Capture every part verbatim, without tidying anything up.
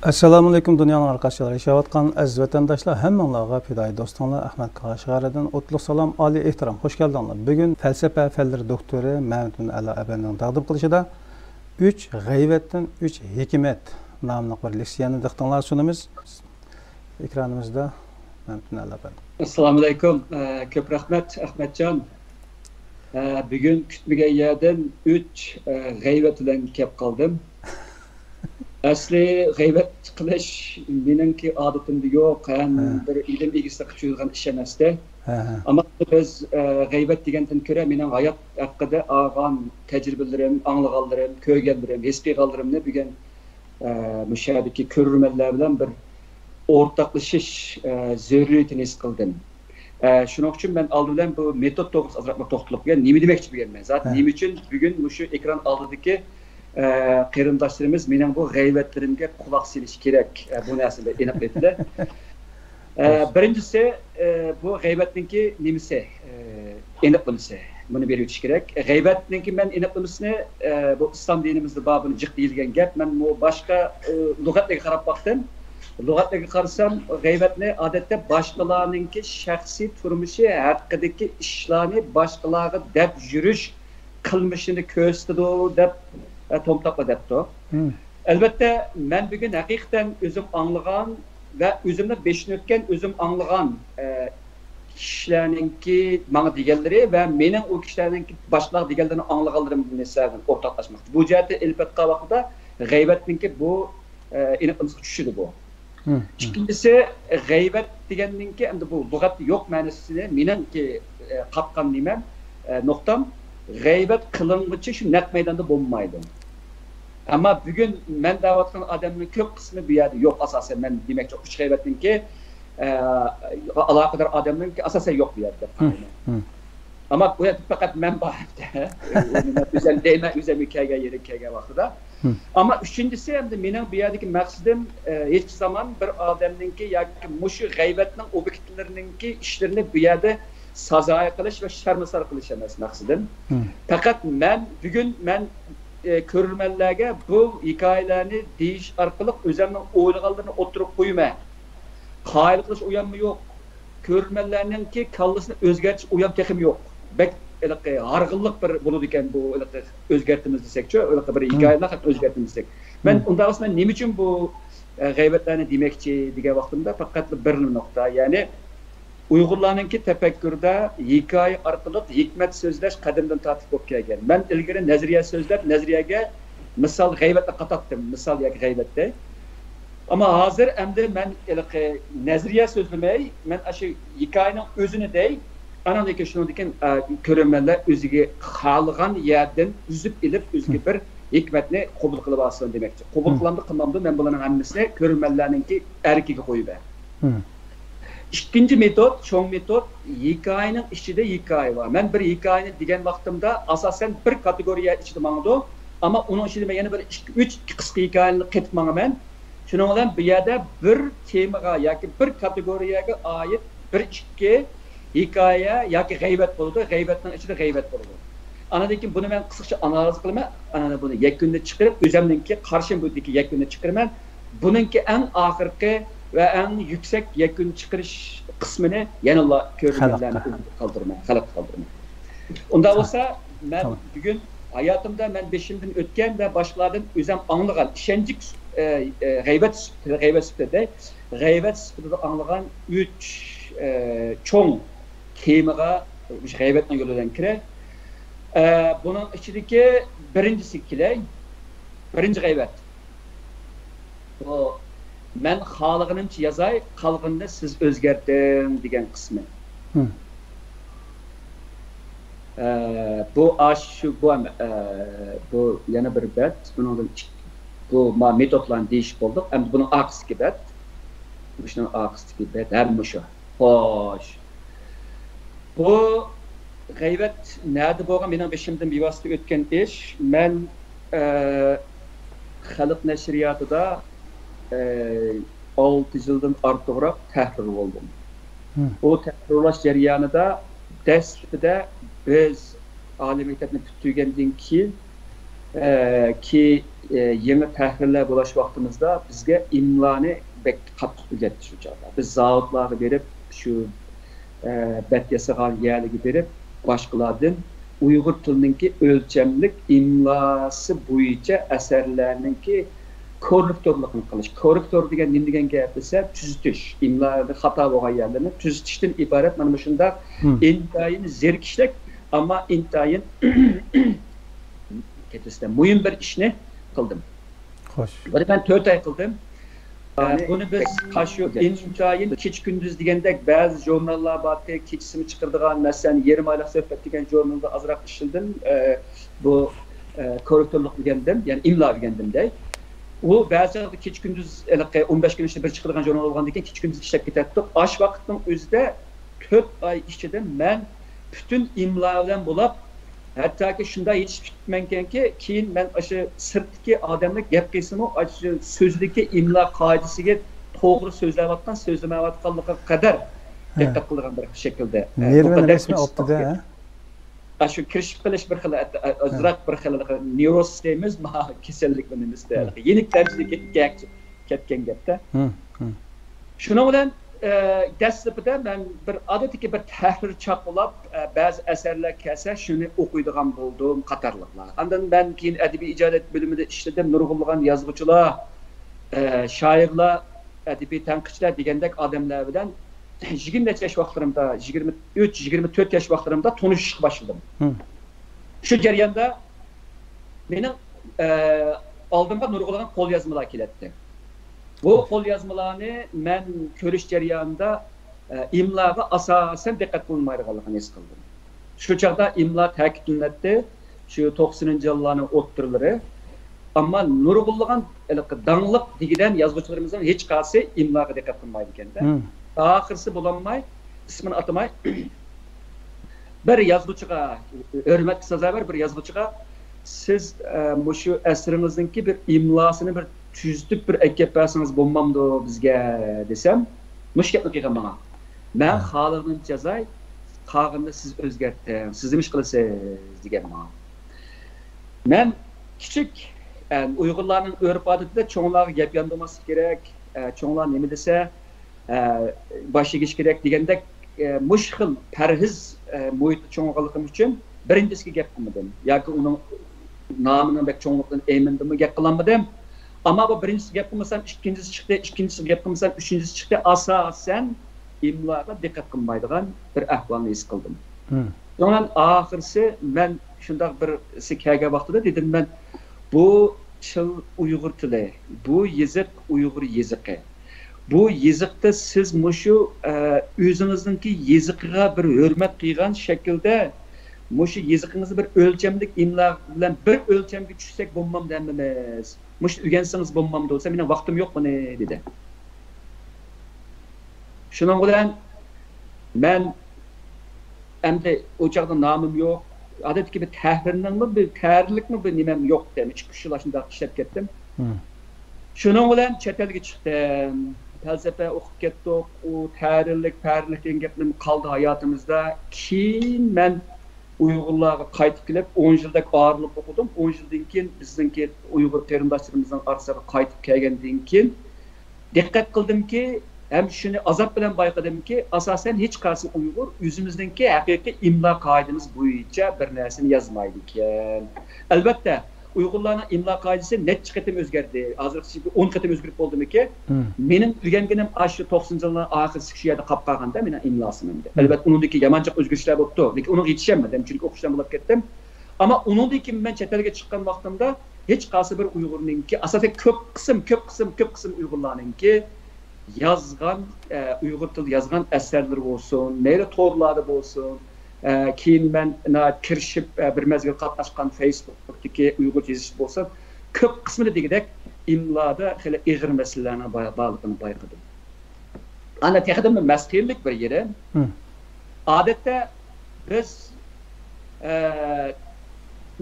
ئەسسالامۇئەلەيكۇم، دۇنيانىڭ ھەر قايسى جايلىرىدا ياشاۋاتقان ئەزىز ۋەتەنداشلار، ھەممىڭلارغا پىدائىي دوستۇڭلار ئەخمەت قاشىغەردىن ئوتلۇق سالام، ئالىي ئېھتىرام، خوش كەلدىڭلار. بۈگۈن پەلسەپە پەنلىرى دوكتورى مەمتىمىن ئەلا ئەپەندىنىڭ تەقدىم قىلىشىدا «ئۈچ غەيۋەتتىن ئۈچ ھېكمەت» ناملىق بىر لېكسىيەنى دىققىتىڭلارغا سۇنىمىز. ئېكرانىمىزدا مەمتىمىن ئەلا ئەپەندى. ئەسسالامۇئەلەيكۇم. ئە، كۆپ رەھمەت، ئەخمەتجان. ئە، بۈگۈن كۈتمىگەن يەردىن ئۈچ، ئە، غەيۋەت بىلەن كەپ قالدىم. ئەسلى غەيۋەت قىلىش مېنىڭكى ئادىتىمدە يوق، ھەم ھە. بىر ئىلىم ئىگىسى قىلىپ يۈرىدىغان ئىش ئەمەستە. ھە، ھە. ئەمما بىز، ئە، غەيۋەت دېگەندىن كۆرە مېنىڭ ھايات ھەققىدە ئالغان تەجرىبىلىرىم، ئاڭلىغانلىرىم، كۆرگەنلىرىم، ھېس قىلغانلىرىمنى بۈگۈن، ئە، مۇشۇ يەردىكى كۆرۈرمەنلەر بىلەن بىر ئورتاقلىشىش، ئە، زۆرۈرىيىتىنى ھېس قىلدىم. ئە، شۇنىڭ ئۈچۈن مەن ئالدى بىلەن بۇ مېتود توغرىسىدا ئازراق بىر توختىلىپ قوياي. نېمە دېمەكچى بولغان مەن؟ زات ھە. نېمە ئۈچۈن بۈگۈن مۇشۇ ئېكران ئالدىدىكى، ئە، قېرىنداشلىرىمىز مېنىڭ بۇ غەيۋەتلىرىمگە قۇلاق سېلىشى كېرەك؟ ئە، بۇ نەرسىنى بىر ئېنىق ئېيتىلە. ئە، بىرىنچىسى، ئە، بۇ غەيۋەتنىڭكى نېمىسى؟ ئە، ئېنىقلىمىسى. بۇنى بېرىۋېتىش كېرەك. غەيۋەتنىڭكى مەن ئېنىقلىمىسىنى، ئە، بۇ ئىسلام دىنىمىزدا بار، بۇنى جىق دېيىلگەن گەپ. مەن بۇ باشقا، ئە، لۇغەتلەرگە قاراپ باقتىم. لۇغەتلەرگە قارىسام، غەيۋەتنى ئادەتتە باشقىلارنىڭكى شەخسىي تۇرمۇشى ھەققىدىكى ئىشلارنى باشقىلارغا دەپ يۈرۈش قىلمىشىنى كۆرسىتىدۇ دەپ، ئە، تومتاپلا دەپتۇ. مم. ئەلۋەتتە، مەن بۈگۈن ھەقىقەتەن ئۆزۈم ئاڭلىغان ۋە ئۆزۈمنىڭ بېشىدىن ئۆتكەن، ئۆزۈم ئاڭلىغان، ئە، كىشىلەرنىڭكى ماڭا دېگەنلىرى ۋە مېنىڭ ئۇ كىشىلەرنىڭكى باشقىلارغا دېگەنلىرىنى ئاڭلىغانلىرىم بىلەن سىلەر بىلەن ئورتاقلاشماقچى. بۇ جەھەتتە ئېلىپ ئېيتقان ۋاقىتتا غەيۋەتنىڭكى بۇ، ئە، ئېنىقلىمىسىغا چۈشىدۇ بۇ. مم، مم. ئىككىنچىسى، غەيۋەت دېگەننىڭكى ئەمدى بۇ لۇغەتتە يوق مەنىسىنى مېنىڭكى، ئە، قاپقان نېمەم، ئە، نۇقتام، غەيۋەت قىلىنغۇچى شۇ نەق مەيداندا بولمايدۇ. ئەمما بۈگۈن مەن دەۋاتقان ئادەمنىڭ كۆپ قىسمى بۇ يەردە يوق. ئاساسەن مەن دېمەكچى ئۈچ غەيۋەتنىڭكى، ئە، ئالاقىدار ئادەمنىڭكى ئاساسەن يوق بۇ يەردە دەپ قارايمەن. مم، مم. ئەمما بۇ يەردە پەقەت مەن بار ھەمدە. ئۆزۈم دەيمەن، ئۆزۈم كەلگەن يېرىگە كەلگەن ۋاقتىدا. مم. ئەمما ئۈچىنچىسى، ئەمدى مېنىڭ بۇ يەردىكى مەقسىتىم، ئە، ھېچ زامان بىر ئادەمنىڭكى ياكى مۇشۇ غەيۋەتنىڭ ئوبيېكتلىرىنىڭكى ئىشلىرىنى بۇ يەردە سازايى قىلىش ۋە شەرمىسار قىلىش ئەمەس مەقسىتىم. مم. پەقەت مەن بۈگۈن مەن، ئە، كۆرۈرمەنلەرگە بۇ ھېكايىلەرنى دېيىش ئارقىلىق ئۆزۈمنىڭ ئويلىغانلىرىنى ئوتتۇرىغا قويىمەن. قايىل قىلىش ئۇياممۇ يوق. كۆرۈرمەنلەرنىڭكى كاللىسىنى ئۆزگەرتىش ئۇيام تېخىمۇ يوق. بەك ھېلىقى ھارغىنلىق بىر بولىدىكەن بۇ ھېلىقى ئۆزگەرتىمىز دېسەكچۇ، ھېلىقى بىر ھېكايىنى قانداق ئۆزگەرتىمىز دېسەك. مەن ئۇنداق بولسا مەن نېمە ئۈچۈن بۇ، ئە، غەيۋەتلەرنى دېمەكچى دېگەن ۋاقتىمدا پەقەتلا بىر نۇقتا، يەنى ئۇيغۇرلارنىڭكى تەپەككۇرىدا ھېكايە ئارقىلىق ھېكمەت سۆزلەش قەدىمدىن تارتىپ بولۇپ كەلگەن. مەن ئىلگىرى نەزەرىيە سۆزلەپ، نەزەرىيەگە مىسال غەيۋەتنى قاتاتتىم، مىسال ياكى غەيۋەتتەك. ئەمما ھازىر ئەمدى مەن ھېلىقى نەزەرىيە سۆزلىمەي، مەن ئاشۇ ھېكايىنىڭ ئۆزىنى دەي، ئاناندىن كېيىن شۇنىڭدىن كېيىن، ئە، كۆرۈرمەنلەر ئۆزىگە خالىغان يەردىن ئۈزۈپ ئېلىپ، ئۆزىگە بىر ھېكمەتنى قوبۇل قىلىۋالسۇن دېمەكچى. قوبۇل قىلامدۇ، قىلمامدۇ، مەن بۇلارنىڭ ھەممىسىنى كۆرۈرمەنلەرنىڭكى ئەركىگە قويىمەن. ئىككىنچى مېتود، چوڭ مېتود، ھېكايىنىڭ ئىچىدە ھېكايە بار. مەن بىر ھېكايىنى دېگەن ۋاقتىمدا، ئاساسەن، بىر كاتېگورىيە ئىچىدە ماڭىدۇ. ئەمما ئۇنىڭ ئىچىدە مەن يەنە بىر ئىككى، ئۈچ قىسقا ھېكايىنى قېتىپ ماڭىمەن. شۇنىڭ بىلەن بۇ يەردە بىر تېمىغا ياكى بىر كاتېگورىيەگە ئائىت بىر، ئىككى ھېكايە ياكى غەيۋەت بولىدۇ، غەيۋەتنىڭ ئىچىدە غەيۋەت بولىدۇ. ئاندىن كېيىن بۇنى مەن قىسقىچە ئانالىز قىلىمەن، ئاندىن بۇنى يەكۈننى چىقىرىپ، ئۆزەمنىڭكى قارىشىم بۇ يەكۈننى چىقىرىمەن. بۇنىڭكى ئەڭ ئاخىرقى ۋە ئەڭ يۈكسەك يەكۈن چىقىرىش قىسمىنى يەنىلا كۆرۈرمەنلەرنى قالدۇرىمەن، خەلققە قالدۇرىمەن. ئۇنداق بولسا، مەن بۈگۈن ھاياتىمدا مەن بېشىمدىن ئۆتكەن ۋە باشقىلاردىن ئۆزۈم ئاڭلىغان ئىشەنچلىك، ئە، ئە، غەيۋەت سۈپىتىدە، غەيۋەت سۈپىتىدە، غەيۋەت سۈپىتىدە ئاڭلىغان ئۈچ، ئە، چوڭ تېمىغا مۇشۇ غەيۋەتنىڭ يولى بىلەن كىرەي. ئە، بۇنىڭ ئىچىدىكى بىرىنچىسىگە كېلەي. بىرىنچى غەيۋەت. بۇ «مەن خالىغىنىمچە يازاي، قالغىنىنى سىز ئۆزگەرتىڭ» دېگەن قىسمى. ئە، بۇ ئاشۇ، بۇ، ئە، بۇ يەنە بىر بەت. بۇنىڭدىن ئىك-، بۇ ما-، مېتودلارنى دېيىشىپ بولدۇق. ئەمدى بۇنىڭ ئارقىسىدىكى بەت. مۇشۇنىڭ ئارقىسىدىكى بەت ھەم مۇشۇ. خوش. بۇ غەيۋەت نەدە بولغان؟ مېنىڭ بېشىمدىن بىۋاسىتە ئۆتكەن ئىش. مەن، ئە، خەلق نەشرىياتىدا، ئە، ئالتە يىلدىن ئارتۇقراق تەھرىر بولدۇم. ئۇ تەھرىرلەش جەريانىدا دەسلىپىدە بىز ئالىي مەكتەپنى پۈتتۈرگەندىن كېيىن، ئە، كى-، ئە، يېڭى تەھرىرلەر بولاش ۋاقتىمىزدا بىزگە ئىملانى بەك قاتتىق ئۆگەتتى شۇ چاغدا. بىز زاۋۇتلارغا بېرىپ، شۇ، ئە، بەت ياسىغان يەرلىرگە بېرىپ، باشقىلاردىن ئۇيغۇر تىلىنىڭكى ئۆلچەملىك ئىملاسى بويىچە ئەسەرلەرنىڭكى كوررېكتورلۇقىنى قىلىش. كوررېكتور دېگەن نېمە دېگەن گەپ دېسە، تۈزىتىش. ئىملادا خاتا بولغان يەرلەرنى تۈزىتىشتىن ئىبارەت مانا مۇشۇنداق ئىنتايىن زېرىكىشلىك، ئەمما ئىنتايىن كېتىسىدە مۇھىم بىر ئىشنى قىلدىم. خوش. بۇنى مەن تۆت ئاي قىلدىم. ئە، بۇنى بىز قاشۇ ئىنتايىن كېچە كۈندۈز دېگەندەك بەزى ژۇرناللار بارتى، كېچىسىمۇ چىقىرىدىغان، مەسىلەن، يېرىم ئايلىق سۆھبەت دېگەن ژۇرنالدا ئازراق ئىشلىدىم. ئە، بۇ، ئە، كوررېكتورلۇق ئۆگەندىم، يەنى ئىملا ئۆگەندىم دەي. ئۇ بەزى چاغدا كېچە كۈندۈز ھېلىقى ئون بەش كۈن ئىچىدە بىر چىقىدىغان ژۇرنال بولغاندىن كېيىن كېچە كۈندۈز ئىشلەپ كېتەتتۇق. ئاش ۋاقىتنىڭ ئۆزىدە تۆت ئاي ئىچىدە مەن پۈتۈن ئىملا بىلەن بولاپ، ھەتتاكى شۇنداق يېتىشىپ كېتىپتىمەنكەنكى، كېيىن مەن ئاشۇ سىرتتىكى ئادەملەر گەپ قىلسىمۇ، ئاشۇ سۆزدىكى ئىملا قائىدىسىگە توغرا سۆزلەۋاتقان، سۆزلىمەيۋاتقانلىقىغا قەدەر دىققەت قىلىدىغان بىر شەكىلدە. نېرۋىنى رەسمىي ئاپتىدە، ھە؟ ئاشۇ كىرىشىپ قېلىش بىر خىل، ئازراق بىر خىل نېۋروز دەيمىز، ما كېسەللىك بۇ نېمىسىدە. يېنىك دەرىجىدە كەتكەن گەپتە. شۇنىڭ بىلەن، ئە، دەسلىپىدە مەن بىر ئادەتتىكى بىر تەھرىر چاقىلاپ، ئە، بەزى ئەسەرلەر كەلسە شۇنى ئوقۇيدىغان بولدۇم قاتارلىقلار. ئاندىن مەن كېيىن ئەدەبىي ئىجادىيەت بۆلۈمىدە ئىشلىدىم. نۇرغۇنلىغان يازغۇچىلار، ئە، شائىرلار، ئەدەبىي تەنقىدچىلەر دېگەندەك ئادەملەر بىلەن يىگىرمە نەچچە ياش ۋاقىتلىرىمدا، يىگىرمە ئۈچ، يىگىرمە تۆت ياش ۋاقىتلىرىمدا تونۇشۇشقا باشلىدىم. شۇ جەرياندا مېنىڭ، ئە، ئالدىمغا نۇرغۇنلىغان قوليازمىلار كېلەتتى. بۇ قوليازمىلارنى مەن كۆرۈش جەريانىدا، ئە، ئىملاغا ئاساسەن دىققەت قىلىنمايدىغانلىقىنى ھېس قىلدىم. شۇ چاغدا ئىملا تەكىتلىنەتتى. شۇ توقسىنىنچى يىللارنىڭ ئوتتۇرىلىرى. ئەمما نۇرغۇنلىغان ھېلىقى داڭلىق دېگۈدەك يازغۇچىلىرىمىزنىڭ ھېچقايسى ئىملاغا دىققەت قىلمايدىكەن-دە. ئاخىرسى بولالماي، ئىسمىنى ئاتىماي، بىر يازغۇچىغا، ھۆرمەتكە سازاۋەر بىر يازغۇچىغا، سىز، ئە، مۇشۇ ئەسىرىڭىزنىڭكى بىر ئىملاسىنى بىر تۈزىتىپ بىر ئەكەپ بەرسىڭىز بولمامدۇ بىزگە دېسەم، مۇشۇ گەپنى قىلغان ماڭا. مەن خالىغىنىمچە يازاي، قالغىنىنى سىز ئۆزگەرتىڭ، سىز نېمە ئىش قىلىسىز دېگەن ماڭا. مەن كىچىك، ئە، ئۇيغۇرلارنىڭ ئۆرپ-ئادىتىدە چوڭلارغا گەپ ياندۇرماسلىق كېرەك، ئە، چوڭلار نېمە دېسە، ئە، باش ئېگىش كېرەك دېگەندەك، ئە، مۇشۇ خىل پەرھىز، ئە، مۇھىتتا چوڭ بولغانلىقىم ئۈچۈن بىرىنچىسىگە گەپ قىلمىدىم. ياكى ئۇنىڭ نامىنىڭ بەك چوڭلۇقىدىن ئەيمىنىدىممۇ گەپ قىلالمىدىم. ئەمما بۇ بىرىنچىسىگە گەپ قىلمىسام، ئىككىنچىسى چىقتى، ئىككىنچىسىگە گەپ قىلمىسام، ئۈچىنچىسى چىقتى. ئاساسەن ئىملاغا دىققەت قىلمايدىغان بىر ئەھۋالنى ھېس قىلدىم. شۇنىڭ بىلەن ئاخىرسى مەن شۇنداق بىرسى كەلگەن ۋاقتىدا دېدىم مەن، بۇ تىل ئۇيغۇر تىلى، بۇ يېزىق ئۇيغۇر يېزىقى. بۇ يېزىقتا سىز مۇشۇ، ئە، ئۆزىڭىزنىڭكى يېزىقىغا بىر ھۆرمەت قىلغان شەكىلدە، مۇشۇ يېزىقىڭىزنى بىر ئۆلچەملىك ئىملا بىلەن بىر ئۆلچەمگە چۈشسەك بولمامدۇ ھەممىمىز؟ مۇشۇنى ئۆگەنسىڭىز بولمامدۇ دېسە، مېنىڭ ۋاقتىم يوق بۇنى، دېدى. شۇنىڭ بىلەن مەن ئەمدى ئۇ چاغدا نامىم يوق. ئادەتتىكى بىر تەھرىرنىڭمۇ، بىر تەھرىرلىكمۇ بىر نېمەم يوق دەيمەن. ئىككى، ئۈچ يىل ئاشۇنداق ئىشلەپ كەتتىم. شۇنىڭ بىلەن چەت ئەلگە چىقتىم. پەلسەپە ئوقۇپ كەتتۇق. ئۇ تەھرىرلىك، پەھرىرلىك دېگەن گەپنىمۇ قالدى ھاياتىمىزدا. كېيىن مەن ئۇيغۇرلارغا قايتىپ كېلىپ، ئون يىلدەك ئايرىلىپ ئوقۇدۇم. ئون يىلدىن كېيىن بىزنىڭكى ئۇيغۇر قېرىنداشلىرىمىزنىڭ ئارىسىغا قايتىپ كەلگەندىن كېيىن، دىققەت قىلدىمكى، ھەم شۇنى ئازاب بىلەن بايقىدىمكى، ئاساسەن ھېچقايسى ئۇيغۇر ئۆزىمىزنىڭكى ھەقىقىي ئىملا قائىدىمىز بويىچە بىر نەرسىنى يازمايدىكەن. ئەلۋەتتە، ئۇيغۇرلارنىڭ ئىملا قائىدىسى نەچچە قېتىم ئۆزگەردى. ھازىرغىچە بىر ئون قېتىم ئۆزگىرىپ بولدىمىكى؟ مېنىڭ ئۆگەنگىنىم ئاشۇ توقسىنىنچى يىللارنىڭ ئاخىرىسى شۇ يەردە قاپ قالغاندا مېنىڭ ئىملاسىم ئەمدى. ئەلۋەتتە، ئۇنىڭدىن كېيىن يامان جىق ئۆزگىرىشلەر بوپتۇ. لېكىن ئۇنىڭغا يېتىشەلمىدىم، چۈنكى ئوقۇغۇچىلار بولۇپ كەتتىم. ئەمما ئۇنىڭدىن كېيىن مەن چەت ئەلگە چىققان ۋاقتىمدا ھېچقايسى بىر ئۇيغۇرنىڭكى، ئاساسەن كۆپ قىسىم، كۆپ قىسىم، كۆپ قىسىم ئۇيغۇرلارنىڭكى يازغان، ئە، ئۇيغۇر تىلىدا يازغان ئەسەرلىرى بولسۇن، مەيلى تورلاردا بولسۇن، ئە، كېيىن مەن ناھايىتى كىرىشىپ، ئە، بىر مەزگىل قاتناشقان فېيسبۇكتىكى ئۇيغۇرچە يېزىش بولسۇن، كۆپ قىسمىدا دېگۈدەك ئىملادا خېلى ئېغىر مەسىلىلەرنىڭ بار-، بارلىقىنى بايقىدىم. ئانا تېخىدىن مەسخىرىلىك بىر يېرى. ئادەتتە بىز، ئە،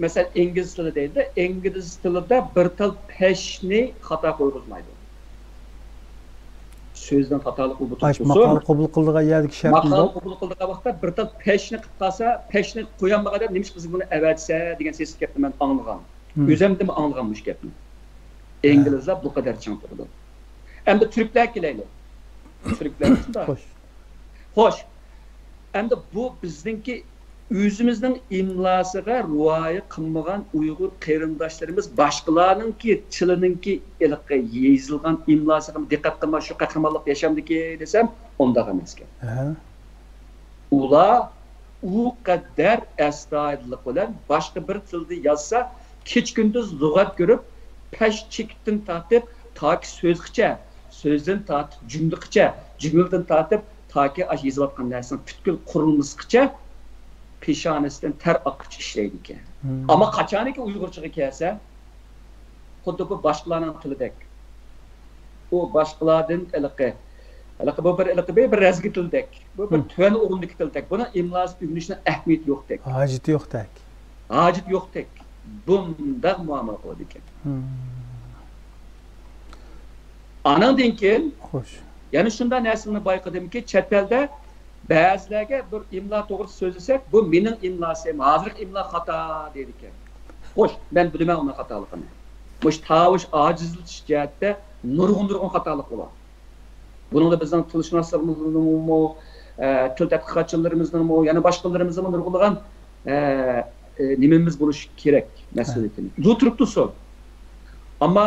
مەسىلەن، ئىنگلىز تىلى دەيدۇ. ئىنگلىز تىلىدا بىر تال پېشنى خاتا قويغۇزمايدۇ. سۆزنىڭ خاتالىقى بولۇپ تۇرسۇن. ماقالە قوبۇل قىلىدىغان يەردىكى شەرتمۇ؟ ماقالە قوبۇل قىلىدىغان ۋاقىتتا بىر تال پېشنى قىلىپ قالسا، پېشنى قويالمىغان ئادەم نېمىشقا بىزگە بۇنى ئەۋەتسە دېگەن سېسىق گەپنى مەن ئاڭلىغان. ئۆزۈمدىنمۇ ئاڭلىغان مۇشۇ گەپنى. ئىنگلىزلار بۇ قەدەر چىڭ تۇرىدۇ. ئەمدى تۈركلەرگە كېلەيلى. تۈركلەر شۇنداق. خوش. خوش. ئەمدى بۇ بىزنىڭكى ئۆزىمىزنىڭ ئىملاسىغا رىئايە قىلمىغان ئۇيغۇر قېرىنداشلىرىمىز باشقىلارنىڭكى تىلىنىڭكى ھېلىقى يېزىلغان ئىملاسىغا دىققەت قىلماي شۇ قەھرىمانلىق ياشامدىكى دېسەم، ئۇنداق ئەمەسكەن. ئۇلار ئۇ قەدەر ئەستايىدىللىق بىلەن باشقا بىر تىلدا يازسا، كېچە-كۈندۈز لۇغەت كۆرۈپ، پەش چېكىتتىن تارتىپ تاكى سۆزگىچە، سۆزدىن تارتىپ جۈملىگىچە، جۈملىدىن تارتىپ تاكى ئاشۇ يېزىۋاتقان نەرسىنىڭ پۈتكۈل قۇرۇلمىسىغىچە پېشانىسىدىن تەر ئاققۇچە ئىشلەيدىكەن. ئەمما قاچانكى ئۇيغۇرچىغا كەلسە، خۇددى بۇ باشقىلارنىڭ تىلىدەك. ئۇ باشقىلاردىن ھېلىقى، ھېلىقى بۇ بىر، ھېلىقى بىر، بىر لەزگى تىلدەك. بۇ بىر تۆۋەن ئورۇندىكى تىلدەك. بۇنىڭ ئىملاسى ئۆگىنىشنىڭ ئەھمىيىتى يوقتەك. ھاجىتى يوقتەك. ھاجىتى يوقتەك. بۇنداق مۇئامىلە قىلىدىكەن. ئانىڭدىن كېيىن خوش. يەنە شۇنداق نەرسىنى بايقىدىمكى، چەت ئەلدە بەزىلەرگە بىر ئىملا توغرىسىدا سۆزلىسەك، بۇ مېنىڭ ئىملاسىم، ھازىرقى ئىملا خاتا دەيدىكەن. خوش، مەن بىلىمەن ئۇنىڭ خاتالىقىنى. مۇشۇ تاۋۇش ئاجىزلىتىش جەھەتتە نۇرغۇن، نۇرغۇن خاتالىقلار بار. بۇنىڭدا بىزنىڭ تىلشۇناسلىرىمىزنىڭمۇ، ئە، تىل تەتقىقاتچىلىرىمىزنىڭمۇ، يەنە باشقىلىرىمىزنىڭمۇ نۇرغۇنلىغان، ئە، ئە، نېمىمىز بولۇشى كېرەك، مەسئۇلىيىتىنى. بۇ تۇرۇپتۇ سوت. ئەمما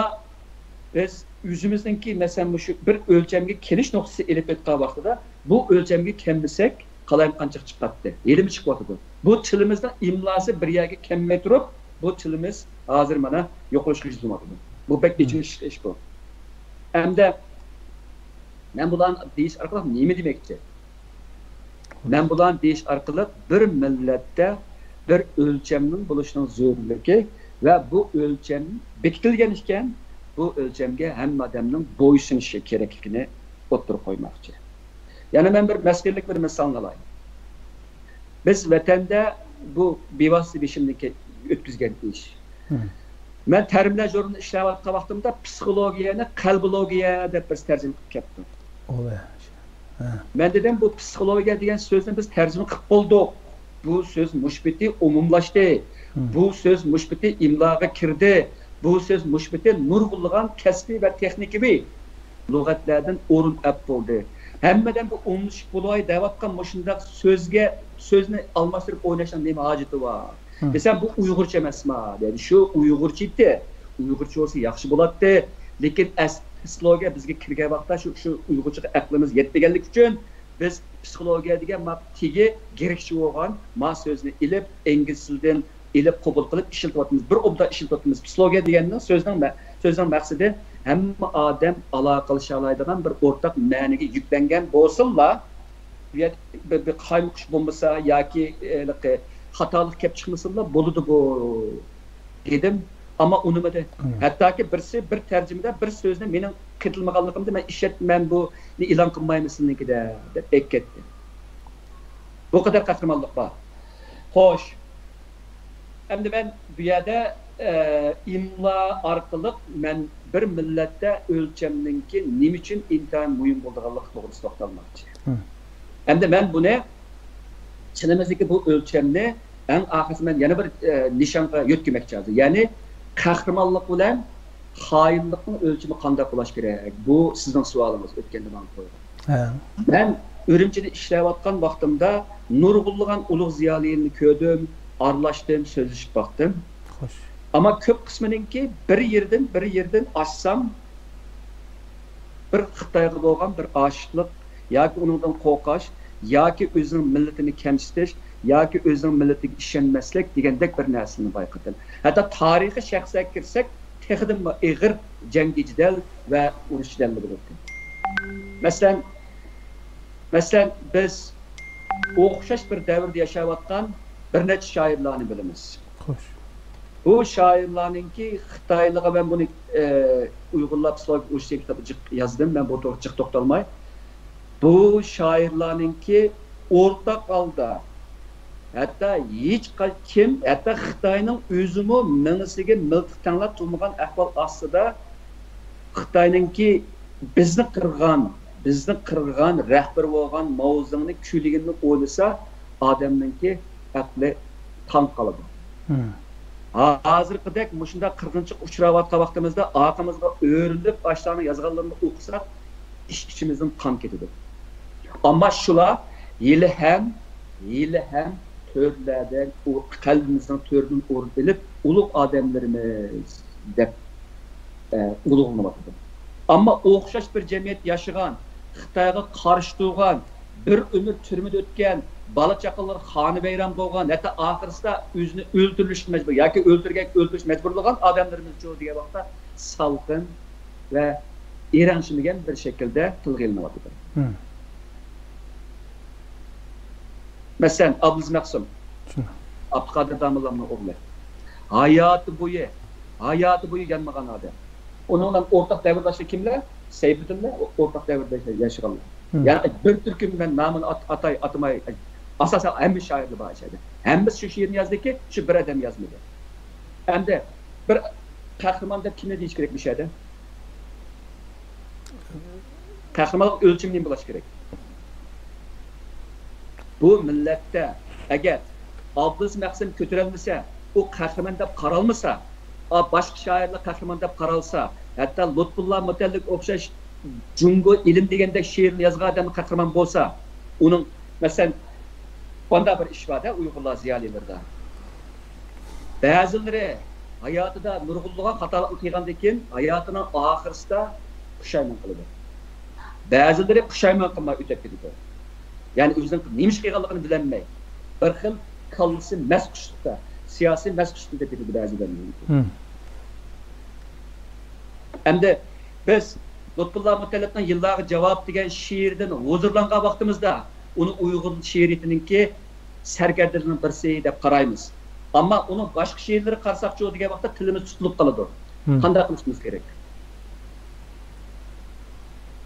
بىز ئۆزىمىزنىڭكى، مەسىلەن، مۇشۇ بىر ئۆلچەمگە كېلىش نۇقتىسى ئېلىپ ئېيتقان ۋاقتىدا، بۇ ئۆلچەمگە كەلمىسەك، قالايمىقانچىلىق چىقاتتى. ھېلىمۇ چىقىۋاتىدۇ. بۇ تىلىمىزنىڭ ئىملاسى بىر يەرگە كەلمەي تۇرۇپ، بۇ تىلىمىز ھازىر مانا يوقىلىشقا يۈزلىنىۋاتىدۇ. بۇ بەك ئېچىنىشلىق ئىش بۇ. ئەمدى مەن بۇلارنى دېيىش ئارقىلىق نېمە دېمەكچى؟ مەن بۇلارنى دېيىش ئارقىلىق بىر مىللەتتە بىر ئۆلچەمنىڭ بولۇشىنىڭ زۆرۈرلۈكى ۋە بۇ ئۆلچەم بېكىتىلگەن ئىكەن، بۇ ئۆلچەمگە ھەممە ئادەمنىڭ بويسۇنۇشى كېرەكلىكىنى ئوتتۇرىغا قويماقچى. يەنە مەن بىر مەسخىرىلىك بىر مىسالنى ئالاي. بىز ۋەتەندە بۇ بىۋاسىتە بېشىمدىن كە-، ئۆتكۈزگەن ئىش. مەن تەرجىمىلەر ژۇرنىلىدا ئىشلەۋاتقان ۋاقتىمدا پسىخولوگىيەنى قەلبولوگىيە دەپ بىرسى تەرجىمە قىلىپ كەپتۇ. مەن دېدىم، بۇ پسىخولوگىيە دېگەن سۆزنى بىز تەرجىمە قىلىپ بولدۇق. بۇ سۆز مۇشبىتى ئومۇملاشتى. بۇ سۆز مۇشبىتى ئىملاغا كىردى. بۇ سۆز مۇشبىتى نۇرغۇنلىغان كەسپىي ۋە تېخنىكىۋى لۇغەتلەردىن ئورۇن ئەپ بولدى. ھەممىدىن بۇ ئومۇملىشىپ بولاي دەۋاتقان مۇشۇنداق سۆزگە، سۆزنى ئالماشتۇرۇپ ئويناشنىڭ نېمە ھاجىتى بار؟ دېسەم، بۇ ئۇيغۇرچە ئەمەسما؟ دېدى، شۇ ئۇيغۇرچە ئىدى. ئۇيغۇرچە بولسا ياخشى بولاتتى. لېكىن ئەس-، پسىخولوگىيە بىزگە كىرگەن ۋاقىتتا شۇ، شۇ ئۇيغۇرچىغا ئەقلىمىز يەتمىگەنلىكى ئۈچۈن بىز پسىخولوگىيە دېگەن ما تېگى گرېكچە بولغان ما سۆزنى ئېلىپ، ئىنگلىز تىلىدىن ئېلىپ قوبۇل قىلىپ ئىشلىتىۋاتىمىز. بىر ئوبدان ئىشلىتىۋاتىمىز. پسىخولوگىيە دېگەننىڭ سۆزنىڭ مە-، سۆزنىڭ مەقسىتى ھەممە ئادەم ئالاقىلىشالايدىغان بىر ئورتاق مەنىگە يۈكلەنگەن بولسۇنلا، بۇ يەردە بىر، بىر قايمۇقۇش بولمىسا ياكى، ئە، خاتالىق كەپ چىقمىسۇنلا بولىدۇ بۇ، دېدىم. ئەمما ئۇنىمىدى. ھەتتاكى بىرسى بىر تەرجىمىدە بىر سۆزنى مېنىڭ قېتىلمىغانلىقىمدا مەن ئىشەنمەن بۇنى ئېلان قىلمايمەن سىزنىڭكىدە دەپ ئېيتىپ كەتتى. بۇ قەدەر قەھرىمانلىق بار. خوش. ئەمدى مەن بۇ يەردە، ئە، ئىملا ئارقىلىق مەن بىر مىللەتتە ئۆلچەمنىڭكى نېمە ئۈچۈن ئىنتايىن مۇھىم بولىدىغانلىقى توغرىسىدا توختالماقچى. ئەمدى مەن بۇنى چىنىمىزدىكى بۇ ئۆلچەمنى ئەڭ ئاخىرسى مەن يەنە بىر، ئە، نىشانغا يۆتكىمەكچى ھازىر. يەنى قەھرىمانلىق بىلەن خائىنلىقنىڭ ئۆلچىمى قانداق بولۇش كېرەك؟ بۇ سىزنىڭ سوئالىڭىز ئۆتكەندە ماڭا قويغان. مەن ئۈرۈمچىدە ئىشلەۋاتقان ۋاقتىمدا نۇرغۇنلىغان ئۇلۇغ زىيالىيلىرىنى كۆردۈم، ئارىلاشتىم، سۆزلىشىپ باقتىم. خوش. ئەمما كۆپ قىسمىنىڭكى بىر يېرىدىن، بىر يېرىدىن ئاچسام، بىر خىتايغا بولغان بىر ئاشىقلىق ياكى ئۇنىڭدىن قورقۇش ياكى ئۆزىنىڭ مىللىتىنى كەمسىتىش ياكى ئۆزىنىڭ مىللىتىگە ئىشەنمەسلىك دېگەندەك بىر نەرسىنى بايقىدىم. ھەتتا تارىخىي شەخسلەرگە كىرسەك، تېخىدىنمۇ ئېغىر جەڭگى جېدەل ۋە ئۇرۇش جېدەللىرى بولدى. مەسىلەن، مەسىلەن، بىز ئوخشاش بىر دەۋردە ياشاۋاتقان بىر نەچچە شائىرلارنى بىلىمىز. خوش. بۇ شائىرلارنىڭكى خىتايلىقى، مەن بۇنى، ئە، ئۇيغۇرلار پسىخولوگىيە ئۇرۇشى دېگەن كىتابتا جىق يازدىم، مەن بۇ توغرىدا جىق توختالماي. بۇ شائىرلارنىڭكى ئورتاق ھالدا، ھەتتا ھېچ قا-، كىم، ھەتتا خىتاينىڭ ئۆزىمۇ مېڭىسىگە مىلتىق تەڭلەپ تۇرمىغان ئەھۋال ئاستىدا، خىتاينىڭكى بىزنى قىرغان، بىزنى قىرغان رەھبىرى بولغان ماۋزېدۇڭنى كۈيلىگىنىنى ئويلىسا، ئادەمنىڭكى ئەقلى تاڭ قالىدۇ. ھازىرقىدەك مۇشۇنداق قىرغىنچىلىققا ئۇچراۋاتقان ۋاقتىمىزدا ئارقىمىزغا ئۆرۈلۈپ ئاشۇلارنىڭ يازغانلىرىنى ئوقۇساق، ئىچ-ئىچىمىزدىن قان كېتىدۇ. ئەمما شۇلار ھېلىھەم، ھېلىھەم تۆرلەردە، قەلبىمىزنىڭ تۆرىدىن ئورۇن ئېلىپ، ئۇلۇغ ئادەملىرىمىز دەپ، ئە، ئۇلۇغلىنىۋاتىدۇ. ئەمما ئوخشاش بىر جەمئىيەتتە ياشىغان، خىتايغا قارشى تۇرغان، بىر ئۆمۈر تۈرمىدە ئۆتكەن، بالا-چاقىلىرى خانىۋەيران بولغان، ھەتتا ئاخىرسىدا ئۆزىنى ئۆلتۈرۈلۈشكە مەجبۇر ياكى ئۆلتۈرگەن، ئۆلتۈرۈش مەجبۇر بولغان ئادەملىرىمىزچۇ دېگەن ۋاقىتتا سالقىن ۋە ئېرەنشىمىگەن بىر شەكىلدە تىلغا ئېلىنىۋاتىدۇ. مەسىلەن، ئابلىز مەخسۇم، ئابدۇقادىر داموللامنىڭ ئوغلى. ھاياتى بويى، ھاياتى بويى يانمىغان ئادەم. ئۇنىڭ بىلەن ئورتاق دەۋرداشلىرى كىملەر؟ سەيپىدىنلار ئورتاق دەۋردە ياشىغانلار. يەنى بىر تۈركۈم مەن نامىنى ئات-، ئاتاي، ئاتىماي، ئاساسەن ھەممە شائىرلار بار ئىچەردە. ھەممىسى شۇ شېئىرنى يازدىكى، شۇ بىر ئادەم يازمىدى. ئەمدى بىر قەھرىمان دەپ كىمنى دېيىش كېرەك مۇشۇ يەردە؟ قەھرىمانلىق ئۆلچىمى نېمە بولۇشى كېرەك؟ بۇ مىللەتتە ئەگەر ئابلىز مەخسۇم كۆتۈرەلمىسە، ئۇ قەھرىمان دەپ قارالمىسا، ئا، باشقا شائىرلار قەھرىمان دەپ قارالسا، ھەتتا لۇتپۇللا مۇتەللىگە ئوخشاش جۇڭگو ئىلىم دېگەندەك شېئىرنى يازغان ئادەم قەھرىمان بولسا، ئۇنىڭ، مەسىلەن، مۇنداق بىر ئىش بار-دە، ئۇيغۇرلار زىيالىيلىرىدا. بەزىلىرى ھاياتىدا نۇرغۇنلىغان خاتالىقنى قىلغاندىن كېيىن، ھاياتىنىڭ ئاخىرىسىدا پۇشايمان قىلىدۇ. بەزىلىرى پۇشايمان قىلماي ئۆتۈپ كېتىدۇ. يەنى ئۆزىنىڭ نېمە ئىش قىلغانلىقىنى بىلەلمەي، بىر خىل كاللىسى مەسخۇشلۇقتا، سىياسىي مەسخۇشلۇقتا دەپ كېتىدۇ بەزىلەر. ئەمدى بىز لۇتپۇللا مۇتەللىپنىڭ يىللارغا جاۋاب دېگەن شېئىرىدىن ھۇزۇرلانغان ۋاقتىمىزدا، ئۇنى ئۇيغۇر شېئىرىيىتىنىڭكى سەركەردىلىرىنىڭ بىرسى دەپ قارايمىز. ئەمما ئۇنىڭ باشقا شېئىرلىرىگە قارىساقچۇ دېگەن ۋاقىتتا تىلىمىز تۇتۇلۇپ قالىدۇ. قانداق قىلىشىمىز كېرەك؟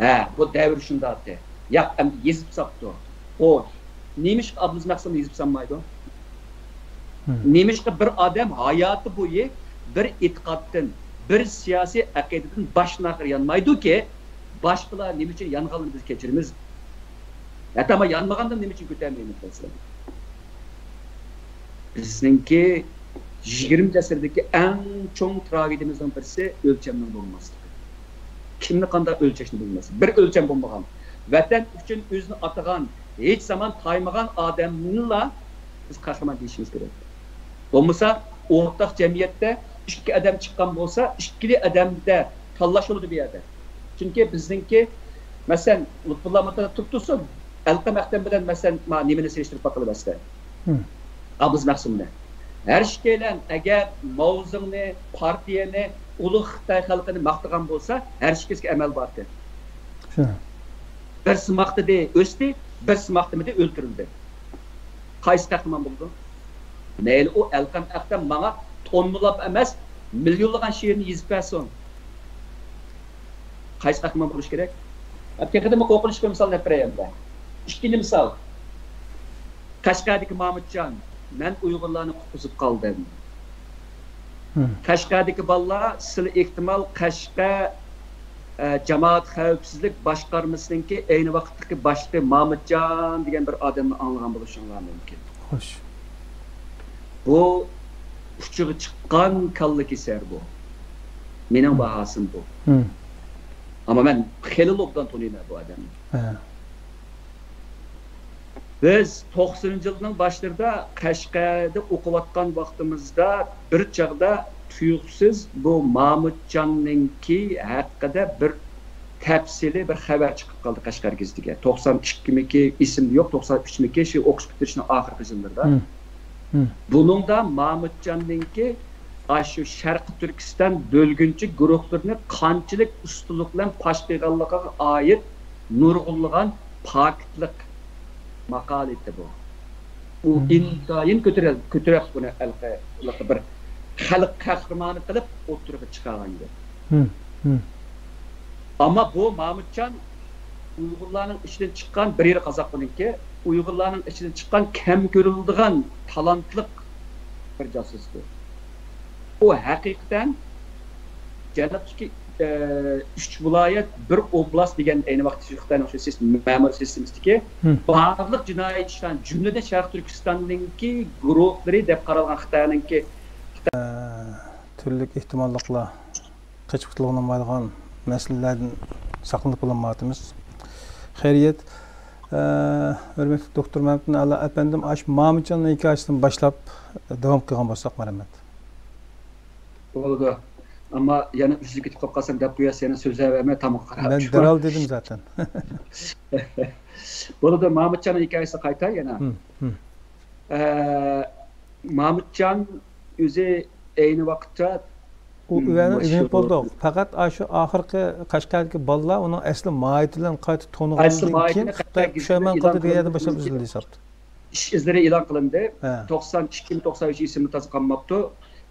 ھە، بۇ دەۋر شۇنداقتى. ياق، ئەمدى يېزىپ ساپتۇ. خوش. نېمىشقا ئابلىز مەخسۇم يېزىپ سالمايدۇ؟ نېمىشقا بىر ئادەم ھاياتى بويى بىر ئېتىقادتىن، بىر سىياسىي ئەقىدىدىن باشتىن ئاخىر يانمايدۇكى، باشقىلار نېمە ئۈچۈن يانغانلىرىنى بىز كەچۈرىمىز؟ ھەتتا يانمىغاندا نېمە ئۈچۈن كۆتەرمەيمىز مەسىلەن؟ بىزنىڭكى يىگىرمىنچى ئەسىردىكى ئەڭ چوڭ تراگېدىيىمىزنىڭ بىرسى ئۆلچەمنىڭ بولماسلىقى. كىمنى قانداق ئۆلچەشنى بىلمەس. بىر ئۆلچەم بولمىغان، ۋەتەن ئۈچۈن ئۆزىنى ئاتىغان، ھېچ زامان تايمىغان ئادەمنىلا بىز قەھرىمان دېيىشىمىز كېرەك. بولمىسا، ئورتاق جەمئىيەتتە ئىككى ئادەم چىققان بولسا، ئىككىلى ئادەمدە تاللاش بولىدۇ بۇ يەردە. چۈنكى بىزنىڭكى، مەسىلەن، لۇتپۇللا مۇتەللىپ تۇرۇپ تۇرسۇن، ئەلقەم ئەختەم بىلەن، مەسىلەن، ما نېمىنى سېلىشتۇرۇپ باقىلى مەسىلەن. ئابلىز مەخسۇمنى. ھەر ئىككىيلەن ئەگەر ماۋزېڭنى، پارتىيەنى، ئۇلۇغ خىتاي خەلقىنى ماختىغان بولسا، ھەر ئىككىسىگە ئەمەل بارتى. بىرسى ماختىدى، ئۆستى، بىرسى ماختىمىدى، ئۆلتۈرۈلدى. قايسى قەھرىمان بولىدۇ؟ مەيلى ئۇ ئەلقەم ئەختەم ماڭا توننىلاپ ئەمەس، مىليونلىغان شېئىرنى يېزىپ بەرسۇن. قايسى قەھرىمان بولۇش كېرەك؟ تېخىدىمۇ قورقۇنچلۇق بىر مىسال دەپ بېرەي ئەمدى. ئىككىنچى مىسال. قەشقەردىكى مامۇتجان، مەن ئۇيغۇرلارنى قۇتقۇزۇپ قالدىم. قەشقەردىكى بالىلار، سىلى ئېھتىمال قەشقەر، ئە، جامائەت خەۋپسىزلىك باشقارمىسىنىڭكى ئەينى ۋاقىتتىكى باشلىقى مامۇتجان دېگەن بىر ئادەمنى ئاڭلىغان بولۇشۇڭلار مۇمكىن. خوش. بۇ ئۇچىغا چىققان كاللا كېسەر بۇ. مېنىڭ باھاسىم بۇ. ئەمما مەن خېلىلا ئوبدان تونۇيمەن بۇ ئادەمنى. بىز توقسىنىنچى يىلنىڭ باشلىرىدا قەشقەردە ئوقۇۋاتقان ۋاقتىمىزدا بىر چاغدا تۇيۇقسىز بۇ مامۇتجاننىڭكى ھەققىدە بىر تەپسىلىي بىر خەۋەر چىقىپ قالدى قەشقەر گېزىتىگە. توقسان ئىككىمىكى، ئېسىمدە يوق، توقسان ئۈچمىكى، شۇ ئوقۇش پۈتتۈرۈشنىڭ ئاخىرقى يىللىرىدا. بۇنىڭدا مامۇتجاننىڭكى ئاشۇ شەرقىي تۈركىستان بۆلگۈنچى گۇرۇھلىرىنى قانچىلىك ئۇستىلىق بىلەن پاش قىلغانلىقىغا ئائىت نۇرغۇنلىغان پاكىتلىق ماقالە ئىدى بۇ. ئۇ ئىنتايىن كۆتۈرەل-، كۆتۈرەپ بۇنى ھېلىقى بىر خەلق قەھرىمانى قىلىپ ئوتتۇرىغا چىقارغان گەپ. ئەمما بۇ مامۇتجان ئۇيغۇرلارنىڭ ئىچىدىن چىققان، بىر يېرى قازاق بۇنىڭكى، ئۇيغۇرلارنىڭ ئىچىدىن چىققان كەم كۆرۈلىدىغان تالانتلىق بىر جاسۇستۇر. ئۇ ھەقىقەتەن جەنۇبتىكى، ئە، ئۈچ ۋىلايەت، بىر ئوبلاست دېگەن ئەينى ۋاقىتتا شۇ خىتاينىڭ شۇ سىس-، مەمۇرىي سىستېمىسىدىكى بارلىق جىنايى ئىشلارنى، جۈملىدىن شەرقىي تۈركىستاننىڭكى گۇرۇھلىرى دەپ قارالغان خىتاينىڭكى تۈرلۈك ئېھتىماللىقلار، قېچىپ قۇتۇلغىلى بولمايدىغان مەسىلىلەردىن ساقلىنىپ بولالمايۋاتىمىز. خەيرىيەت، ئە، ھۆرمەتلىك دوكتور مەمتىن ئەلا ئەپەندىم، ئاشۇ مامۇتجاننىڭ ھېكايىسىدىن باشلاپ داۋام قىلغان بولساق، مەرھەمەت. بولىدۇ. ئەمما يەنە ئۈزۈلۈپ كېتىپ قالسام دەپ قويارسىز، يەنە سۆزلەۋەرمەي تامغا قاراپ مەن تۇرۇڭ. دەرھال دېدىم زاتەن. بولىدۇ، مامۇتجاننىڭ ھېكايىسىگە قايتاي يەنە. ھىم، ھىم. ئە، مامۇتجان ئۆزى ئەينى ۋاقىتتا، ئۇ ھىم، ئۆينى مۇشۇ ئۆگىنىپ بولدۇق. پەقەت ئاشۇ ئاخىرقى قەشقەردىكى بالىلار ئۇنىڭ ئەسلى ماھىيىتى بىلەن قايتا تونۇغاندىن كېيىن خىتاي پۇشايمان قىلدى دېگەن يەردىن باشلاپ ئۈزۈلدى ھېسابتا. ئىش ئىزلىرى ئېلان قىلىندى. ھە. توقسان ئىككىمۇ، توقسان ئۈچ ئېسىمدە تازا قالماپتۇ.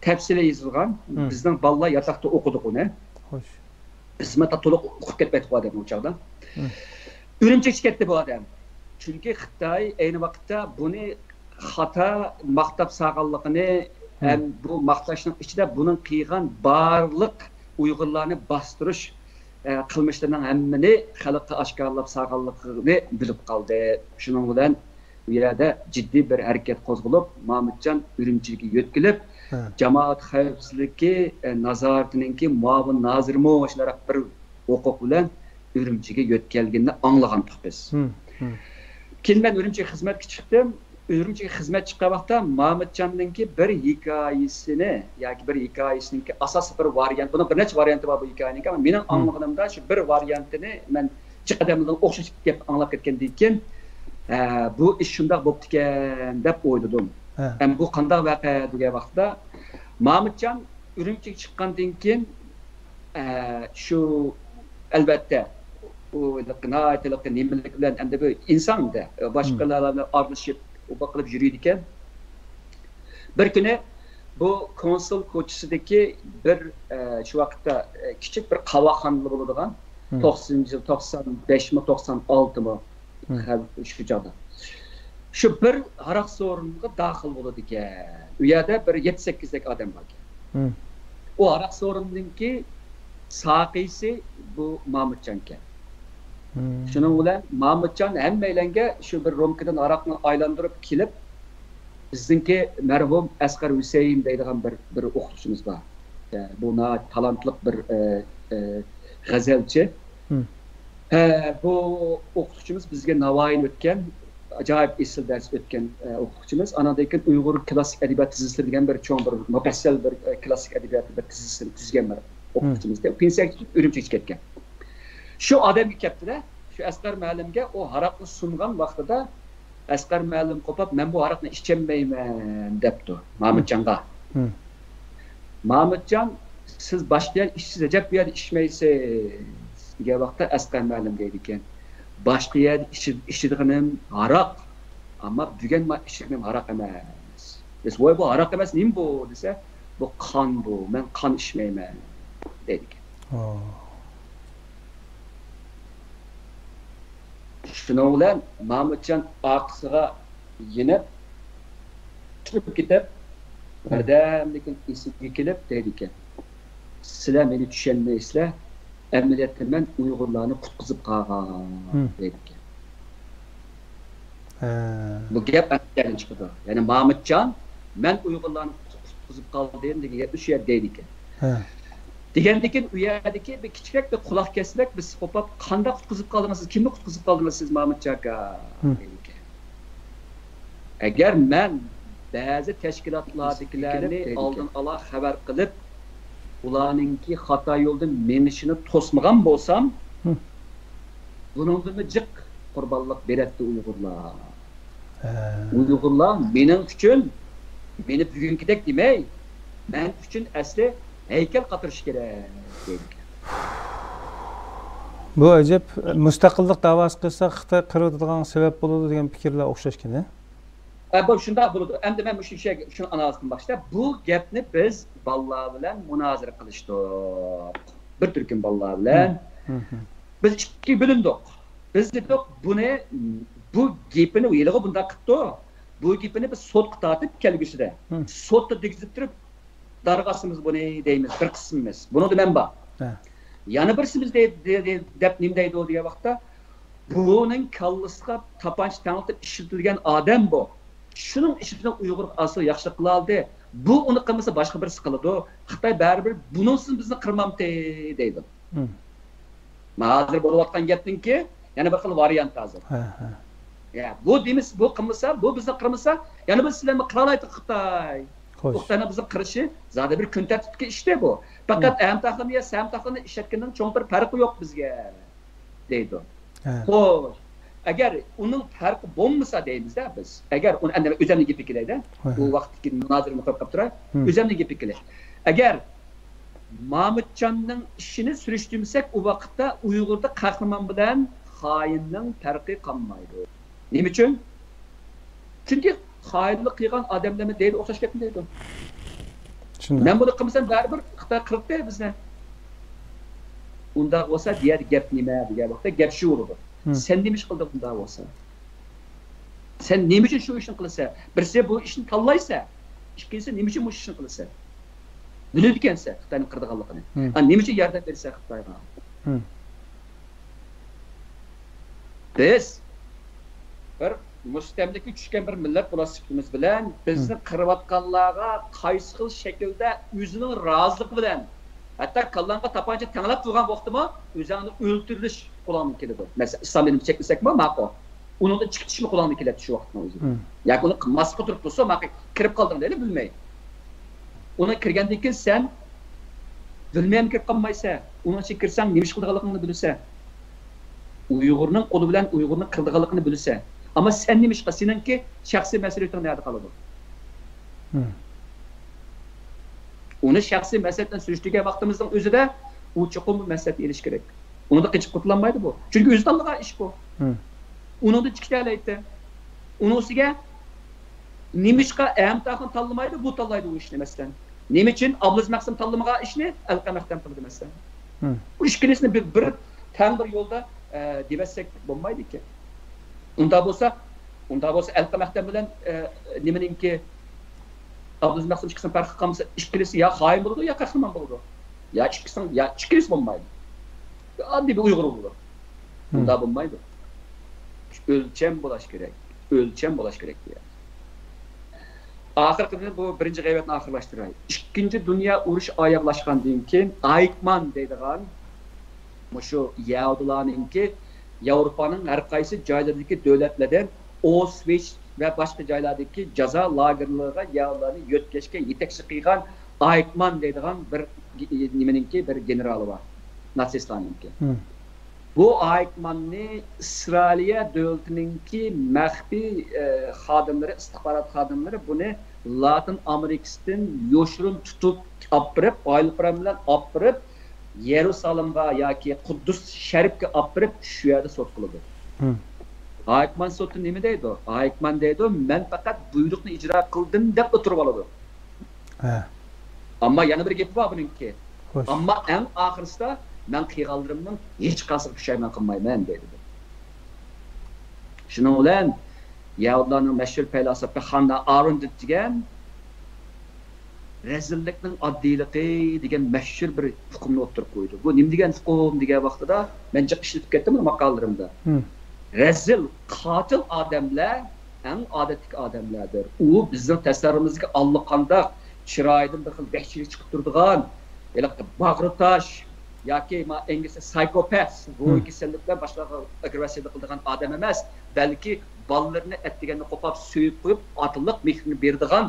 تەپسىلىي يېزىلغان. ھىم. بىزنىڭ بالىلار ياتاقتا ئوقۇدۇق ئۇنى. خوش. بىزمۇ تا تولۇق ئۇقۇپ كەتمەيتتۇق ئۇ ئادەمنى ئۇ چاغدا. ھىم. ئۈرۈمچىگە چىقىپ كەتتى بۇ ئادەم. چۈنكى خىتاي ئەينى ۋاقىتتا بۇنى خاتا ماختاپ سالغانلىقىنى، ھىم. ھەم بۇ ماختاشنىڭ ئىچىدە بۇنىڭ قىلغان بارلىق ئۇيغۇرلارنى باستۇرۇش، ئە، قىلمىشلىرىنىڭ ھەممىنى خەلققە ئاشكارىلاپ سالغانلىقىنى بىلىپ قالدى. شۇنىڭ بىلەن بۇ يەردە جىددىي بىر ھەرىكەت قوزغىلىپ، مامۇتجان ئۈرۈمچىگە يۆتكىلىپ، ھە. جامائەت خەۋپسىزلىكى، ئە، نازارىتىنىڭكى مۇئاۋىن نازىرىمۇ شۇنداق بىر ھوقۇق بىلەن ئۈرۈمچىگە يۆتكەلگىنىنى ئاڭلىغانتۇق بىز. ھىم، ھىم. كېيىن مەن ئۈرۈمچىگە خىزمەتكە چىقتىم. ئۈرۈمچىگە خىزمەت چىققان ۋاقىتتا مامۇتجاننىڭكى بىر ھېكايىسىنى ياكى بىر ھېكايىسىنىڭكى ئاساسلىق بىر ۋارىيانت، بۇنىڭ بىر نەچچە ۋارىيانتى بار بۇ ھېكايىنىڭكى، ئەمما مېنىڭ ھىم. ئاڭلىغىنىمدا شۇ بىر ۋارىيانتىنى مەن جىق ئادەملەردىن ئوخشاش گەپ ئاڭلاپ كەتكەندىن كېيىن، ئە، بۇ ئىش شۇنداق بوپتىكەن دەپ ئويلىدىم. ھە. ئەمما بۇ قانداق ۋەقە دېگەن ۋاقىتتا، مامۇتجان ئۈرۈمچىگە چىققاندىن كېيىن، ئە، شۇ، ئەلۋەتتە، ئۇ ناھايىتى نېمىلىك بىلەن، ئەمدى بۇ ئىنسان-دە، باشقىلار بىلەن ئارىلىشىپ، ئۇ قىلىپ يۈرىدىكەن. بىر كۈنى بۇ كونسۇل كوچىسىدىكى بىر، ئە، شۇ ۋاقىتتا، ئە، كىچىك بىر قاۋاقخانىدا بولىدىغان، مم. توقسىنىنچى يىل، توقسان بەشمۇ، توقسان ئالتىمۇ، مم. ھە، شۇ چاغدا. شۇ بىر ھاراق سورۇنغا داخىل بولىدىكەن. ئۇ يەردە بىر يەتتە سەككىزدەك ئادەم باركەن. مم. ئۇ ھاراق سورۇندىكى ساقىيسى بۇ مامۇتجانكەن. مم. شۇنىڭ بىلەن مامۇتجان ھەممەيلەنگە شۇ بىر رومكىدىن ھاراقنى ئايلاندۇرۇپ كېلىپ، بىزنىڭكى مەرھۇم ئەسقەر ھۈسەيىن دەيدىغان بىر، بىر ئوقۇتقۇچىمىز بار. ئە، بۇ ناھايىتى تالانتلىق بىر، ئە، ئە، غەزەلچى. مم. ئە، بۇ ئوقۇتقۇچىمىز بىزگە ناۋايىنى ئۆتكەن، ئاجايىپ ئېسىل دەرس ئۆتكەن، ئە، ئوقۇتقۇچىمىز. ئاناندىن كېيىن ئۇيغۇر كلاسسىك ئەدەبىيات تېزىسلىرى دېگەن بىر چوڭ بىر مۇپەسسەل بىر، ئە، كلاسسىك ئەدەبىياتى بىر تېزىسىنى تۈزگەن بىر ئوقۇتقۇچىمىز. مم. پېنسىيەگە چىقىپ ئۈرۈمچىگە كەتكەن. شۇ ئادەمگە كەپتىدە، شۇ ئەسقەر مۇئەللىمگە ئۇ ھاراقنى سۇنغان ۋاقتىدا، ئەسقەر مۇئەللىم قوپاپ، «مەن بۇ ھاراقنى ئىچەلمەيمەن» دەپتۇ مامۇتجانغا. مم. مامۇتجان، «سىز باشقا يەردە ئىچىسىز، ئەجەب بۇ يەردە ئىچمەيسىز» دېگەن ۋاقىتتا ئەسقەر مۇئەللىم دەيدىكەن، «باشقا يەردە ئىچى-، ئىچىدىغىنىم ھاراق، ئەمما بۈگۈن مانا ئىچىدىغىنىم ھاراق ئەمەس» دېسە، «ۋاي، بۇ ھاراق ئەمەس، نېمە بۇ؟» دېسە، «بۇ قان بۇ، مەن قان ئىچمەيمەن» دەيدىكەن. ئوو. شۇنىڭ بىلەن مامۇتجان ئارقىسىغا يېنىپ، تۇرۇپ كېتىپ، بىردەمدىن كېيىن ئېسىگە كېلىپ دەيدىكەن، «سىلەر مېنى چۈشەنمەيسىلەر، ئەمەلىيەتتە مەن ئۇيغۇرلارنى قۇتقۇزۇپ قالغان» دەيدىكەن. ھە. بۇ گەپ ئەنە شۇ يەردىن چىقىدۇ. يەنى مامۇتجان، «مەن ئۇيغۇرلارنى قۇتقۇزۇپ قالدىم» دېگەن گەپنى شۇ يەردە دەيدىكەن. ھە. دېگەندىن كېيىن ئۇ يەردىكى بىر كىچىكرەك بىر قۇلاق كەسمەك بىرسى قوپاپ، «قانداق قۇتقۇزۇپ قالدىڭىز سىز؟ كىمنى قۇتقۇزۇپ قالدىڭىز سىز، مامۇتجان ئاكا؟» دەيدىكەن. «ئەگەر مەن بەزى تەشكىلاتلاردىكىلەرنى ئالدىن ئالا خەۋەر قىلىپ، ئۇلارنىڭكى خاتا يولدا مېڭىشىنى توسمىغان بولسام، بۇنىڭدىنمۇ جىق قۇربانلىق بېرەتتى ئۇيغۇرلار. ھە. ئۇيغۇرلار مېنىڭ ئۈچۈن، مېنى بۈگۈنكىدەك دېمەي، مەن ئۈچۈن ئەسلى ھەيكەل قاتۇرۇشى كېرەك» دەيدىكەن. بۇ ئەجەب، مۇستەقىللىق داۋاسى قىلساق خىتاي قىرىۋېتىدىغان سەۋەب بولىدۇ دېگەن پىكىرلەر ئوخشاشكەن، ھە؟ ئە، بۇ شۇنداق بولىدۇ. ئەمدى مەن مۇشۇ ئىشەر-، شۇنى ئانالىز قىلماقچى. بۇ گەپنى بىز بالىلار بىلەن مۇنازىرە قىلىشتۇق. بىر تۈركۈم بالىلار بىلەن. مم. مم. بىز ئىككىگە بۆلۈندۇق. بىز دېدۇق، بۇنى، بۇ گېپىنى ھېلىغۇ بۇنداق قىپتۇ. بۇ گېپىنى بىز سوتقا تارتىپ كەلگۈسىدە، مم. سوتتا دېگۈزۈپ تۇرۇپ، دارغا ئاسىمىز بۇنى دەيمىز، بىر قىسمىمىز. بۇنىڭدا مەن بار. ھە. يەنە بىرسىمىز دەي-، دەي-، دەي-، دەپ نېمە دەيدۇ دېگەن ۋاقىتتا، بۇنىڭ كاللىسىغا تاپانچا تەڭلىتىپ ئىشلىتىلگەن ئادەم بۇ. شۇنىڭ ئىچىدىن ئۇيغۇر ئاز تولا ياخشىلىق قىلالىدى. بۇ ئۇنى قىلمىسا، باشقا بىرسى قىلىدۇ. خىتاي بەرىبىر بۇنىڭسىز بىزنى قىرمامتى دەيدۇ. مم. مانا ھازىر بولۇۋاتقان گەپنىڭكى يەنە بىر خىل ۋارىيانت ھازىر. ھە، ھە. يا، بۇ دېمىس، بۇ قىلمىسا، بۇ بىزنى قىرمىسا، يەنە بىز سىلەرنى قىرالايدۇ خىتاي. خوش. خىتاينىڭ بىزنى قىرىشى زادى بىر كۈن تەرتىپتىكى ئىشتى بۇ. پەقەت مم. ئەمتاخنى يا سەمتاخنى ئىشلەتكەننىڭ چوڭ بىر پەرقى يوق بىزگە. دەيدۇ. ھە. خوش، ئەگەر ئۇنىڭ پەرقى بولمىسا دەيمىز-دە بىز. ئەگەر ئۇنى ئەمدى ئۆزۈمنىڭ گېپىگە كېلەيدە، ھە، بۇ ھە. ۋاقىتتىكى مۇنازىرىنى قويۇپ قاپتۇراي. ھە. ئۆزۈمنىڭ گېپىگە كېلەي. ئەگەر مامۇتجاننىڭ ئىشىنى سۈرۈشتۈرمىسەك، ئۇ ۋاقىتتا ئۇيغۇردا قەھرىمان بىلەن خائىننىڭ پەرقى قالمايدۇ. نېمە ئۈچۈن؟ چۈنكى خائىنلىق قىلغان ئادەملەرمۇ دەيدۇ، ئوخشاش گەپنى دەيدۇ. شۇنداق. مەن بۇنى قىلمىسام، بەرىبىر خىتاي قىرىپ بەر بىزنى. ئۇنداق بولسا، بۇ يەردە گەپ نېمە دېگەن ۋاقىتتا، گەپ شۇ بولىدۇ. ھىم. سەن نېمە ئىش قىلدىڭ ئۇنداق بولسا؟ سەن نېمە ئۈچۈن شۇ ئىشنى قىلىسەن؟ بىرسى بۇ ئىشنى تاللايسەن، ئىككىنچىسى نېمە ئۈچۈن مۇشۇ ئىشنى قىلىسەن؟ بىلىدىكەنسەن خىتاينىڭ قىرىدىغانلىقىنى. ھىم. ئا، نېمە ئۈچۈن ياردەم بېرىسەن خىتايغا؟ ھىم. بىز بىر مۇستەملىكىگە چۈشكەن بىر مىللەت بولۇش سۈپىتىمىز بىلەن، بىزنى ھىم. قىرىۋاتقانلارغا قايسى خىل شەكىلدە ئۆزىنىڭ رازىلىقى بىلەن، ھەتتا كاللاڭغا تاپانچا تەڭلەپ تۇرغان ۋاقتىمۇ ئۆزۈڭنى ئۆلتۈرۈۋېلىش قولۇڭدىن كېلىدۇ. مەسىلەن، ئىسلام دىنىنى چەكلىسەكمۇ ماقۇل. ئۇنىڭدىن چىقىپ كېتىشمۇ قولۇڭدىن كېلەتتى شۇ ۋاقىتنىڭ ئۆزىدە. ھىم. ياكى ئۇنى قىلماسلىققا تۇرۇپ تۇرسا، ماقۇل، كىرىپ قالدىڭ دەيلى، بىلمەي. ئۇنى كىرگەندىن كېيىن سەن بىلمەيلا كىرىپ قالمايسەن. ئۇنىڭ ئىچىگە كىرسەڭ، نېمە ئىش قىلىدىغانلىقىڭنى بىلىسەن. ئۇيغۇرنىڭ قولى بىلەن ئۇيغۇرنى قىلىدىغانلىقىنى بىلىسەن. ئەمما سەن نېمە ئىش قىل-، سېنىڭكى شەخسىي مەسئۇلىيىتىڭ نەدە قالىدۇ؟ ھىم. ئۇنى شەخسىي مەسلىھەت بىلەن سۈرۈشتۈرگەن ۋاقتىمىزنىڭ ئۆزىدە ئۇ چوقۇم بۇ مەسلىھەتنى ئېلىشى كېرەك. ئۇنىڭدا قېچىپ قۇتۇلالمايدۇ بۇ. چۈنكى ئۆزى تاللىغان ئىش بۇ. ھىم. ئۇنىڭدىن چىقىشالايتتى. ئۇنىڭ ئۈستىگە نېمىشقا ئەمتاخۇن تاللىمايدۇ، بۇ تاللايدۇ ئۇ ئىشنى، مەسىلەن؟ نېمە ئۈچۈن ئابلىز مەخسۇم تاللىمىغان ئىشنى ئەلقەم ئەختەم قىلدى، مەسىلەن؟ ھىم. بۇ ئىككىلىسىنى بىر، بىر تەڭ بىر يولدا، ئە، دېۋەتسەك بولمايدىكەن. ئۇنداق بولسا، ئۇنداق بولسا ئەلقەم ئەختەم بىلەن، ئە، نېمىنىڭكى، ئابلىز مەخسۇم ئىككىسىنىڭ پەرقى قالمىسا، ئىككىلىسى يا خائىن بولىدۇ، يا قەھرىمان بولىدۇ. يا ئىككىسىنىڭ، يا ئىككىلىسى بولمايدۇ. ئاددىي بىر ئۇيغۇر بولىدۇ. مۇنداق بولمايدۇ. ئۆلچەم بولاش كېرەك. ئۆلچەم بولاش كېرەك بۇ يەردە. ئاخىرقىدىن بۇ بىرىنچى غەيۋەتنى ئاخىرلاشتۇراي. ئىككىنچى دۇنيا ئۇرۇشى ئاياغلاشقاندىن كېيىن، ئايكمان دەيدىغان مۇشۇ يەھۇدىيلارنىڭكى ياۋروپانىڭ ھەر قايسى جايلىرىدىكى دۆلەتلەردىن ئوسۋىچ ۋە باشقا جايلاردىكى جازا لاگېرلىرىغا يەھۇدىيلارنى يۆتكەشكە يېتەكچىلىك قىلغان ئايكمان دەيدىغان بىر، نېمىنىڭكى، بىر گېنېرالى بار، ناتسىستلارنىڭكى. بۇ ئايكماننى ئىسرائىلىيە دۆلىتىنىڭكى مەخپىي، ئە، خادىملىرى، ئىستىخبارات خادىملىرى بۇنى لاتىن ئامېرىكىسىدىن يوشۇرۇن تۇتۇپ ئاپىرىپ، ئائىلە قۇرامى بىلەن ئاپىرىپ، يېرۇسالىمغا ياكى قۇددۇس شەرىپكە ئاپىرىپ، شۇ يەردە سوت قىلىدۇ. ھايكمان سوتتا نېمە دەيدۇ؟ ھايكمان دەيدۇ، مەن پەقەت بۇيرۇقنى ئىجرا قىلدىم دەپلا تۇرۇۋالىدۇ. ھە. ئەمما يەنە بىر گېپى بار بۇنىڭكى. خوش. ئەمما ئەڭ ئاخىرسىدا مەن قىلغانلىرىمنىڭ ھېچقايسىغا پۇشايمان قىلمايمەن دەيدۇ. شۇنىڭ بىلەن يەھۇدىيلارنىڭ مەشھۇر پەيلاسوپى خاننا ئارېندت دېگەن رەزىللىكنىڭ ئاددىيلىقى دېگەن مەشھۇر بىر ئۇقۇمنى ئوتتۇرىغا قويىدۇ. بۇ نېمە دېگەن ئۇقۇم دېگەن ۋاقتىدا مەن جىق ئىشلىتىپ كەتتىم بۇنى ماقالىلىرىمدا. ھىم. رەزىل، قاتىل ئادەملەر ئەڭ ئادەتتىكى ئادەملەردۇر. ئۇ بىزنىڭ تەسەۋۋۇرىمىزدىكى ئاللىقانداق چىرايىدىن بىر خىل ۋەھشىيلىك چىقىپ تۇرىدىغان، ھېلىقى باغرى تاش ياكى ما ئىنگلىزچە سايكوپات، روھىي كېسەللىك بىلەن باشقىلارغا ئاگرېسسىيە قىلىدىغان ئادەم ئەمەس، بەلكى بالىلىرىنى ئەتىگەندە قوپاپ سۆيۈپ قويۇپ، ئاتىلىق مېھرىنى بېرىدىغان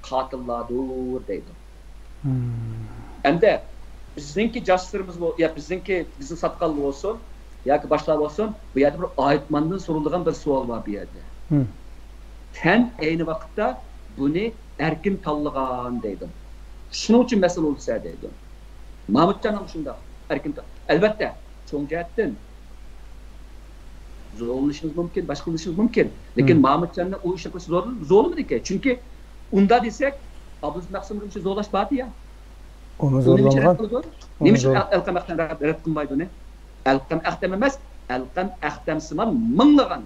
قاتىللاردۇر دەيدۇ. ھىم. ئەمدى بىزنىڭكى جاسۇسلىرىمىز بول-، يا بىزنىڭكى، بىزنىڭ ساتقانلار بولسۇن، ياكى باشقىلار بولسۇن، بۇ يەردە بىر ئايتماندىن سورىلىدىغان بىر سوئال بار بۇ يەردە. ھىم. سەن ئەينى ۋاقىتتا بۇنى ئەركىن تاللىغان دەيدۇ. شۇنىڭ ئۈچۈن مەسىلە بولدى سەن دەيدۇ. مامۇتجاننىڭ شۇنداق ئەركىن تا-، ئەلۋەتتە، چوڭ جەھەتتىن زورلىشىمىز مۇمكىن، باشقا قىلىشىمىز مۇمكىن. لېكىن مامۇتجاننى ئۇ ئىشنى قىلىشنى زور-، زورلىمىدىكەن. چۈنكى ئۇنداق دېسەك، ئابدۇللىمىت مەخسۇمنىڭ ئىشى زورلاش بارتى يا. ئۇنى زورلىمىغان. نېمە ئۈچۈن ئەلقەم ئەختەم رەت قىلمايدۇ ئۇنى؟ ئەلقەم ئەختەم ئەمەس، ئەلقەم ئەختەمسىمان مىڭلىغان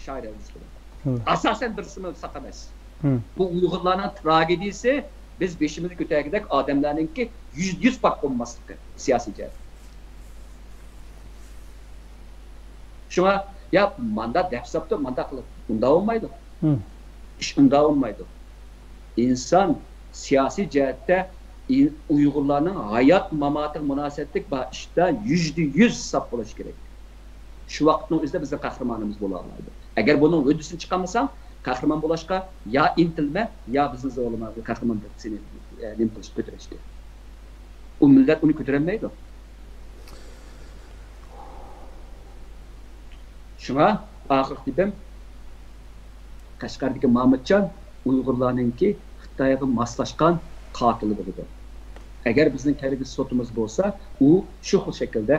شائىر يازغۇچى بار. ئاساسەن بىرسىمۇ ساق ئەمەس. بۇ ئۇيغۇرلارنىڭ تراگېدىيىسى، بىز بېشىمىزنى كۆتۈرگۈدەك ئادەملەرنىڭكى يۈزدە يۈز پاك بولماسلىقى سىياسىي جەھەتتىن. شۇڭا، يا ماندا دەپ ساپتۇ، ماندا قىلىپ، ئۇنداق بولمايدۇ. ئىش ئۇنداق بولمايدۇ. ئىنسان سىياسىي جەھەتتە ئۇيغۇرلارنىڭ ھايات ماماتىغا مۇناسىۋەتلىك بار ئىشتا يۈزدە يۈز ساپ بولۇشى كېرەك. شۇ ۋاقىتنىڭ ئۆزىدە بىزنىڭ قەھرىمانىمىز بولالايدۇ. ئەگەر بۇنىڭ ھۆددىسىنى چىقارمىساڭ، قەھرىمان بولۇشقا يا ئىنتىلمە، يا بىزنى زورلىما، قەھرىمان دەپ سېنى نېمە قىلىشقا كۆتۈرۈشكە. ئۇ مىللەت ئۇنى كۆتۈرەلمەيدۇ. شۇڭا ئاخىرقى گېپىم، قەشقەردىكى مامۇتجان ئۇيغۇرلارنىڭكى خىتايغا ماسلاشقان قاتىلى بولىدۇ. ئەگەر بىزنىڭ كەلگۈسى سوتىمىز بولسا، ئۇ شۇ خىل شەكىلدە،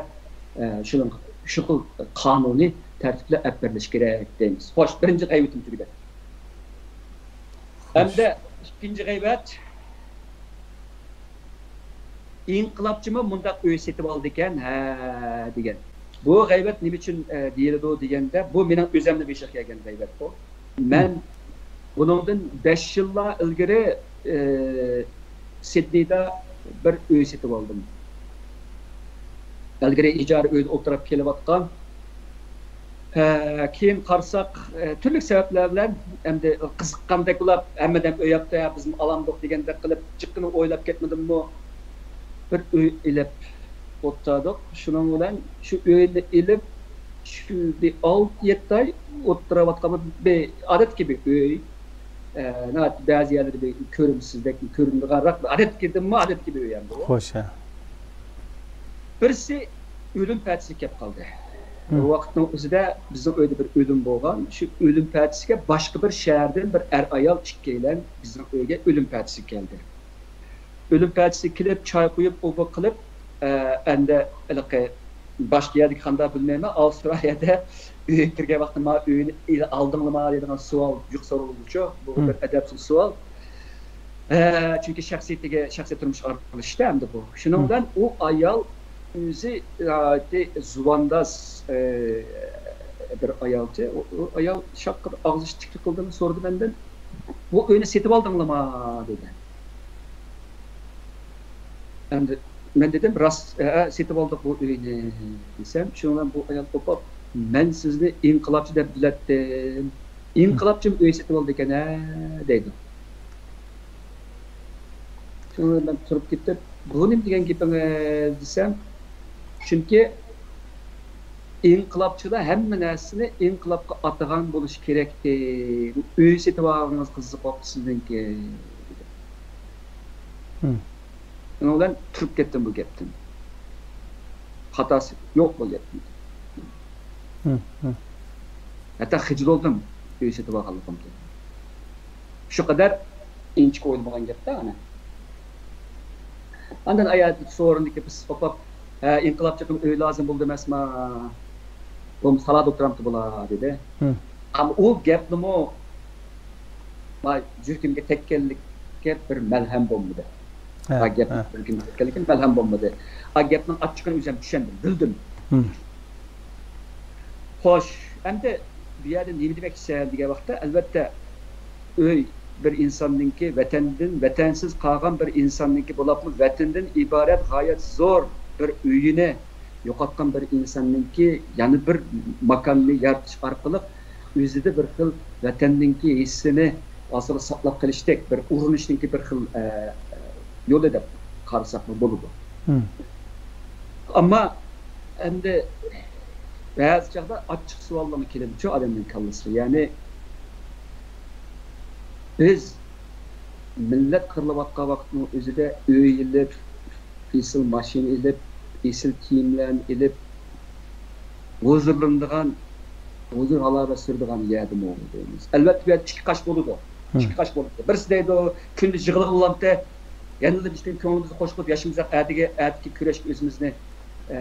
ئە، شۇنىڭ، شۇ خىل قانۇنىي تەرتىپلەر ئەپ بېرىلىشى كېرەك دەيمىز. خوش، بىرىنچى غەيۋىتىم تۈگىدى. ئەمدى ئىككىنچى غەيۋەت. ئىنقىلابچىمۇ مۇنداق ئۆي سېتىپ ئالىدىكەن، ھە، دېگەن. بۇ غەيۋەت نېمە ئۈچۈن، ئە، دېيىلىدۇ دېگەندە، بۇ مېنىڭ ئۆزۈمنىڭ بېشىغا كەلگەن غەيۋەت بۇ. مەن بۇنىڭدىن بەش يىللار ئىلگىرى، ئە، سىدنېيدا بىر ئۆي سېتىپ ئالدىم. ئىلگىرى ئىجارە ئۆيدە ئولتۇرۇپ كېلىۋاتقان. ھە، كېيىن قارىساق، ئە، تۈرلۈك سەۋەبلەر بىلەن ئەمدى قىزىققاندەك بولۇپ، ھەممىدىن ئۆي ياپتى، بىزمۇ ئالامدۇق دېگەندەك قىلىپ، جىققىنە ئويلاپ كەتمىدىممۇ؟ بىر ئۆي ئېلىپ ئولتۇردۇق. شۇنىڭ بىلەن شۇ ئۆينى ئېلىپ، شۇ بىر ئالتە، يەتتە ئاي ئولتۇرۇۋاتقان بىر، بىر ئادەتتىكى بىر ئۆي. ئە، ناھايىتى بەزى يەرلىرى بىر كۆرۈمسىزدەك كۆرۈنىدىغانراق، ئادەتتىكىدىنمۇ ئادەتتىكى بىر ئۆي ئەمدى ئۇ. خوش، ھە. بىرسى ئۆلۈم پەتىسىگە كەپ قالدى. بۇ ۋاقىتنىڭ ئۆزىدە بىزنىڭ ئۆيدە بىر ئۆلۈم بولغان. شۇ ئۆلۈم پەتىسىگە باشقا بىر شەھەردىن بىر ئەر ئايال ئىككىيلەن بىزنىڭ ئۆيگە ئۆلۈم پەتىسىگە كەلدى. ئۆلۈم پەتىسىگە كېلىپ، چاي قۇيۇپ، ئۇ بۇ قىلىپ، ئە، ئەندى ھېلىقى باشقا يەردىكى قانداق بىلمەيمەن، ئاۋسترالىيەدە ئۆيگە كىرگەن ۋاقتىدا، ما ئۆينى ئالدىڭلىما دەيدىغان سوئال جىق سورىلىدۇچۇ. بۇ بىر ئەدەپسىز سوئال. ئە، چۈنكى شەخسىيىتىگە، شەخسىي تۇرمۇشقا ئارىلىشىشتا ئەمدى بۇ. شۇنىڭ بىلەن ئۇ ئايال ئۆزى ناھايىتى زۇۋانداز، ئە، بىر ئايالچى. ئۇ، ئۇ ئايال شاققىدە ئاغزى ئىچىكلىك قىلدىمۇ سورىدى مەندىن، «بۇ ئۆينى سېتىۋالدىڭلىما؟» دېدى. ئەمدى مەن دېدىم، «راست، ھە، سېتىۋالدۇق بۇ ئۆينى» دېسەم، شۇنىڭ بىلەن بۇ ئايال قوپۇپ، «مەن سىزنى ئىنقىلابچى دەپ بىلەتتىم. ئىنقىلابچىمۇ ئۆي سېتىۋالىدىكەن-ھە» دەيدۇ. شۇنىڭ بىلەن مەن تۇرۇپ كېتىپ، «بۇ نېمە دېگەن گېپىڭىز؟» دېسەم، «چۈنكى ئىنقىلابچىلار ھەممە نەرسىنى ئىنقىلابقا ئاتىغان بولۇشى كېرەكتى. ئۆي سېتىۋالغىنىڭىز قىزىق بوپتۇ سىزنىڭكى» دېدى. شۇنىڭ بىلەن تۇرۇپ كەتتىم بۇ گەپتىن. خاتاسى يوق بۇ گەپنىڭ. ھەتتا خىجىل بولدۇم ئۆي سېتىۋالغانلىقىمدىن. شۇ قەدەر ئىنچىكە ئويلىمىغان گەپتە ئانا. ئاندىن ئايال سورۇندىكى بىر قوپۇپ، «ھە، ئىنقىلابچىغا ئۆي لازىم بولدى ئەمەسما؟ بولمىسا سالادا ئولتۇرامتى بۇلار» دېدى. ئەمما ئۇ گەپنىمۇ ما يۈرىكىمگە تەگكەنلىككە بىر مەلھەم بولمىدى. ھە، ھە، گەپ يۈرىكىمگە تەگكەنلىككە مەلھەم بولمىدى. ئا گەپنىڭ ئاچچىقىنى ئۆزۈم چۈشەندىم، بىلدىم. خوش، ئەمدى بۇ يەردە نېمە دېمەكچىسەن دېگەن ۋاقىتتا، ئەلۋەتتە، ئۆي بىر ئىنساننىڭكى ۋەتەندىن، ۋەتەنسىز قالغان بىر ئىنساننىڭكى، بولۇپمۇ ۋەتىنىدىن ئىبارەت غايەت زور بىر ئۆيىنى يوقاتقان بىر ئىنساننىڭكى يەنە بىر ماكاننى يارىتىش ئارقىلىق ئۆزىدە بىر خىل ۋەتەننىڭكى ھېسسىنى ھازىر ساقلاپ قېلىشتەك بىر ئۇرۇنۇشنىڭكى بىر خىل، ئە، يولى دەپ قارىساقمۇ بولىدۇ. ئەمما ئەمدى بەزى چاغدا ئاچچىق سوئاللارمۇ كېلىدۇچۇ ئادەمنىڭ كاللىسىغا. يەنى بىز مىللەت قىرىلىۋاتقان ۋاقىتنىڭ ئۆزىدە ئۆي ئېلىپ، ئېسىل ماشىنا ئېلىپ، ئېسىل كىيىملەرنى ئېلىپ، ھۇزۇرلىنىدىغان، ھۇزۇر ھالاۋەت سۈرىدىغان يەردىمۇ دەيمىز. ئەلۋەتتە، بۇ يەردە ئىككى قاش بولىدۇ. ئىككى قاش بولىدۇ. بىرسى دەيدۇ، «كۈندە يىغلىغىلامتى، يەنىلا بىزنىڭ كۆڭلىمىزنى خوش قىلىپ ياشىمىساق، ئەتىگە، ئەتىكى كۈرەشكە ئۆزىمىزنى، ئە،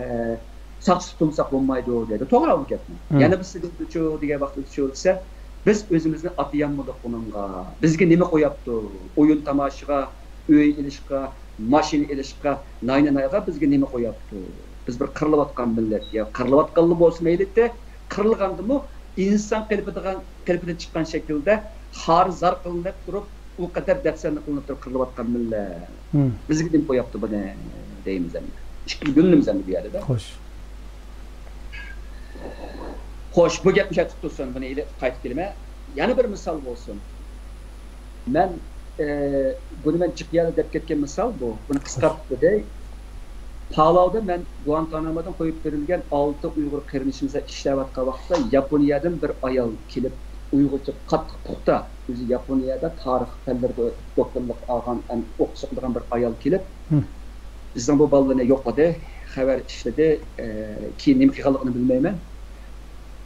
ساقچى تۇتمىساق بولمايدۇ» دەيدۇ. توغرا بۇ گەپمۇ. يەنە بىرسى دەيدۇچۇ دېگەن ۋاقىتتا شۇ دېسە، «بىز ئۆزىمىزنى ئاتىيالمىدۇق بۇنىڭغا. بىزگە نېمە قوياپتۇ؟ ئويۇن تاماشىغا، ئۆي ئېلىشقا، ماشىنا ئېلىشقا، ناينى نايغا بىزگە نېمە قوياپتۇ؟ بىز بىر قىرىلىۋاتقان مىللەت.» يا قىرىلىۋاتقانلا بولسا مەيلىتى، قىرىلغاندىمۇ ئىنسان قېلىپىدىغان، قېلىپىدىن چىققان شەكىلدە خار-زار قىلىنىپ تۇرۇپ، ئۇ قەدەر دەپسەندە قىلىنىپ تۇرۇپ قىرىلىۋاتقان مىللەت. بىزگە نېمە قوياپتۇ بۇنى دەيمىز ئەمدى. ئىككى گۈللىمىز ئەمدى بۇ يەردە. خوش. خوش، بۇ گەپنى شۇ يەردە تۇتۇپ تۇرسۇن، بۇنى ئېلىپ قايتىپ كېلىمەن. يەنە بىر مىسال بولسۇن. مەن، ئە، بۇنى مەن جىق يەردە دەپ كەتكەن مىسال بۇ. بۇنى قىسقارتىپ بېرەي. پالاۋدا مەن گۇانتانامودىن قويۇپ بېرىلگەن ئالتە ئۇيغۇر قېرىندىشىمىز ئىشلەۋاتقان ۋاقىتتا ياپونىيەدىن بىر ئايال كېلىپ، ئۇيغۇرچە قاتتىق پۇختا، ئۆزى ياپونىيەدە تارىخ پەنلىرىدە دوكتورلۇق ئالغان، ھەم ئوقۇتقۇزىدىغان بىر ئايال كېلىپ، بىزنىڭ بۇ بالىلارنى يوقلىدى، خەۋەر ئىشلىدى. ئە، كېيىن نېمە قىلغانلىقىنى بىلمەيمەن.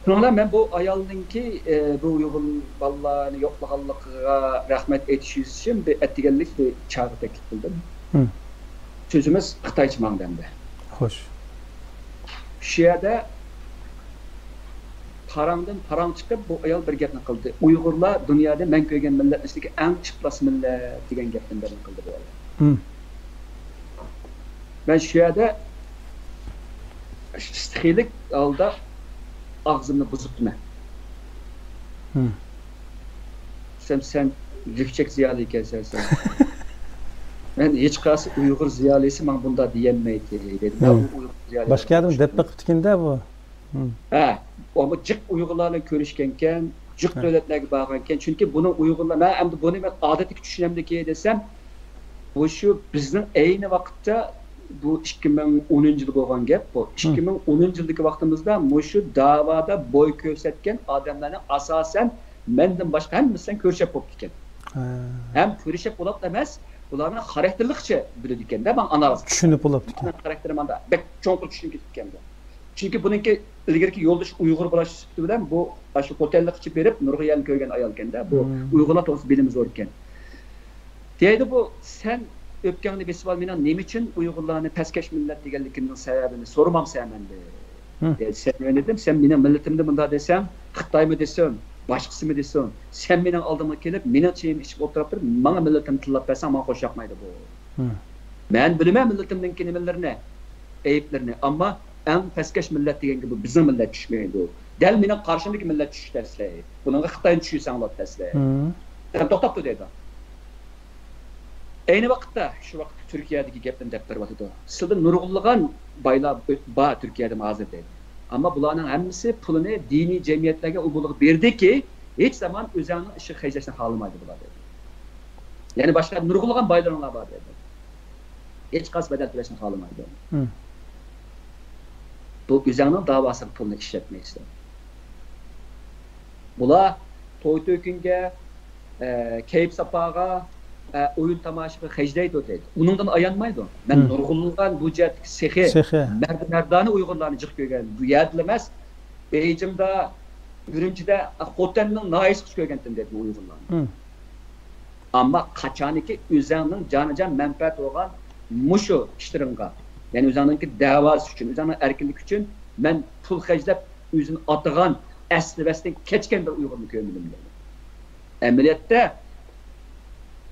شۇنىڭ بىلەن مەن بۇ ئايالنىڭكى، ئە، بۇ ئۇيغۇر بالىلارنى يوقلىغانلىقىغا رەھمەت ئېيتىش يۈزىسىدىن بىر ئەتىگەنلىك بىر چاغ تەكلىپ قىلدىم. سۆزىمىز خىتايچە ماڭدى ئەمدى. خوش. شۇ يەردە پاراڭدىن پاراڭ چىقىپ، بۇ ئايال بىر گەپنى قىلدى. ئۇيغۇرلار دۇنيادا مەن كۆرگەن مىللەتلەر ئىچىدىكى ئەڭ ئىپلاس مىللەت دېگەن گەپنى بىرنى قىلدى بۇ ئايال. مەن شۇ يەردە ئىستىخىيلىك ھالدا ئاغزىمنى بۇزۇپتىمەن. دېسەم، سەن لۈكچەك زىيالىي ئىكەنسەن سەن. مەن ھېچقايسى ئۇيغۇر زىيالىيسى ماڭا بۇنداق دېيەلمەيتتى، دېدىم. مەن ئۇ ئۇيغۇر زىيالىيسى. باشقا يەردىن دەپ بېقىپتىكەن-دە بۇ. ھە، ئۇمۇ جىق ئۇيغۇرلار بىلەن كۆرۈشكەنكەن، جىق دۆلەتلەرگە بارغانكەن. چۈنكى بۇنىڭ ئۇيغۇرلار، مەن ئەمدى بۇنى مەن ئادەتتىكى چۈشىنەمدىكى دېسەم، بۇ شۇ بىزنىڭ ئەينى ۋاقىتتا بۇ ئىككى مىڭ ئونىنچى يىل بولغان گەپ بۇ. ئىككى مىڭ ئونىنچى يىلدىكى ۋاقتىمىزدا مۇشۇ داۋادا بوي كۆرسەتكەن ئادەملەرنىڭ ئاساسەن مەندىن باشقا ھەممىسى بىلەن كۆرۈشۈپ بوپتىكەن. ھەم كۆرۈشۈپ بولۇپلا ئەمەس، بۇلارنىڭ خاراكتېرلىقچە بىلىدىكەن-دە، ماڭا ئانا چۈشىنىپ بولۇپتىكەن. خاراكتېرى ماندا بەك چوڭقۇر چۈشىنىپ كېتىپتىكەن بۇ. چۈنكى بۇنىڭكى ئىلگىرىكى يولدىشى ئۇيغۇر بولۇش سۈپىتى بىلەن بۇ، شۇ خوتەنلىقچە بېرىپ نۇرغۇن يەرنى كۆرگەن ئايالكەن-دە، بۇ ئۇيغۇرلار توغرىسىدا بىلىمى زور ئىكەن. دەيدۇ بۇ، سەن ئۆپكەڭنى بېسىۋال، مېنىڭ نېمە ئۈچۈن ئۇيغۇرلارنى پەسكەش مىللەت دېگەنلىكىمنىڭ سەۋەبىنى سورىمامسەن مەندىن؟ دېدى. سەن نېمە دېدىم، سەن مېنىڭ مىللىتىمدە مۇنداق دېسەڭ، خىتايمۇ دېسۇن، باشقىسىمۇ دېسۇن، سەن مېنىڭ ئالدىمغا كېلىپ، مېنىڭ چېيىمنى ئىچىپ ئولتۇرۇپ تۇرۇپ، ماڭا مىللىتىمنى تىللاپ بەرسەڭ، ماڭا خوش ياقمايدۇ بۇ. مەن بىلىمەن مىللىتىمنىڭكى نېمىلىرىنى، ئەيىبلىرىنى، ئەمما ئەڭ پەسكەش مىللەت دېگەنگە بۇ بىزنىڭ مىللەت چۈشمەيدۇ. دەل مېنىڭ قارشىمدىكى مىللەت چۈشۈشى تەسلەي. بۇنىڭغا خىتاينى چۈشۈرسەڭلار تەسلەي. سەن توختاپ تۇر دەيدۇ. ئەينى ۋاقىتتا، شۇ ۋاقىتتا تۈركىيەدىكى گەپنى دەپ بېرىۋاتىدۇ. سىلىدە نۇرغۇنلىغان بايلار بار تۈركىيەدىمۇ ھازىر دەيدۇ. ئەمما بۇلارنىڭ ھەممىسى پۇلىنى دىنىي جەمئىيەتلەرگە ئۇ بۇلىغا بېرىدىكى، ھېچ زامان ئۆزەڭنىڭ ئىشىغا خەجلەشنى خالىمايدۇ بۇلار دەيدۇ. يەنى باشقا نۇرغۇنلىغان بايلىرىڭلار بار دەيدۇ. ھېچقايسى بەدەل تۆلەشنى خالىمايدۇ. بۇ ئۆزەڭنىڭ داۋاسىغا پۇلنى ئىشلەتمەيسىلەر. بۇلار توي تۆكۈنگە، ئە، كەيپ ساپاغا، ئە، ئويۇن تاماشىغا خەجلەيدۇ دەيدۇ. ئۇنىڭدىن ئايانمايدۇ. مەن نۇرغۇنلىغان بۇ جەھەتتىكى سېخىي، سېخىي. مەردانە ئۇيغۇرلارنى جىق كۆرگەن. بۇ يەردىلا ئەمەس، بېيجىڭدا، ئۈرۈمچىدە، خوتەننىڭ ناھىيەسىگىچە كۆرگەنتىم دەيدۇ ئۇيغۇرلارنى. ئەمما قاچانكى ئۆزەڭنىڭ جانىجان مەنپەئەتى بولغان مۇشۇ ئىشلىرىڭغا، يەنى ئۆزەڭنىڭكى دەۋاسى ئۈچۈن، ئۆزەڭنىڭ ئەركىنلىكى ئۈچۈن مەن پۇل خەجلەپ ئۆزىنى ئاتىغان، ئەسلى ۋەسلىدىن كەچكەن بىر ئۇيغۇرنى كۆرمىدىم دەيدۇ. ئەمەلىيەتتە،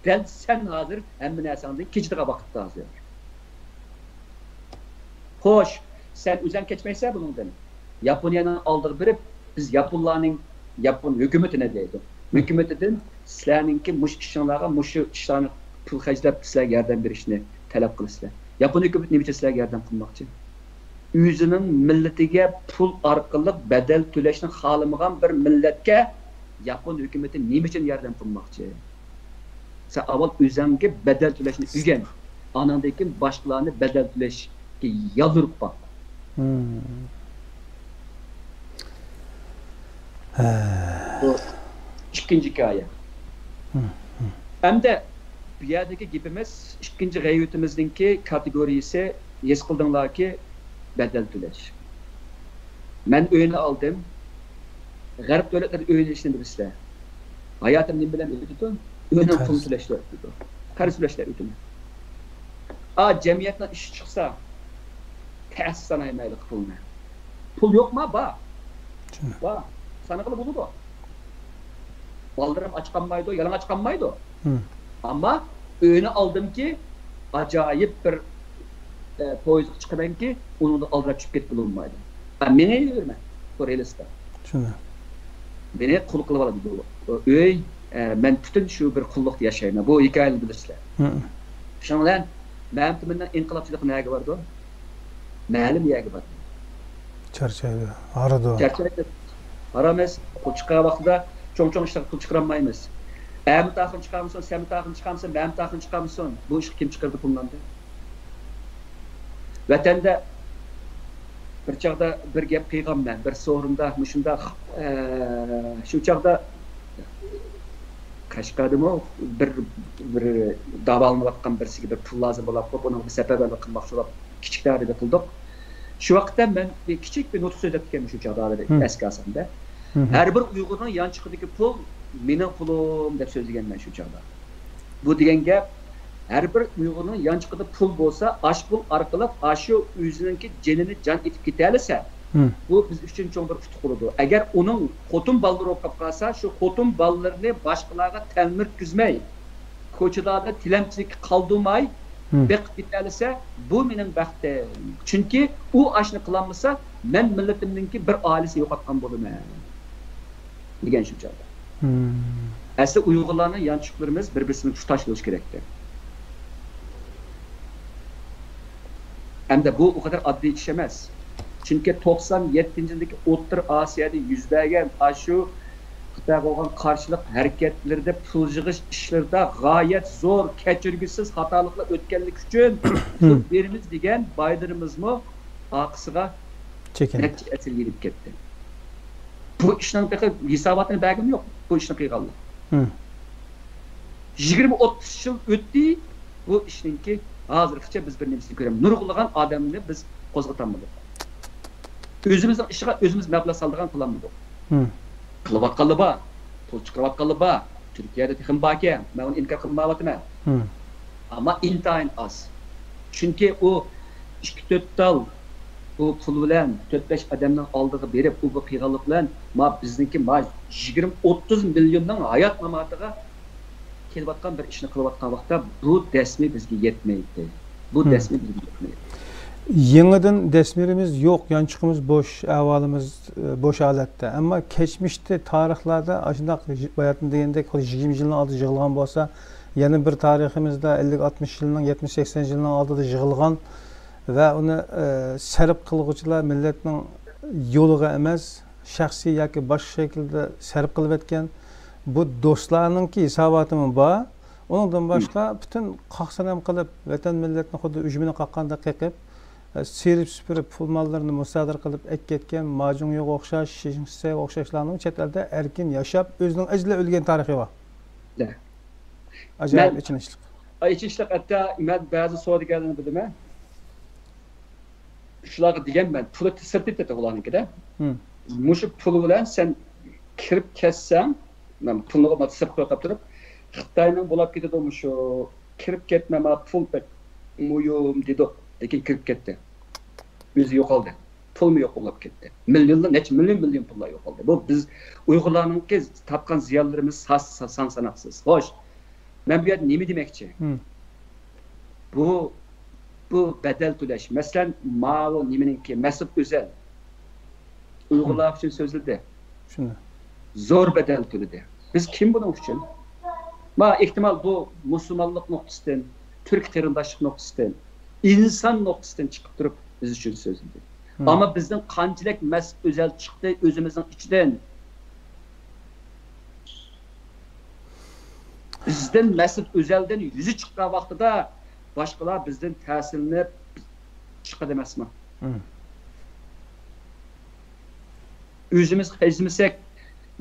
دەل سەن ھازىر ھەممە نەرسەڭدىن كېچىدىغان ۋاقىتتا ھازىر. خوش، سەن ئۆزەڭ كەچمەيسەن بۇنىڭدىن. ياپونىيەنىڭ ئالدىغا بېرىپ، بىز ياپونلارنىڭ، ياپون ھۆكۈمىتىنى دەيدۇ. ھۆكۈمىتىدىن سىلەرنىڭكى مۇشۇ ئىشىڭلارغا، مۇشۇ ئىشلارنى پۇل خەجلەپ سىلەرگە ياردەم بېرىشنى تەلەپ قىلىسىلەر. ياپون ھۆكۈمىتى نېمە ئۈچۈن سىلەرگە ياردەم قىلماقچى؟ ئۆزىنىڭ مىللىتىگە پۇل ئارقىلىق بەدەل تۆلەشنى خالىمىغان بىر مىللەتكە ياپون ھۆكۈمىتى نېمە ئۈچۈن ياردەم قىلماقچى؟ سەن ئاۋۋال ئۆزۈڭگە بەدەل تۆلەشنى ئۆگەن. ئانىڭدىن كېيىن باشقىلارنى بەدەل تۆلەشكە يالۋۇرۇپ باق. بۇ ئىككىنچى ھېكايە. ئەمدى بۇ يەردىكى گېپىمىز ئىككىنچى غەيۋىتىمىزنىڭكى كاتېگورىيىسى، ھېس قىلدىڭلاركى، بەدەل تۆلەش. مەن ئۆينى ئالدىم. غەرب دۆلەتلىرىدە ئۆينى ئېلىشنى بىلىسىلەر. ھاياتىم نېمە بىلەن ئۆتىدۇ؟ ئۆينىڭ پۇلىنى تۆلەشلەر ئۆتىدۇ. قەرز تۆلەشلەر ئۆتىدۇ. ئا، جەمئىيەتنىڭ ئىشى چىقسا، تەس سانايمەيلى پۇلنى. پۇل يوقما؟ بار. بار. سانىغىلى بولىدۇ. بالىلىرىم ئاچ قالمايدۇ، يالىڭاچ قالمايدۇ. ئەمما ئۆينى ئالدىمكى، ئاجايىپ بىر، ئە، پويىزغا چىقىمەنكى، ئۇنىڭدىن ئالدىراپ چۈشۈپ كەتكىلى بولمايدۇ. ئا، مېڭىۋېرىمەن بۇ رېلىستا. مېنى قۇل قىلىۋالىدۇ بۇ ئۆي. ئە، مەن پۈتۈن شۇ بىر قۇللۇقتا ياشايمەن. بۇ ھېكايىنى بىلىسىلەر. شۇنىڭ بىلەن مەمتىمىننىڭ ئىنقىلابچىلىقى نەگە بارىدۇ؟ مەلۇم يەرگە بارىدۇ. چارچايدۇ، ھارىدۇ. چارچايدۇ. ھارىمىز، پۇل چىققان ۋاقتىدا چوڭ-چوڭ ئىشلارغا پۇل چىقىرالمايمىز. ئەمىت ئاخۇن چىقارمىسۇن، سەمىت ئاخۇن چىقارمىسۇن، مەمىت ئاخۇن چىقارمىسۇن، بۇ ئىشقا كىم چىقىرىدۇ پۇللارنى؟ ۋەتەندە بىر چاغدا بىر گەپ قىلغانمەن، بىر سورۇندا مۇشۇنداق، ئە، شۇ چاغدا قەشقەردىمۇ بىر، بىر داۋالىنىۋاتقان بىرسىگە بىر پۇل لازىم بولاپ قويۇپ، ئۇنىڭغا سەپەرۋەرلىك قىلماقچى بولۇپ، كىچىك دائىرىدە قىلدۇق. شۇ ۋاقىتتا مەن بىر كىچىك بىر نۇتۇق سۆزلەپتىكەنمەن شۇ چاغدا، ھازىر ئەسكە ئالسامدا. ھەر بىر ئۇيغۇرنىڭ يانچۇقىدىكى پۇل مېنىڭ پۇلۇم دەپ سۆزلىگەنمەن شۇ چاغدا. بۇ دېگەن گەپ، ھەر بىر ئۇيغۇرنىڭ يانچۇقىدا پۇل بولسا، ئاشۇ پۇل ئارقىلىق ئاشۇ ئۆزىنىڭكى جېنىنى جان ئېتىپ كېتەلىسە، بۇ بىز ئۈچۈن چوڭ بىر ئۇتۇق بولىدۇ. ئەگەر ئۇنىڭ خوتۇن بالىلىرى بولۇپ قالسا، شۇ خوتۇن بالىلىرىنى باشقىلارغا تەلمۈرتكۈزمەي، كوچىلاردا تىلەمچىلىككە قالدۇرماي، بېقىپ كېتەلىسە، بۇ مېنىڭ بەختىم. چۈنكى ئۇ ئاشۇنى قىلالمىسا، مەن مىللىتىمنىڭكى بىر ئائىلىسىنى يوقاتقان بولىمەن، دېگەن شۇ چاغدا. ئەسلى ئۇيغۇرلارنىڭ يانچۇقلىرىمىز بىر-بىرسىنىڭ تۇتاش بولۇشى كېرەكتى. ئەمدى بۇ ئۇ قەدەر ئاددىي ئىش ئەمەس. چۈنكى توقسان يەتتىنچى يىلدىكى ئوتتۇرا ئاسىيادا يۈز بەرگەن ئاشۇ خىتايغا بولغان قارشىلىق ھەرىكەتلىرىدە، پۇل يىغىش ئىشلىرىدا غايەت زور كەچۈرگۈسىز خاتالىقلار ئۆتكەنلىكى ئۈچۈن پۇل بېرىمىز دېگەن بايلىرىمىزمۇ ئارقىسىغا چېكىندى. نەچچە ئەسىر يېنىپ كەتتى. بۇ ئىشنىڭ تېخى ھېساباتىنى بەرگىنىمۇ يوق، بۇ ئىشنى قىلغانلار. يىگىرمە ئوتتۇز يىل ئۆتتى، بۇ ئىشنىڭكى ھازىرغىچە بىز بىر نېمىسىنى كۆرەلمىدۇق. نۇرغۇنلىغان ئادەمنى بىز قوزغىتالمىدۇق. ئۆزىمىزنىڭ ئىشىغا ئۆزىمىز مەبلەغ سالىدىغان قىلالمىدۇق. قىلىۋاتقانلار بار، پۇل چىقىرىۋاتقانلار بار. تۈركىيەدە تېخىمۇ باركەن، مەن ئۇنى ئىنكار قىلمايۋاتىمەن. ئەمما ئىنتايىن ئاز. چۈنكى ئۇ ئىككى تۆت تال بۇ پۇل بىلەن تۆت بەش ئادەمنىڭ ئالدىغا بېرىپ، ئۇ بۇ قىلغانلىق بىلەن، ما بىزنىڭكى ما يىگىرمە ئوتتۇز مىليوننىڭ ھايات ماماتىغا كېلىۋاتقان بىر ئىشنى قىلىۋاتقان ۋاقىتتا، بۇ دەسمى بىزگە يەتمەيتتى. بۇ دەسمى بىزگە يەتمەيتتى. يېڭىدىن دەسمىلىرىمىز يوق، يانچۇقىمىز بوش، ئەھۋالىمىز بوش ھالەتتە. ئەمما كەچمىشتە تارىخلاردا ئاشۇنداق باياتىن دېگەندەك خۇددى يىگىرمە يىلنىڭ ئالدىدا يىغىلغان بولسا، يەنە بىر تارىخىمىزدا ئەللىك، ئاتمىش يىلنىڭ، يەتمىش، سەكسەن يىلنىڭ ئالدىدا يىغىلغان ۋە ئۇنى سەرپ قىلغۇچىلار مىللەتنىڭ يولىغا ئەمەس، شەخسىي ياكى باشقا شەكىلدە سەرپ قىلىۋەتكەن بۇ دوستلارنىڭكى ھېساباتىمۇ بار. ئۇنىڭدىن باشقا پۈتۈن قاقسىنەم قىلىپ، ۋەتەن مىللەتنى خۇددى ئۈجمىنى قاققاندەك قېقىپ، سىيرىپ سۈپۈرۈپ، پۇل ماللىرىنى مۇسادىرە قىلىپ ئەكەتكەن ماجۇڭيىغا ئوخشاش، شىنشىسەگە ئوخشاشلارنىڭ چەت ئەلدە ئەركىن ياشاپ، ئۆزىنىڭ ئەجلى ئۆلگەن تارىخى بار. ئاجايىپ ئېچىنىشلىق. ئېچىنىشلىق، ھەتتا مەن بەزى سودىگەرلەرنى بىلىمەن. شۇلارغا دېگەنمەن، پۇلى سىرتى تېتى ئۇلارنىڭكىدە. مۇشۇ پۇل بىلەن سەن كىرىپ كەتسەڭ، مەن پۇلنى سىرتقا قويۇپ تۇرۇپ، خىتاينىڭ بولاپ كېتىدۇ مۇشۇ، كىرىپ كەتمە، ما پۇل بەك مۇھىم دېدۇق، لېكىن كىرىپ كەتتى. ئۆزى يوقالدى. پۇلمۇ يوق بولاپ كەتتى. مىليونلار، نەچچە مىليون، مىليون پۇللار يوقالدى. بۇ بىز ئۇيغۇرلارنىڭكى تارتقان زىيانلىرىمىز سان ساناقسىز. خوش، مەن بۇ يەردە نېمە دېمەكچى؟ بۇ، بۇ بەدەل تۆلەش. مەسىلەن، ماۋۇ نېمىنىڭكى، مەسئۇل ئۆزەل ئۇيغۇرلار ئۈچۈن سۆزلىدى. زور بەدەل تۆلىدى. بىز كىم بۇنىڭ ئۈچۈن؟ ما، ئېھتىمال، بۇ مۇسۇلمانلىق نۇقتىسىدىن، تۈرك قېرىنداشلىق نۇقتىسىدىن، ئىنسان نۇقتىسىدىن چىقىپ تۇرۇپ بىز ئۈچۈن سۆزلىدى. ئەمما بىزدىن قانچىلىك مەسئۇل ئۆزەل چىقتى ئۆزىمىزنىڭ ئىچىدىن؟ بىزدىن مەسئۇل ئۆزەلدىن يۈزى چىققان ۋاقتىدا باشقىلار بىزدىن تەسىرلىنىپ چىقىدۇ ئەمەسمۇ؟ ئۆزىمىز خەجلىمىسەك،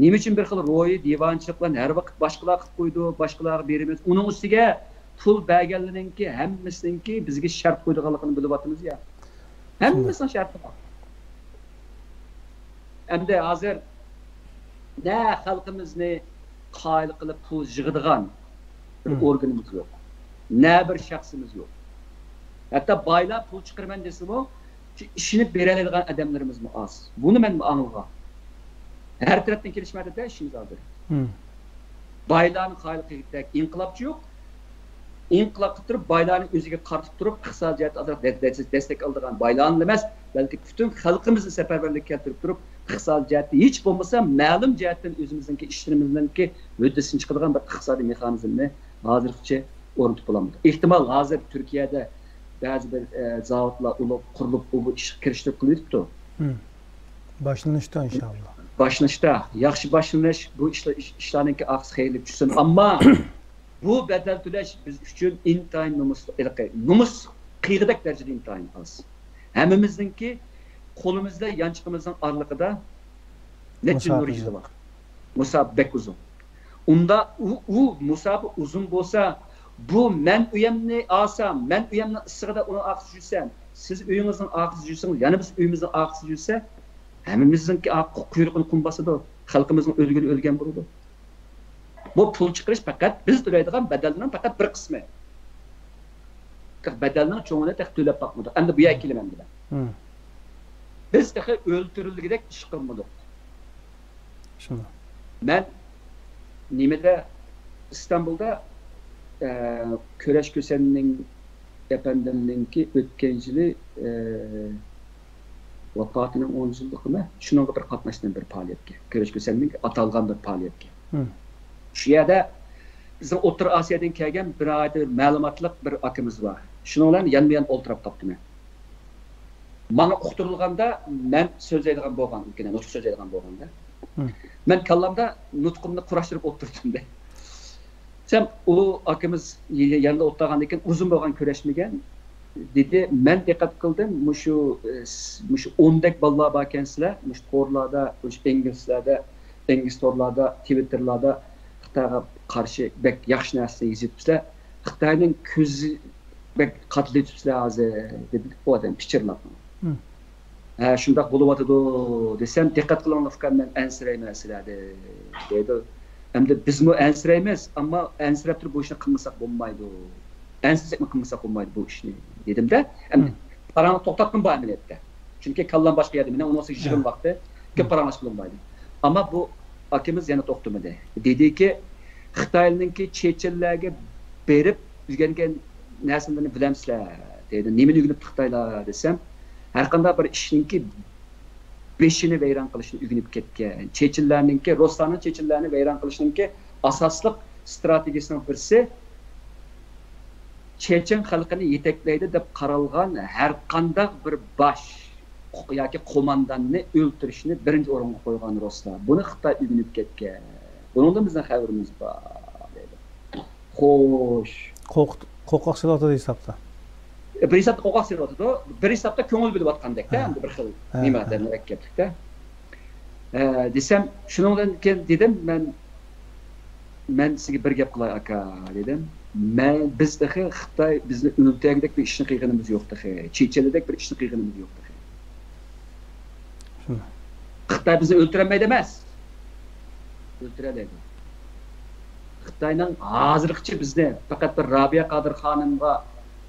نېمە ئۈچۈن بىر خىل روھىي دىۋانىچىلىق بىلەن ھەر ۋاقىت باشقىلار قىلىپ قويىدۇ، باشقىلارغا بېرىمىز. ئۇنىڭ ئۈستىگە پۇل بەرگەنلىرىنىڭكى ھەممىسىنىڭكى بىزگە شەرت قويىدىغانلىقىنى بىلىۋاتىمىز يا. ھەممىسىنىڭ شەرتى بار. ئەمدى ھازىر نە خەلقىمىزنى قايىل قىلىپ پۇل يىغىدىغان بىر ئورگىنىمىز يوق. نە بىر شەخسىمىز يوق. ھەتتا بايلار پۇل چىقىرىمەن دېسىمۇ، شۇ ئىشىنىپ بېرەلەيدىغان ئادەملىرىمىزمۇ ئاز. بۇنى مەنمۇ ئاڭلىغان. ھەر تەرەپتىن كېلىشمەيدۇ-دە ئىشىمىز ھازىر. بايلارنى قايىل قىلغۇدەك ئىنقىلابچى يوق. ئىنقىلاب قىلىپ تۇرۇپ، بايلارنى ئۆزىگە قارىتىپ تۇرۇپ، ئىقتىسادىي جەھەتتە ئازراق دە-، دە-، دەستەك ئالىدىغان بايلارنىلا ئەمەس، بەلكى پۈتۈن خەلقىمىزنى سەپەرۋەرلىككە كەلتۈرۈپ تۇرۇپ، ئىقتىسادىي جەھەتتە ھېچ بولمىسا مەلۇم جەھەتتىن ئۆزىمىزنىڭكى ئىشلىرىمىزنىڭكى ھۆددىسىدىن چىقىدىغان بىر ئىقتىسادىي مېخانىزمنى ھازىرغىچە ئورنىتىپ بولالمىدۇق. ئېھتىمال، ھازىر تۈركىيەدە بەزى بىر، ئە، زاۋۇتلار ئۇلۇغ قۇرۇلۇپ، ئۇ بۇ ئىشقا كىرىشتۈرۈپ قىلىۋېتىپتۇ. باشلىنىشتا، ئىنشاللا. باشلىنىشتا ياخشى باشلىنىش، بۇ ئىشلار، ئىش-، ئىشلارنىڭكى ئارقىسى خەيرلىك چۈشسۇن. ئەمما بۇ بەدەل تۆلەش بىز ئۈچۈن ئىنتايىن نومۇس، ھېلىقى نومۇس قىيغۇدەك دەرىجىدە ئىنتايىن ئاز. ھەممىمىزنىڭكى قولىمىزدا، يانچۇقىمىزنىڭ ئارىلىقىدا نەچچە نۇر يىلى بار. مۇساپە بەك ئۇزۇن. ئۇندا ئۇ، ئۇ مۇساپە ئۇزۇن بولسا، بۇ مەن ئۆيەمنى ئالسام، مەن ئۆيەمنىڭ ئىسسىقىدا ئۇنىڭ ئارقىسىدا يۈرسەم، سىز ئۆيىڭىزنىڭ ئارقىسىدا يۈرسىڭىز، يەنە بىز ئۆيىمىزنىڭ ئارقىسىدا يۈرسە، ھەممىمىزنىڭكى قۇيرۇقىنى قۇم باسىدۇ. خەلقىمىزنىڭ ئۆلگىنى ئۆلگەن بولىدۇ. بۇ پۇل چىقىرىش پەقەت بىز تۆلەيدىغان بەدەلنىڭ پەقەت بىر قىسمى. تېخى بەدەلنىڭ چوڭىنى تېخى تۆلەپ باقمىدۇق. ئەمدى بۇ يەرگە كېلىمەن مەن. بىز تېخى ئۆلتۈرۈلگۈدەك ئىش قىلمىدۇق. شۇنداق. مەن نېمىدە، ئىستانبۇلدا، ئە، كۈرەش كۈسەننىڭ، ئەپەندىمنىڭكى ئۆتكەن يىلى، ئە، ۋاپاتىنىڭ ئون يىللىقىمۇ، شۇنىڭغا بىر قاتناشتىم، بىر پائالىيەتكە. كۈرەش كۈسەننىڭ ئاتالغان بىر پائالىيەتكە. شۇ يەردە بىزنىڭ ئوتتۇرا ئاسىيادىن كەلگەن بىر ناھايىتى بىر مەلۇماتلىق بىر ئاكىمىز بار. شۇنىڭ بىلەن يانمۇ يان ئولتۇراپ قاپتىمەن. ماڭا ئۇقتۇرۇلغاندا، مەن سۆزلەيدىغان بولغان ئىكەن، نۇتۇق سۆزلەيدىغان بولغاندا. مەن كاللامدا نۇتقۇمنى قۇراشتۇرۇپ ئولتۇردۇم دە. دېسەم، ئۇ ئاكىمىز يېنىدا ئولتۇرغاندىن كېيىن ئۇزۇن بولغان كۆرۈشمىگەن. دېدى، مەن دىققەت قىلدىم، مۇشۇ، ئە، مۇشۇ ئوندەك بالىلار باركەنسىلەر، مۇشۇ تورلاردا، مۇشۇ ئىنگلىزلاردا، ئىنگلىز تورلاردا، تىۋىتتېرلاردا خىتايغا قارشى بەك ياخشى نەرسىلەر يېزىپسىلەر. خىتاينىڭ كۆزى بەك قاتلىتىپسىلەر ھازىر، دېدى ئۇ ئادەم پىچىرلاپ. ھە، شۇنداق بولۇۋاتىدۇ دېسەم، دىققەت قىلىڭلار ئۇكام، مەن ئەنسىرەيمەن سىلەردىن دەيدۇ. ئەمدى بىزمۇ ئەنسىرەيمىز، ئەمما ئەنسىرەپ تۇرۇپ بۇ ئىشنى قىلمىساق بولمايدۇ. ئەنسىرىسەكمۇ قىلمىساق بولمايدۇ بۇ ئىشنى دېدىمدە. ئەمدى پاراڭ توختاتقىن بۇ ئەمەلىيەتتە. چۈنكى كاللام باشقا يەردە، مېنىڭ ئۇنىڭ ئۈستىگە يىغىن ۋاقتى، كۆپ پاراڭلاشقىلى بولمايدۇ. ئەمما بۇ ئاكىمىز يەنە توختىمىدى. دېدىكى، خىتاينىڭكى چېچەنلەرگە بېرىپ ئۆگەنگەن نەرسىلىرىنى بىلەمسىلەر؟ دېدى. نېمىنى ئۆگىنىپتۇ خىتايلار دېسەم، ھەرقانداق بىر ئىشنىڭكى بېشىنى ۋەيران قىلىشنى ئۆگىنىپ كەتكەن. چېچىنلەرنىڭكى، رۇسلارنىڭ چېچىنلەرنى ۋەيران قىلىشنىڭكى ئاساسلىق ئىستراتېگىيىسىنىڭ بىرسى، چېچەن خەلقىنى يېتەكلەيدۇ دەپ قارالغان ھەرقانداق بىر باش ياكى قومانداننى ئۆلتۈرۈشنى بىرىنچى ئورۇنغا قويغان رۇسلار. بۇنى خىتاي ئۆگىنىپ كەتكەن. بۇنىڭدىن بىزنىڭ خەۋىرىمىز بار، دەيدۇ. خوش. قورق-، قورقاق سېلىۋاتىدۇ ھېسابتا. بىر ھېسابتا قورقاق سېلىۋاتىدۇ، بىر ھېسابتا كۆڭۈل بۆلۈۋاتقاندەكتە، ھە. ئەمدى بىر خىل ھە، نېمە ھە. مۇرەككەپلىكتە. ئە، دېسەم، شۇنىڭ بىلەن كېيىن دېدىم، مەن، مەن سىزگە بىر گەپ قىلاي، ئاكا، دېدىم. مەن، بىز تېخى خىتاي بىزنى ئۆلتۈرگۈدەك بىر ئىشنى قىلغىنىمىز يوق تېخى. چېچەنلىدەك بىر ئىشنى قىلغىنىمىز يوق تېخى. شۇنداق. خىتاي بىزنى ئۆلتۈرەلمەيدۇ ئەمەس. ئۆلتۈرەلەيدۇ. خىتاينىڭ ھازىرغىچە بىزنى پەقەت بىر رابىيە قادىر خانىمغا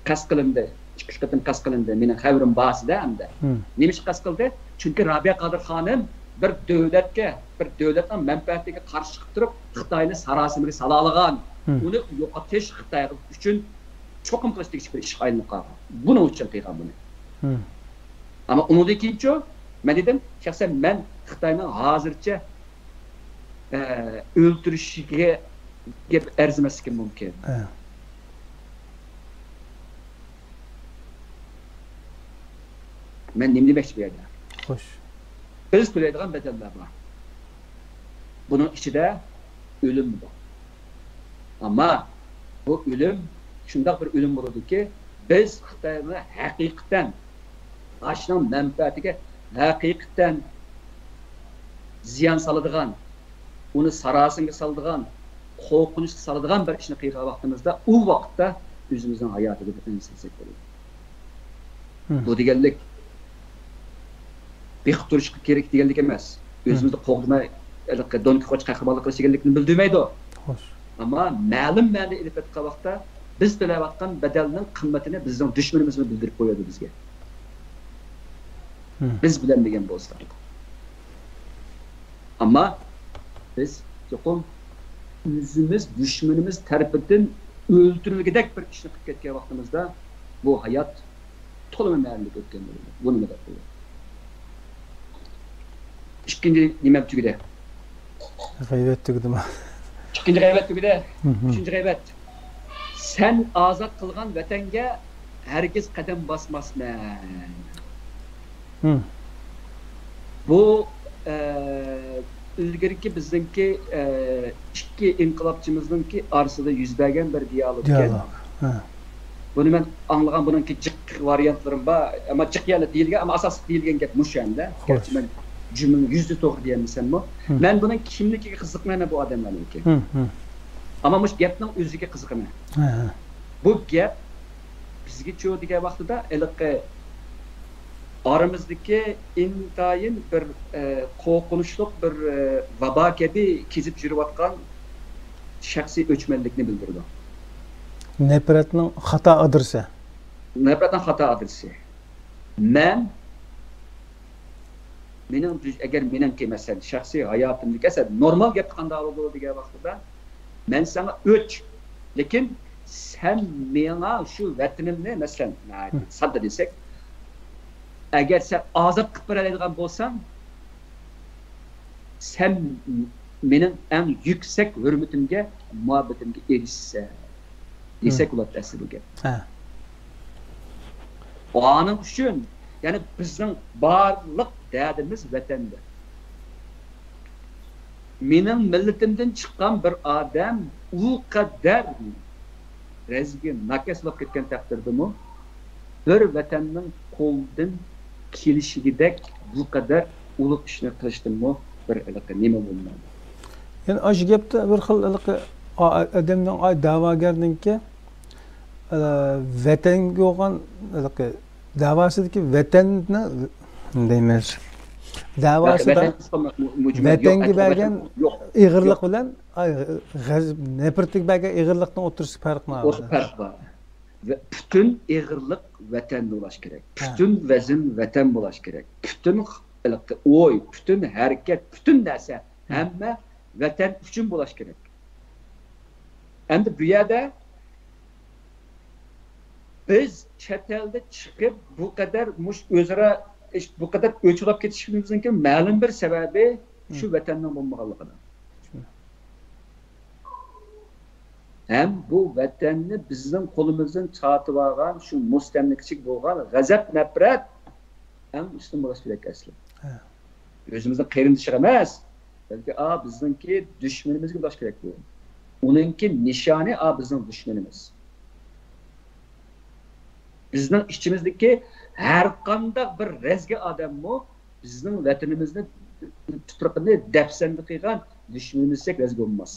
قەست قىلىندى. ئىككى، ئۈچ قېتىم قەست قىلىندى. مېنىڭ خەۋىرىم بارسىدە ئەمدى. نېمە ئۈچۈن قەست قىلدى؟ چۈنكى رابىيە قادىر خانىم بىر دۆلەتكە، بىر دۆلەتنىڭ مەنپەئەتىگە قارشى چىقىپ تۇرۇپ، خىتاينى ساراسىمىگە سالالاغان. ئۇنى يوقىتىش خىتاي ئۈچۈن چوقۇم قىلىش تېگىشلىك بىر ئىشقا ئايلىنىپ قالغان. بۇنىڭ ئۈچۈن قىلغان بۇنى. ئەمما ئۇنىڭدىن كېيىنچۇ، مەن دېدىم، شەخسەن مەن خىتاينىڭ ھازىرچە، ئە، ئۆلتۈرۈشىگە ئەرزىمەسلىكىم مۇمكىن. مەن نېمە دېمەكچى بۇ يەردە؟ خوش. بىز تۆلەيدىغان بەدەللەر بار. بۇنىڭ ئىچىدە ئۆلۈم بار. ئەمما بۇ ئۆلۈم شۇنداق بىر ئۆلۈم بولىدۇكى، بىز خىتايغا ھەقىقەتەن، ئاشۇنىڭ مەنپەئەتىگە ھەقىقەتەن زىيان سالىدىغان، ئۇنى ساراسىمىگە سالىدىغان، قورقۇنچقا سالىدىغان بىر ئىشنى قىلغان ۋاقتىمىزدا، ئۇ ۋاقىتتا ئۆزىمىزنىڭ ھاياتىغا ئەنسىرىسەك بولىدۇ. بۇ دېگەنلىك بېقىپ تۇرۇشقا كېرەك دېگەنلىك ئەمەس. ئۆزىمىزنى قوغدىماي، ھېلىقى دون كىخوتچە قەھرىمانلىق قىلىش دېگەنلىكنى بىلدۈرمەيدۇ. خوش. ئەمما مەلۇم مەنىدە ئېلىپ ئېيتقان ۋاقىتتا، بىز تۆلەۋاتقان بەدەلنىڭ قىممىتىنى بىزنىڭ دۈشمىنىمىزمۇ بىلدۈرۈپ قويىدۇ بىزگە. بىز بىلەلمىگەن بولسا. ئەمما بىز چوقۇم ئۆزىمىز دۈشمىنىمىز تەرىپىدىن ئۆلتۈرۈلگۈدەك بىر ئىشنى قىلىپ كەتكەن ۋاقتىمىزدا، بۇ ھايات تولىمۇ مەنىلىك ئۆتكەن بولىدۇ. بۇنى مەدەت قىلىدۇ. ئىككىنچى نېمەم تۈگىدى. غەيۋەت تۈگىدىمۇ؟ ئىككىنچى غەيۋەت تۈگىدى. ئۈچىنچى غەيۋەت. سەن ئازاد قىلغان ۋەتەنگە ھەرگىز قەدەم باسماسمەن. بۇ ئە، ئىلگىرىكى بىزنىڭكى، ئە، ئىككى ئىنقىلابچىمىزنىڭكى ئارىسىدا يۈز بەرگەن بىر دىيالوگ ئىكەن. دىيالوگ. ھە. بۇنى مەن ئاڭلىغان، بۇنىڭكى جىق ۋارىيانتلىرىم بار. ئەمما جىق يەرلەر دېيىلگەن، ئەمما ئاساسلىق دېيىلگەن گەپ مۇشۇ ئەمدى. خوش. گەرچە مەن جۈملىنى يۈزدە توغرا دېيەلمىسەممۇ. ھە. مەن بۇنىڭ كىملىكىگە قىزىقمايمەن بۇ ئادەملەرنىڭكى. ھە، ھە. ئەمما مۇشۇ گەپنىڭ ئۆزىگە قىزىقىمەن. ھە، ھە. بۇ گەپ بىزگىچۇ دېگەن ۋاقتىدا ھېلىقى ئارىمىزدىكى ئىنتايىن بىر، ئە، قورقۇنچلۇق بىر، ئە، ۋابا كەبى كېزىپ يۈرۈۋاتقان شەخسىي ئۆچمەنلىكنى بىلدۈرىدۇ. نەپرەتنىڭ خاتا ئادرېسى. نەپرەتنىڭ خاتا ئادرېسى. مەن، مېنىڭ دۈش-، ئەگەر مېنىڭكى، مەسىلەن، شەخسىي ھاياتىمدىكى، ئەسلى نورمال گەپتە قانداق بولىدۇ دېگەن ۋاقتىدا، مەن ساڭا ئۆچ، لېكىن سەن ماڭا شۇ ۋەتىنىمنى، مەسىلەن، ناھايىتى ساددا دېسەك، ئەگەر سەن ئازاد قىلىپ بېرەلەيدىغان بولساڭ، سەن مېنىڭ ئەڭ يۈكسەك ھۆرمىتىمگە، مۇھەببىتىمگە ئېرىشىسەن دېسەك بولاتتى ئەسلى بۇ گەپ. ھە. ئانىڭ ئۈچۈن، يەنى بىزنىڭ بارلىق دەردىمىز ۋەتەندە. مېنىڭ مىللىتىمدىن چىققان بىر ئادەم ئۇ قەدەر رەزگە ناكەس بولۇپ كەتكەن تەقدىردىمۇ، بىر ۋەتەننىڭ قولىدىن كېلىشىگىدەك بۇ قەدەر ئۇلۇغ ئىشنى قىلىشتىنمۇ بىر ھېلىقى نېمە بولمايدۇ. يەنى ئاشۇ گەپتە بىر خىل ھېلىقى ئا-، ئادەمنىڭ، ئاي، دەۋاگەرنىڭكى، ئە، ۋەتەنگە بولغان ھېلىقى دەۋاسىدىكى ۋەتەننى دەيمىز. دەۋاسىدا ۋەتەنگە بەرگەن ئېغىرلىق بىلەن، ئاي، غەزەپ، نەپرىتىگە بەرگەن ئېغىرلىقنىڭ ئوتتۇرىسىدا پەرق بار. ئوتتۇرىسىدا پەرق بار. ۋە پۈتۈن ئېغىرلىق ۋەتەندە بولاش كېرەك. پۈتۈن ۋەزىن ۋەتەن بولاش كېرەك. پۈتۈن ئوي، پۈتۈن ھەرىكەت، پۈتۈن نەرسە، ھەممە ۋەتەن ئۈچۈن بولاش كېرەك. ئەمدى بۇ يەردە بىز چەت ئەلدە چىقىپ، بۇ قەدەر مۇش ئۆزئارا ئىش، بۇ قەدەر ئۆچ بولاپ كېتىشىمىزنىڭكى مەلۇم بىر سەۋەبى شۇ ۋەتەننىڭ بولمىغانلىقىدا. ھەم بۇ ۋەتەننى بىزنىڭ قولىمىزدىن تارتىۋالغان شۇ مۇستەملىكىچىگە بولغان غەزەپ، نەپرەت ئەڭ ئۈستۈن بولۇش كېرەك ئەسلى. ئۆزىمىزنىڭ قېرىندىشىغا ئەمەس، بەلكى ئا بىزنىڭكى دۈشمىنىمىزگە بولاش كېرەك بۇ. ئۇنىڭكى نىشانى ئا بىزنىڭ دۈشمىنىمىز. بىزنىڭ ئىچىمىزدىكى ھەر قانداق بىر رەزگە ئادەممۇ بىزنىڭ ۋەتىنىمىزنى، تۇپرىقىنى دەپسەندە قىلغان دۈشمىنىمىزدەك رەزگە بولماس.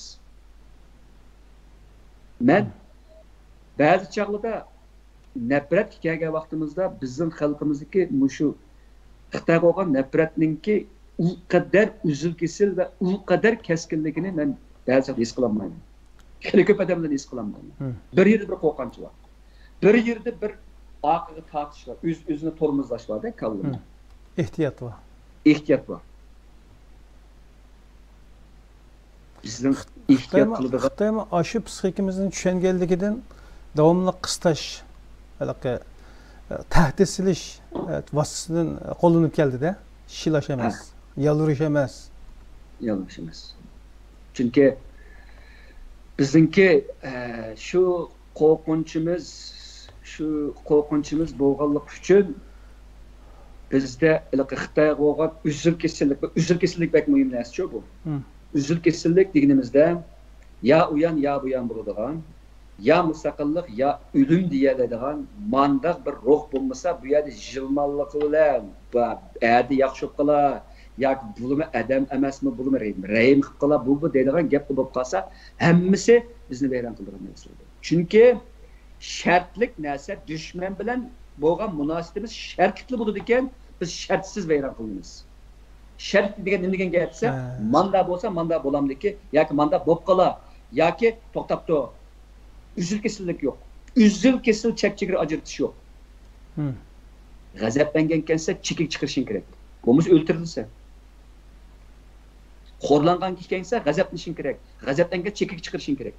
مەن بەزى چاغلىدا نەپرەتكە كەلگەن ۋاقتىمىزدا بىزنىڭ خەلقىمىزدىكى مۇشۇ خىتايغا بولغان نەپرەتنىڭكى ئۇ قەدەر ئۈزۈل-كېسىل ۋە ئۇ قەدەر كەسكىنلىكىنى مەن بەزى چاغدا ھېس قىلالمايمەن. خېلى كۆپ ئادەملەرنى ھېس قىلالمايمەن. بىر يېرىدە بىر قورقۇنچ بار. بىر يېرىدە بىر ئارقىغا تارتىش بار. ئۆز-، ئۆزىنى تورمۇزلاش بار-دە كاللىدا. ئېھتىيات بار. ئېھتىيات بار. بىزنىڭ ئېھتىيات قىلىدىغان. خىتايمۇ ئاشۇ پسىخىكىمىزنى چۈشەنگەنلىكىدىن داۋاملىق قىستاش، ھېلىقى، ئە، تەھدىت سېلىش، ئە، ۋاسىتىسىدىن قوللىنىپ كەلدى-دە. شىلاش ئەمەس، يالۋۇرۇش ئەمەس. يالۋۇرۇش ئەمەس. چۈنكى بىزنىڭكى، ئە، شۇ قورقۇنچىمىز، شۇ قورقۇنچىمىز بولغانلىقى ئۈچۈن بىزدە ھېلىقى خىتايغا بولغان ئۈزۈل-كېسىللىك، ئۈزۈل-كېسىللىك بەك مۇھىم نەرسىچۇ بۇ. ئۈزۈل-كېسىللىك دېگىنىمىزدە يا ئۇ يان، يا بۇ يان بولىدىغان، يا مۇستەقىللىق، يا ئۆلۈم دېيەلەيدىغان مانداق بىر روھ بولمىسا، بۇ يەردە يىلماللىقى بىلەن، بۇ ئەتە ياخشى بولۇپ قالا، ياكى بۇلىمۇ ئادەم ئەمەسمۇ، بۇلىمۇ رەھىم، رەھىم قىلىپ قالا، بۇ، بۇ دەيدىغان گەپ بولۇپ قالسا، ھەممىسى بىزنى ۋەيران قىلىدىغان نەرسىلەر. چۈنكى شەرتلىك نەرسە دۈشمەن بىلەن بولغان مۇناسىۋىتىمىز شەرتلىكلا بولىدىكەن، بىز شەرتسىز ۋەيران قىلىنىمىز. شەرت دېگەن نېمە دېگەن گەپ دېسە، ماندا بولسا ماندا بولامدىكى، ياكى ماندا بولۇپ قالا، ياكى توختاپ تۇر. ئۈزۈل-كېسىللىك يوق. ئۈزۈل-كېسىل چەك-چېگرا ئاجرىتىش يوق. غەزەپلەنگەنكەنسە چېكىگە چىقىرىشىڭ كېرەك. بولمىسا ئۆلتۈرۈلىسەن. خورلانغان ئىكەنسە غەزەپلىنىشىڭ كېرەك. غەزەپلەنگەن چېكىگە چىقىرىشىڭ كېرەك.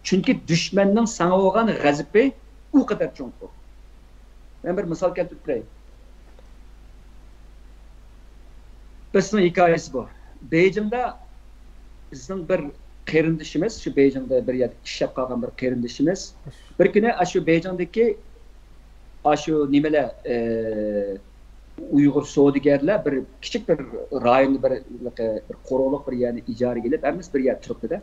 چۈنكى دۈشمەننىڭ ساڭا بولغان غەزىپى ئۇ قەدەر چوڭقۇر. مەن بىر مىسال كەلتۈرۈپ بېرەي. بىزنىڭ ھېكايىسى بۇ. بېيجىڭدا بىزنىڭ بىر قېرىندىشىمىز، شۇ بېيجىڭدا بىر يەردە ئىشلەپ قالغان بىر قېرىندىشىمىز، بىر كۈنى ئاشۇ بېيجىڭدىكى ئاشۇ نېمىلەر، ئى، ئۇيغۇر سودىگەرلەر بىر كىچىك بىر رايوندا بىر، بىر قورۇلۇق بىر يەرنى ئىجارىگە ئېلىپ، ھەممىسى بىر يەردە تۇرۇپتۇ-دە.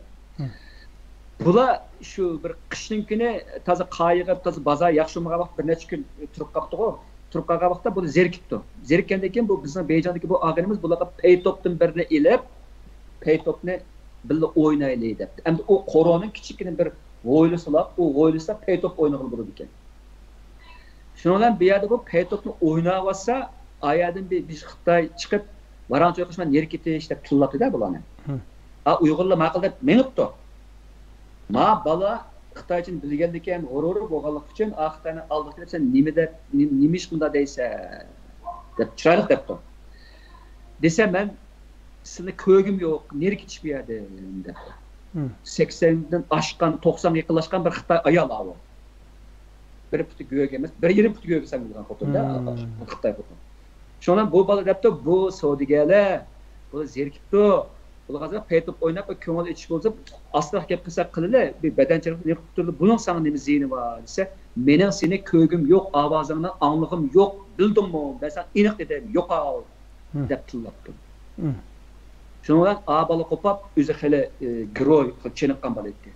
بۇلار شۇ بىر قىشنىڭ كۈنى تازا قايىغىپ، تازا بازار ياخشى بولمىغان ۋاقىت بىر نەچچە كۈن تۇرۇپ قاپتىغۇ. تۇرۇپ قالغان ۋاقىتتا بۇلار زېرىكىپتۇ. زېرىككەندىن كېيىن بۇ بىزنىڭ بېيجىڭدىكى بۇ ئاغىنىمىز بۇلارغا پەيتوپتىن بىرنى ئېلىپ، پەيتوپنى بىللە ئوينايلى دەپتۇ. ئەمدى ئۇ قورۇنىڭ كىچىككىنە بىر ھويلىسى بار، ئۇ ھويلىسىدا پەيتوپ ئوينىغىلى بولىدىكەن. شۇنىڭ بىلەن بۇ يەردە بۇ پەيتوپنى ئويناۋاتسا، ئايەردىن بىر، بىر خىتاي چىقىپ، ۋاراڭ-چۇيقۇش بىلەن نېرى كېتىش دەپ تىللاپتۇ-دە بۇلارنى. ھە. ئا، ئۇيغۇرلار ماقۇل دەپ مېڭىپتۇ. ما بالا خىتايچىنى بىلگەنلىكى ھەم غۇرۇرى بولغانلىقى ئۈچۈن، ئا خىتاينىڭ ئالدىغا كېلىپ، سەن نېمە دەپ، نېمە، نېمە ئىش مۇنداق دەيسەن؟ دەپ چىرايلىق دەپتۇ. دېسە، مەن سېنى كۆرگۈم يوق، نېرى كېتىش بۇ يەردىن دەپتۇ. ھە. سەكسەندىن ئاشقان، توقسانغا يېقىنلاشقان بىر خىتاي ئايال ئاۋۇ. بىر پۇتى گۆگە ئەمەس، بىر يېرىم پۇتى گۆگە سەن بىلگەن خوتۇن-دە، خىتاي خوتۇن. شۇڭا بۇ بالا دەپتۇ، بۇ سودىگەرلەر، بۇ زېرىكىپتۇ. بۇلارغا پەيتوپ ئويناپ، بىر كۆڭۈل ئېچىش بولسا، ئاستىراق گەپ قىلساق قىلىلى، بىر بەدەن چېرىقىپ نېمە قىلىپ تۇرىدۇ، بۇنىڭ ساڭا نېمە زىيىنى بار دېسە، مېنىڭ سېنى كۆرگۈم يوق، ئاۋازىڭنى ئاڭلىغۇم يوق، بىلدىڭمۇ؟ مەن ساڭا ئېنىق دېدىم، يوقال دەپ تىللاپتۇ. شۇنىڭ بىلەن ئا بالا قوپاپ، ئۆزى خېلى، ئى، گېروي، خېلى چېنىققان بالا ئىدى.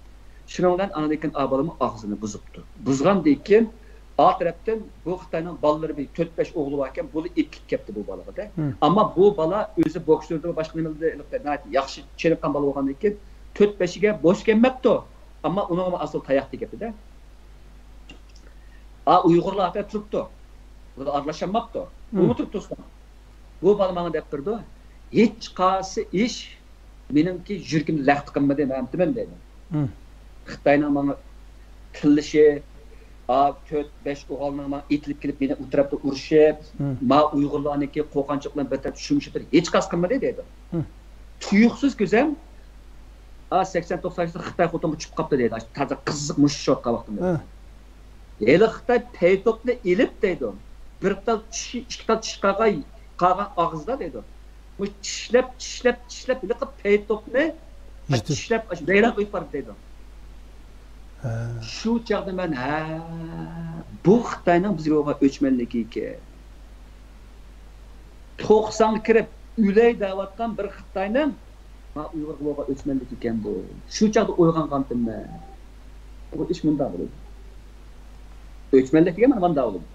شۇنىڭ بىلەن ئاندىن كېيىن ئا بالىمۇ ئاغزىنى بۇزۇپتۇ. بۇزغاندىن كېيىن، ئا تەرەپتىن بۇ خىتاينىڭ بالىلىرى بىر تۆت-بەش ئوغلى باركەن، بۇلا ئېلىپ كېتىپ كەپتۇ بۇ بالىغا-دە. ئەمما بۇ بالا ئۆزى بوكسېردا باشقا نېمىلەردە ناھايىتى ياخشى چېنىققان بالا بولغاندىن كېيىن، تۆت-بەشىگە بوش كەلمەپتۇ. ئەمما ئۇنىڭغا ئاستا تاياق تېگىپتۇ-دە. ئا، ئۇيغۇرلار ئاپەت تۇرۇپتۇ. بۇلار ئارىلاشالماپتۇ. بۇمۇ تۇرۇپ تۇرسۇن. بۇ بالا ماڭا دەپ بېرىدۇ. ھېچقايسى ئىش مېنىڭكى يۈرىكىمنى لەختە قىلمىدى، مەن ئېيتىمەن دەيدۇ. خىتاينىڭ ماڭا تىللىشى، ئا، تۆت، بەش ئوغۇلنىڭ ماڭا ئېتىلىپ كېلىپ، مېنى ئۇ تەرەپتە ئۇرۇشۇپ، ما ئۇيغۇرلارنىڭكى قورقۇنچلۇق بىلەن بىر تەرەپتە شۇمشىتىپ ھېچقايسى قىلمىدى دەيدۇ. تۇيۇقسىز كۆزەم، ئا، سەكسەن توقسان يىلدا خىتاي خوتۇنغا چۈشۈپ قاپتۇ دەيدۇ. تازا قىزىق مۇشۇ ئىش بولۇۋاتقان ۋاقتىمدا. ھېلى خىتاي پەيتوپنى ئېلىپ دەيدۇ. بىر تال چىشى، ئىككى تال چىشى قالغان، قالغان ئاغزىدا دەيدۇ. بۇ چىشلەپ، چىشلەپ، چىشلەپ، ھېلىقى پەيتوپنى چىشلەپ، ئاشۇ ۋەيران قىلىپ بارىدۇ دەيدۇ. شۇ چاغدا مەن، ھە، بۇ خىتاينىڭ بىزگە بولغان ئۆچمەنلىكى ئىكەن. توقسانغا كىرىپ ئۆلەي دەۋاتقان بىر خىتاينىڭ ما ئۇيغۇرغا بولغان ئۆچمەنلىك ئىكەن بۇ. شۇ چاغدا ئويغانغانتىم مەن. بۇ ئىش مۇنداق بولىدۇ. ئۆچمەنلىك دېگەن مانا مانداق بولىدۇ.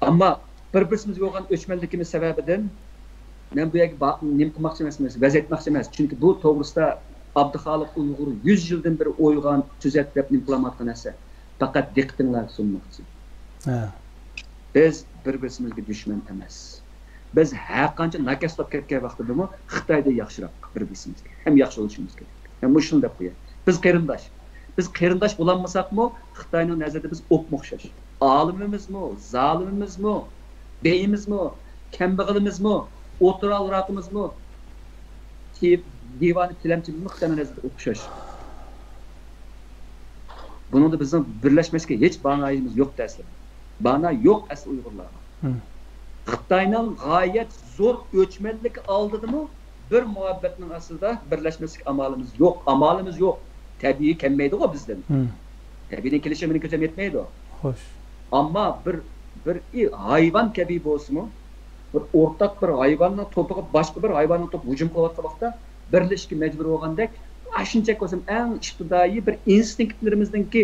ئەمما بىر-بىرسىمىزگە بولغان ئۆچمەنلىكىمىز سەۋەبىدىن مەن بۇ يەرگە با-، نېمە قىلماقچى ئەمەسمەن، ۋەز ئېيتماقچى ئەمەس. چۈنكى بۇ توغرىسىدا ئابدۇخالىق ئۇيغۇر يۈز يىلدىن بېرى ئويغان، تۈزەت دەپ نېمە قىلالمايۋاتقان نەرسە. پەقەت دىققىتىڭلارغا سۇنماقچى. بىز بىر-بىرسىمىزگە دۈشمەن ئەمەس. بىز ھەرقانچە ناكەس بولۇپ كەتكەن ۋاقتىدىمۇ خىتايدىن ياخشىراق بىر-بىرسىمىزگە. ھەم ياخشى بولۇشىمىز كېرەك. ھەم مۇشۇنى دەپ قوياي. بىز قېرىنداش. بىز قېرىنداش بولالمىساقمۇ، خىتاينىڭ نەزىرىدە بىز ئوپمۇ ئوخشاش. ئالىمىمىزمۇ، زالىمىمىزمۇ، بېيىمىزمۇ، كەمبەغىلىمىزمۇ، ئوتتۇرا ئاۋراقىمىزمۇ، تىپ-، دىۋانە تىلەمچىمىزمۇ خىتاينىڭ نەزىرىدە ئوخشاش. بۇنىڭدا بىزنىڭ بىرلەشمەسكە ھېچ مانايىمىز يوق ئەسلى. مانا يوق ئەسلى ئۇيغۇرلارغا. خىتاينىڭ غايەت زور ئۆچمەنلىكى ئالدىدىمۇ بىر مۇھەببەتنىڭ ئاستىدا بىرلەشمەسلىك ئامالىمىز يوق. ئامالىمىز يوق. تەبىئىي كەلمەيدىغۇ بىزدىن. تەبىئىيدىن كېلىشى مېنىڭ كۆزۈم يەتمەيدۇ. خوش. ئەمما بىر، بىر ئى-، ھايۋان كەبى بولسىمۇ، بىر ئورتاق بىر ھايۋاننىڭ توپىغا باشقا بىر ھايۋاننىڭ توپى ھۇجۇم قىلىۋاتقان ۋاقىتتا بىرلىشىشكە مەجبۇر بولغاندەك، ئاشۇنچە بولسىمۇ ئەڭ ئىپتىدائىي بىر ئىنستىنكتلىرىمىزنىڭكى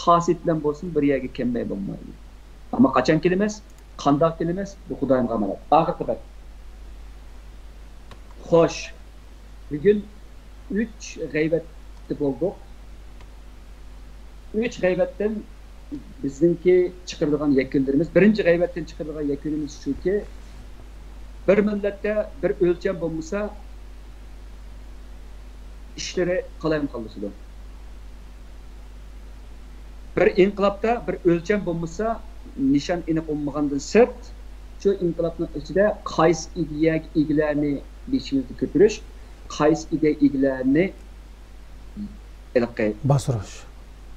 خاسىيىتى بىلەن بولسىمۇ بىر يەرگە كەلمەي بولمايدۇ. ئەمما قاچان كېلىمىز؟ قانداق كېلىمىز؟ بۇ خۇدايىمغا ئامانەت. ئاخىرقى بەت. خوش. بۈگۈن ئۈچ غەيۋەتتە بولدۇق. ئۈچ غەيۋەتتىن بىزنىڭكى چىقىرىدىغان يەكۈنلىرىمىز، بىرىنچى غەيۋەتتىن چىقىرىدىغان يەكۈنىمىز شۇكى، بىر مىللەتتە بىر ئۆلچەم بولمىسا، ئىشلىرى قالايمىقانلىشىدۇ. بىر ئىنقىلابتا بىر ئۆلچەم بولمىسا، نىشان ئېنىق بولمىغاندىن سىرت، شۇ ئىنقىلابنىڭ ئىچىدە قايسى ئىدىيەگە ئىگىلەرنى بېشىمىزدا كۆتۈرۈش، قايسى ئىدىيە ئىگىلەرنى ھېلىقى باستۇرۇش.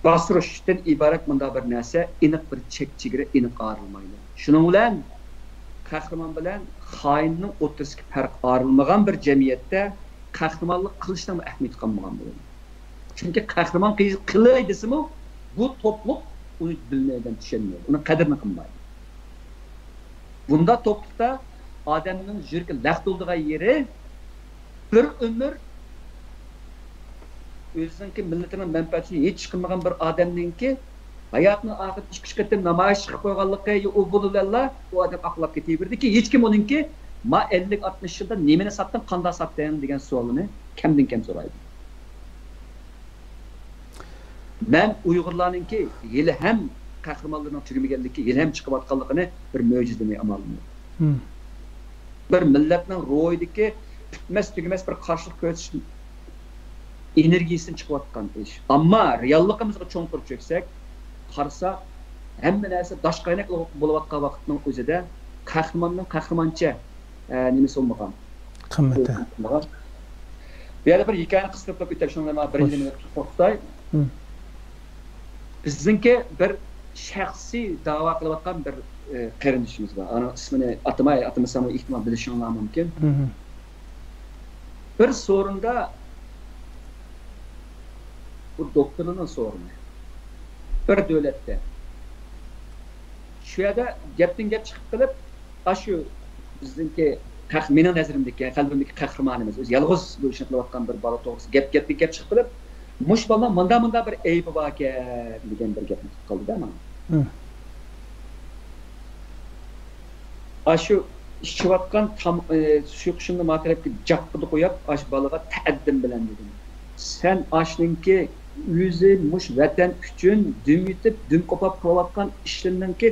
باستۇرۇشتىن ئىبارەت مۇنداق بىر نەرسە، ئېنىق بىر چەك چېگرا ئېنىق ئايرىلمايدۇ. شۇنىڭ بىلەن قەھرىمان بىلەن خائىننىڭ ئوتتۇرىسىدىكى پەرق ئايرىلمىغان بىر جەمئىيەتتە قەھرىمانلىق قىلىشنىڭ ئەھمىيىتى قالمىغان بولىدۇ. چۈنكى قەھرىمان قىل-، قىلاي دېسىمۇ، بۇ توپلۇق ئۇنى بىلمەيدۇ، چۈشەنمەيدۇ، ئۇنىڭ قەدرىنى قىلمايدۇ. بۇنداق توپلۇقتا ئادەمنىڭ يۈرىكى لەخت بولىدىغان يېرى، بىر ئۆمۈر ئۆزىنىڭكى مىللىتىنىڭ مەنپەئەتى ئۈچۈن ھېچ ئىش قىلمىغان بىر ئادەمنىڭكى ھاياتىنىڭ ئاخىرىدا ئىككى ئۈچ قېتىم نامايىش چىقىپ قويغانلىكى، يا ئۇ بولىدۇ، ئۇ ئادەم ئاقلاپ كېتىۋېرىدۇكى، ھېچكىم ئۇنىڭكى، ما ئەللىك ئاتمىش يىلدا نېمىنى ساتتىڭ، قانداق ساتتىڭ دېگەن سوئالنى كەمدىن كەم سورايدۇ. مەن ئۇيغۇرلارنىڭكى ھېلىھەم قەھرىمانلىرىنىڭ تۈگىمىگەنلىكى، ھېلىھەم چىقىۋاتقانلىقىنى بىر مۆجىزە دېمەي ئامالىم يوق. بىر مىللەتنىڭ روھىدىكى پۈتمەس تۈگىمەس بىر قارشىلىق كۆرسىتىش ئېنېرگىيىسىدىن چىقىۋاتقان ئىش. ئەمما رېئاللىقىمىزغا چوڭقۇر چۆكسەك، قارىساق، ھەممە نەرسە داش قايناق بولۇۋاتقان ۋاقىتنىڭ ئۆزىدە قەھرىماننىڭ قەھرىمانچە، ئە، نېمىسى بولمىغان. قىممىتى. بۇ يەردە بىر ھېكايىنى قىستۇرۇپ ئۆتەي، شۇنىڭ بىلەن مانا بىرىنچى نېمىنى توختىتاي. بىزنىڭكى بىر شەخسىي داۋا قىلىۋاتقان بىر، ئى، قېرىندىشىمىز بار. ئۇنىڭ ئىسمىنى ئاتىماي، ئاتىمىساممۇ ئېھتىمال بىلىشىڭلار مۇمكىن. بىر سورۇندا بۇ دوكتورلارنىڭ سورۇنى. بىر دۆلەتتە. شۇ يەردە گەپتىن گەپ چىقىپ قېلىپ، ئاشۇ بىزنىڭكى قەھ-، مېنىڭ نەزىرىمدىكى، قەلبىمدىكى قەھرىمانىمىز، ئۆزى يالغۇز بۇ ئىشنى قىلىۋاتقان بىر بالا توغرىسىدا گەپ، گەپتىن گەپ چىقىپ قېلىپ، مۇشۇ بالىنىڭ مۇنداق، مۇنداق بىر ئەيىبى باركەن دېگەن بىر گەپنى قىلىپ قالدى-دە ماڭا. ئاشۇ ئىچىۋاتقان تام-، ئى، سۇيۇقۇشۇمنى ما تەرەپكە جاپپىدە قويۇپ، ئاشۇ بالىغا تەئەددىم بىلەن دېدىم. سەن ئاشنىڭكى ئۆزى مۇشۇ ۋەتەن ئۈچۈن دۈم يېتىپ، دۈم قوپاپ قىلىۋاتقان ئىشلىرىنىڭكى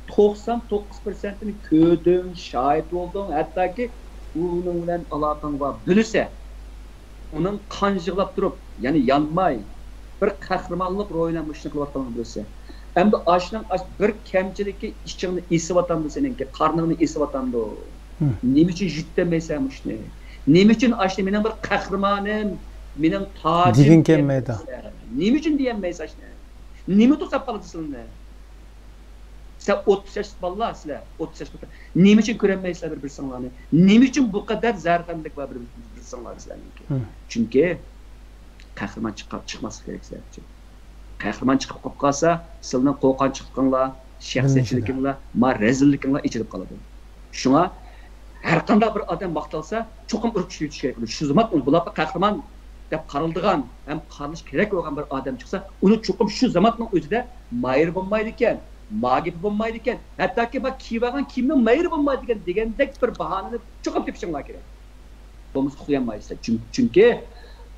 توقسان توققۇز پىرسەنتىنى كۆردۈڭ، شاھىت بولدۇڭ، ھەتتاكى ئۇنىڭ بىلەن ئالاقەڭ بار. بىلىسەن، ئۇنىڭ قان يىغلاپ تۇرۇپ، يەنى يانماي، بىر قەھرىمانلىق روھى بىلەن مۇشۇنى قىلىۋاتقانلىقىنى بىلىسەن. ئەمدى ئاشنىڭ ئاش-، بىر كەمچىلىكى ئىچىڭنى ئېسىۋاتامدۇ سېنىڭكى، قارنىڭنى ئېسىۋاتامدۇ؟ نېمە ئۈچۈن يۈدىتەلمەيسەن مۇشۇنى؟ نېمە ئۈچۈن ئاشنى مېنىڭ بىر قەھرىمانىم، مېنىڭ تاجىم دېگىن كەلمەيدۇ. نېمە ئۈچۈن دېيەلمەيسەن ئاشنى؟ نېمە توساپ قالىدۇ سىلىنى؟ سىلەر ئوتتۇز ياشلىق بالىلار، سىلەر ئوتتۇز ياشلىق بالىلار. نېمە ئۈچۈن كۆرەلمەيسىلەر بىر-بىرسىڭلارنى؟ نېمە ئۈچۈن بۇ قەدەر زەھەرخەندىلىك بار بىر-، بىرسىڭلار سىلەرنىڭكى؟ چۈنكى قەھرىمان چىققا-، چىقماسلىق كېرەك سىلەر ئۈچۈن. قەھرىمان چىقىپ قاپ قالسا، سىلىنىڭ قورقۇنچلۇقىڭلار، شەخسىيەتچىلىكىڭلار، ما رەزىللىكىڭلار ئېچىلىپ قالىدۇ. شۇڭا ھەرقانداق بىر ئادەم ماختالسا، چوقۇم ئۇرۇپ چۈشۈرۈش كېرەك. شۇ زاماندا بۇلارغا قەھرىمان دەپ قارىلىدىغان ھەم قارىلىشى كېرەك بولغان بىر ئادەم چىقسا، ئۇنى چوقۇم شۇ زاماننىڭ ئۆزىدە مايىرى بولمايدىكەن، ما گېپى بولمايدىكەن، ھەتتاكى ما كىيىۋالغان كىيىمنىڭ مايىرى بولمايدىكەن دېگەندەك بىر باھانىنى چوقۇم تېپىشىڭلار كېرەك. بولمىسا ئۇخلىيالمايسىلەر. چۈن-، چۈنكى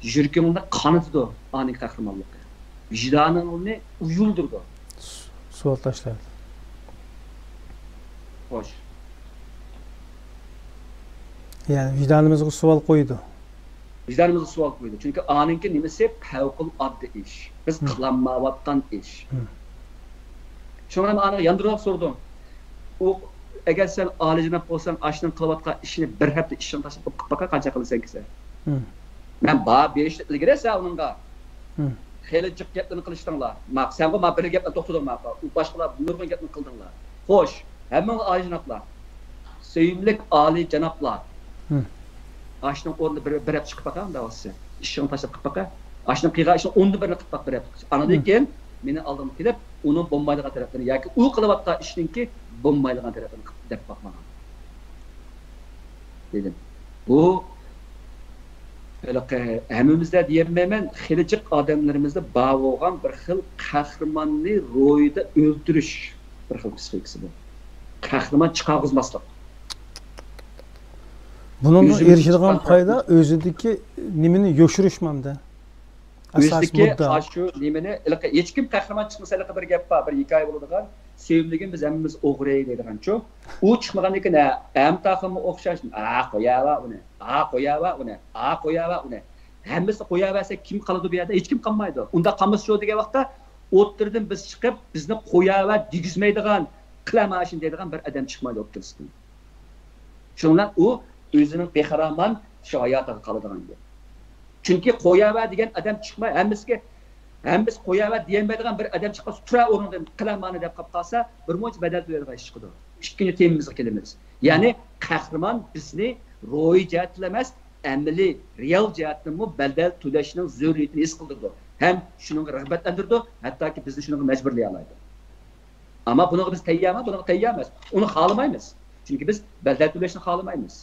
يۈرىكىڭنى قانىتىدۇ ئانىڭ قەھرىمانلىقى. ۋىجدانىڭنى ئۇيۇلدۇرىدۇ. سوئال تاشلايدۇ. خوش. يەنى ۋىجدانىمىزغا سوئال قويىدۇ. ۋىجدانىمىزغا سوئال قويىدۇ. چۈنكى ئانىڭكى نېمىسى پەۋقۇلئاددە ئىش. بىز قىلالمايۋاتقان ئىش. شۇڭا مەن ئانىغا ياندۇرۇپ سورىدىم. ئۇ، ئەگەر سەن ئالىيجاناب بولساڭ، ئاشنىڭ قىلىۋاتقان ئىشىنى بىر ھەپتە ئىشىڭ تاشلاپ قىلىپ باققىن، قانچە قىلىسەن كېسە. مەن بار بېرىشتىن ئىلگىرى سەن ئۇنىڭغا خېلى جىق گەپلەرنى قىلىشتىڭلار. ماقۇل، سەن بۇ ما بىر گەپلەر توختىدىڭ ماقۇل. ئۇ باشقىلار نۇرغۇن گەپنى قىلدىڭلار. خوش، ھەممىڭلار ئالىيجانابلار. سۆيۈملۈك ئالىيجانابلار. ئاشنىڭ ئورنىدا بىر، بىر ھەپتە چىقىپ باقاي ئۇنداق بولسا. ئىشىڭنى تاشلاپ قىلىپ باقاي. ئاشنىڭ قىلغان ئىشىنىڭ ئوندىن بىرىنى قىلىپ باق بىر ھەپتە. ئاندىن كېيىن مېنىڭ ئالدىمغا كېلىپ، ئۇنىڭ بولمايدىغان تەرەپلىرىنى ياكى ئۇ قىلىۋاتقان ئىشنىڭكى بولمايدىغان تەرەپلىرىنى قىلىپ دەپ باق ماڭا. دېدىم. بۇ ھېلىقى ھەممىمىزدە دېيەلمەيمەن، خېلى جىق ئادەملىرىمىزدە بار بولغان بىر خىل قەھرىماننى روھىدا ئۆلتۈرۈش بىر خىل پسىخىكىسى بۇ. قەھرىمان چىقارغۇزماسلىق. بۇنىڭدىن ئۆزىمىزنى ئېرىشىدىغان چىقارغۇزماسلىق. پايدا ئۆزىدىكى نېمىنى يوشۇرۇشمۇ ئەمدى. ئاساسىي ئۆزىدىكى مۇددىئا. ئاشۇ نېمىنى، ھېلىقى ھېچكىم قەھرىمان چىقمىسا، ھېلىقى بىر گەپ بار، بىر ھېكايە بولىدىغان. سۆيۈملۈكىم، بىز ھەممىمىز ئوغرى دەيدىغانچۇ. ئۇ چىقمىغاندىن كېيىن، ھە، ئەمتاخىممۇ ئوخشاش. ئا، قوياۋەر ئۇنى. ئا، قوياۋەر ئۇنى. ئا، قوياۋەر ئۇنى. ھەممىسىنى قوياۋەرسە، كىم قالىدۇ بۇ يەردە؟ ھېچكىم قالمايدۇ. ئۇنداق قالمىسىچۇ دېگەن ۋاقىتتا، ئوتتۇرىدىن بىز چىقىپ، بىزنى قوياۋەر دېگۈزمەيدىغان، قىلە مانا شۇنى دەيدىغان بىر ئادەم چىقمايدۇ ئوتتۇرىسىدىن. شۇنىڭ بىلەن ئۇ ئۆزىنىڭ بىخىرامان شۇ ھاياتىغا قالىدىغان گەپ. چۈنكى قوياۋەر دېگەن ئادەم چىقماي، ھەممىسىگە، ھەممىسى قوياۋەر دېيەلمەيدىغان بىر ئادەم چىقىپ قالسا، تۇرە ئورنۇڭدىن، قىلە مانا دەپ قاپ قالسا، بىر مۇنچە بەدەل تۆلەيدىغان ئىش چىقىدۇ. ئىككىنچى تېمىمىزغا كېلىمىز. يەنى قەھرىمان بىزنى روھىي جەھەتتىلا ئەمەس، ئەمەلىي، رېئال جەھەتتىنمۇ بەدەل تۆلەشنىڭ زۆرۈرىيىتىنى ھېس قىلدۇرىدۇ ھەم شۇنىڭغا رىغبەتلەندۈرىدۇ، ھەتتاكى بىزنى شۇنىڭغا مەجبۇرلىيالايدۇ. ئەمما بۇنىڭغا بىز تەييارمۇ؟ بۇنىڭغا تەييار ئەمەس. ئۇنى خالىمايمىز. چۈنكى بىز بەدەل تۆلەشنى خالىمايمىز.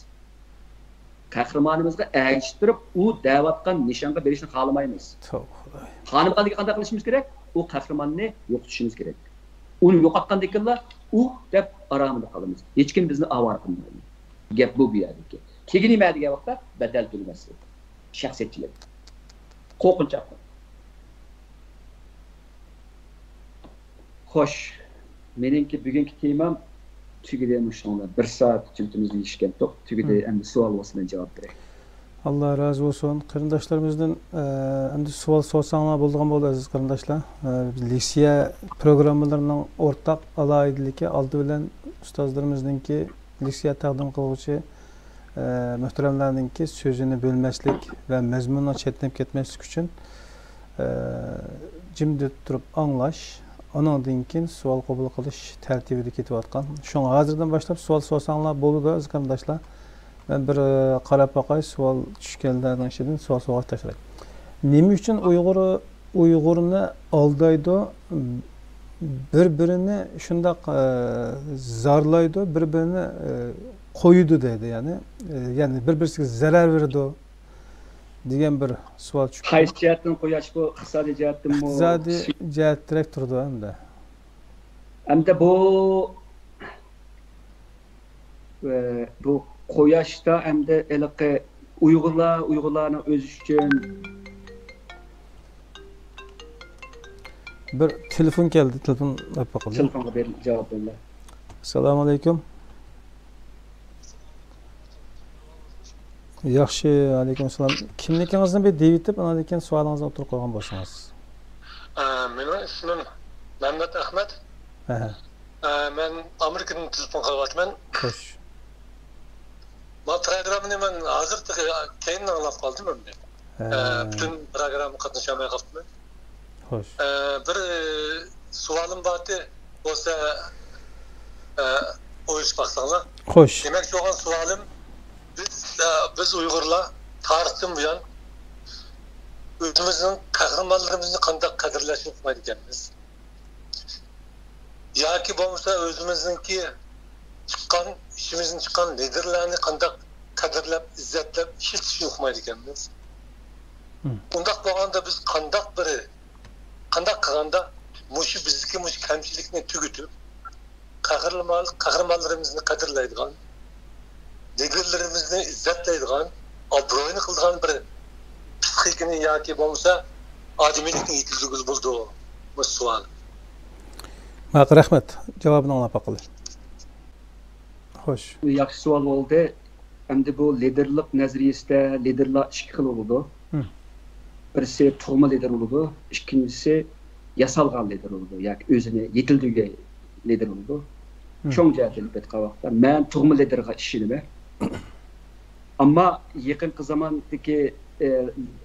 قەھرىمانىمىزغا ئەگىشتۈرۈپ، ئۇ دەۋاتقان نىشانغا بېرىشنى خالىمايمىز. توغرا. خالىمىغاندىكىن قانداق قىلىشىمىز كېرەك؟ ئۇ قەھرىماننى يوقىتىشىمىز كېرەك. ئۇنى يوقاتقاندىكىنلا ئۇ دەپ ئارامىدا قالىمىز. ھېچكىم بىزنى ئاۋارە قىلمايدۇ. گەپ بۇ، بۇ يەردىكى. تېگى نېمە دېگەن ۋاقىتتا بەدەل تۆلىمەسلىك. شەخسىيەتچىلىك. قورقۇنچاق. خوش، مېنىڭكى بۈگۈنكى تېمام تۈگىدى مۇشۇنىڭ بىلەن. بىر سائەت ئىچىدە ئىشكەنتۇق. تۈگىدى، ئەمدى سوئال بولسا مەن جاۋاب بېرەي. ئاللا رازى بولسۇن. قېرىنداشلىرىمىزدىن، ئە، ئەمدى سوئال سورىساڭلار بولىدىغان بولدى، ئەزىز قېرىنداشلار. ئە، لېكسىيە پروگراممىلىرىنىڭ ئورتاق ئالاھىدىلىكى ئالدى بىلەن ئۇستازلىرىمىزنىڭكى لېكسىيە تەقدىم قىلغۇچى، ئە، مۆھتەرەملەرنىڭكى سۆزىنى بۆلمەسلىك ۋە مەزمۇننىڭ چەتنەپ كەتمەسلىكى ئۈچۈن، ئە، جىمدە تۇرۇپ ئاڭلاش، ئۇنىڭدىن كېيىن سوئال قوبۇل قىلىش تەرتىپىدە كېتىۋاتقان. شۇڭا ھازىردىن باشلاپ سوئال سورىساڭلار بولىدۇ، ئەزىز قېرىنداشلار. مەن بىر، ئە، قاراپ باقاي، سوئال چۈشكەنلەرنىڭ ئىچىدىن سوئال سورىغاچ تاشلاي. نېمە ئۈچۈن ئۇيغۇر ئۇيغۇرنى ئالدايدۇ، بىر-بىرىنى شۇنداق، ئە، زارلايدۇ، بىر-بىرىنى، ئە، قويىدۇ دەيدۇ، يەنى، ئە، يەنى بىر-بىرسىگە زەرەر بېرىدۇ دېگەن بىر سوئال چۈشۈپ قايسى جەھەتتىن قويۇش بۇ؟ ئىقتىسادىي جەھەتتىنمۇ؟ ئىقتىسادىي جەھەتتىرەك تۇرىدۇ ئەمدى. ئەمدى بۇ، ئە، بۇ قوياشتا ئەمدى ھېلىقى ئۇيغۇرلار، ئۇيغۇرلارنىڭ ئۆزى ئۈچۈن. بىر تېلېفون كەلدى، تېلېفون ئېلىپ باقىلى. تېلېفونغا بېرىپ جاۋاب بېرىڭلار. ئەسسالامۇ ئەلەيكۇم. ياخشى، ئەلەيكۇم ئەسسالام. كىملىكىڭىزنى بىر دېيىۋېتىپ، ئاندىن كېيىن سوئالىڭىزنى ئوتتۇرىغا قويغان بولسىڭىز. ئە، مېنىڭ ئىسمىم مەمەت ئەخمەت. ئەھە. ئە، مەن ئامېرىكىدىن تېلېفون قىلىۋاتىمەن. خوش. ما پروگراممىنى مەن ھازىر تېخى كەينىن ئاڭلاپ قالدىم ئەمدى. ھە. ئە، پۈتۈن پروگراممىغا قاتنىشالماي قاپتىمەن. خوش. ئە، بىر، ئە، سوئالىم بارتى، بولسا، ئە، ئويلىشىپ باقساڭلار. خوش. دېمەكچى بولغان سوئالىم، بىز، ئە، بىز ئۇيغۇرلار تارىختىن بۇيان ئۆزىمىزنىڭ قەھرىمانلىرىمىزنى قانداق قەدىرلەشنى ئۇقمايدىكەنمىز؟ ياكى بولمىسا ئۆزىمىزنىڭكى چىققان، ئىچىمىزدىن چىققان لىدېرلارنى قانداق قەدىرلەپ، ئىززەتلەپ ئىشلىتىشنى ئۇقمايدىكەنمىز. مم. ئۇنداق بولغاندا بىز قانداق بىر، قانداق قىلغاندا مۇشۇ بىزدىكى مۇشۇ كەمچىلىكنى تۈگىتىپ، قەھرىمان، قەھرىمانلىرىمىزنى قەدىرلەيدىغان، لىدېرلىرىمىزنى ئىززەتلەيدىغان، ئابرۇيىنى قىلىدىغان بىر پىسخىكىنى ياكى بولمىسا ئادىمىيلىكنى يېتىلدۈرگىلى بولىدۇ؟ مۇشۇ سوئال. ماقۇل، رەھمەت. جاۋابىنى ئاڭلاپ باقىلى. خوش. ياخشى سوئال بولدى. ئەمدى بۇ لىدېرلىق نەزەرىيىسىدە لىدېرلار ئىككى خىل بولىدۇ. مم. بىرسى تۇغما لىدېر بولىدۇ، ئىككىنچىسى ياسالغان لىدېر بولىدۇ ياكى ئۆزىنى يېتىلدۈرگەن لىدېر بولىدۇ. مم. چوڭ جەھەتتىن ئېلىپ ئېيتقان ۋاقىتتا، مەن تۇغما لىدېرغا ئىشىنىمەن. ئەمما يېقىنقى زاماندىكى، ئە،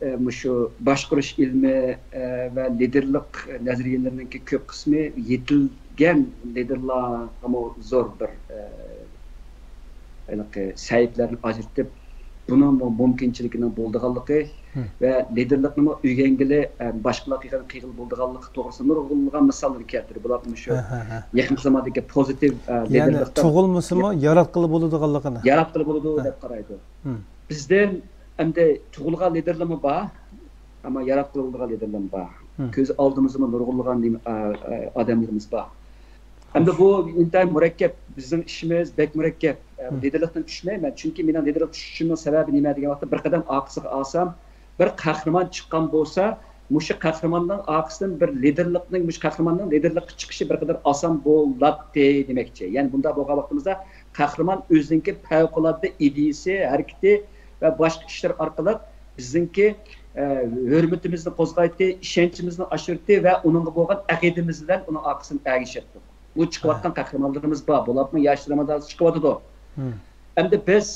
ئە، مۇشۇ باشقۇرۇش ئىلمى، ئە، ۋە لىدېرلىق نەزەرىيەلىرىنىڭكى كۆپ قىسمى يېتىلگەن لىدېرلارغىمۇ زور بىر، ئە، ھېلىقى سەھىپىلەرنى ئاجرىتىپ، بۇنىڭمۇ مۇمكىنچىلىكىنىڭ بولىدىغانلىقى ھە. ۋە لىدېرلىقنىمۇ ئۆگەنگىلى، ئە، باشقىلار قىلغان قىلغىلى بولىدىغانلىقى توغرىسىدا نۇرغۇنلىغان مىساللارنى كەلتۈردى. بۇلار مۇشۇ ھە، ھە، ھە. يېقىنقى زاماندىكى پوزىتىپ، ئە، يەنى لىدېرلىقتا تۇغۇلمىسىمۇ ياراتقىلى بولىدىغانلىقىنى. ياراتقىلى بولىدۇ ھە. دەپ قارايدۇ. ھە. بىزدىن ئەمدى تۇغۇلغان لىدېرلارمۇ بار، ئەمما ياراتقىلى بولىدىغان لىدېرلارمۇ بار. ھە. كۆز ئالدىمىزدىمۇ نۇرغۇنلىغان نېمە، ئە، ئە، ئادەملىرىمىز بار. ئەمدى بۇ ئىنتايىن مۇرەككەپ، بىزنىڭ ئىشىمىز بەك مۇرەككەپ. ئە، ھە. لىدېرلىقتىن چۈشمەيمەن، چۈنكى مېنىڭ لىدېرلىق چۈشۈشۈمنىڭ سەۋەبى نېمە دېگەن ۋاقىتتا، بىر قەدەم ئارقىسىغا ئالسام، بىر قەھرىمان چىققان بولسا، مۇشۇ قەھرىماننىڭ ئارقىسىدىن بىر لىدېرلىقنىڭ، مۇشۇ قەھرىماننىڭ لىدېرلىققا چىقىشى بىر قەدەر ئاسان بولاتتى دېمەكچى. يەنى بۇنداق بولغان ۋاقتىمىزدا قەھرىمان ئۆزىنىڭكى پەۋقۇلئاددە ئىدىيىسى، ھەرىكىتى ۋە باشقا ئىشلىرى ئارقىلىق بىزنىڭكى، ئە، ھۆرمىتىمىزنى قوزغايتتى، ئىشەنچىمىزنى ئاشۇرتتى ۋە ئۇنىڭغا بولغان ئەقىدىمىز بىلەن ئۇنىڭ ئارقىسىدىن ئەگىشەتتۇق. بۇ چىقىۋاتقان قەھرىمانلىرىمىز بار، بۇلارمۇ ياشلىرىمىز ھازىر چىقىۋاتىدۇ. ھە. ئەمدى بىز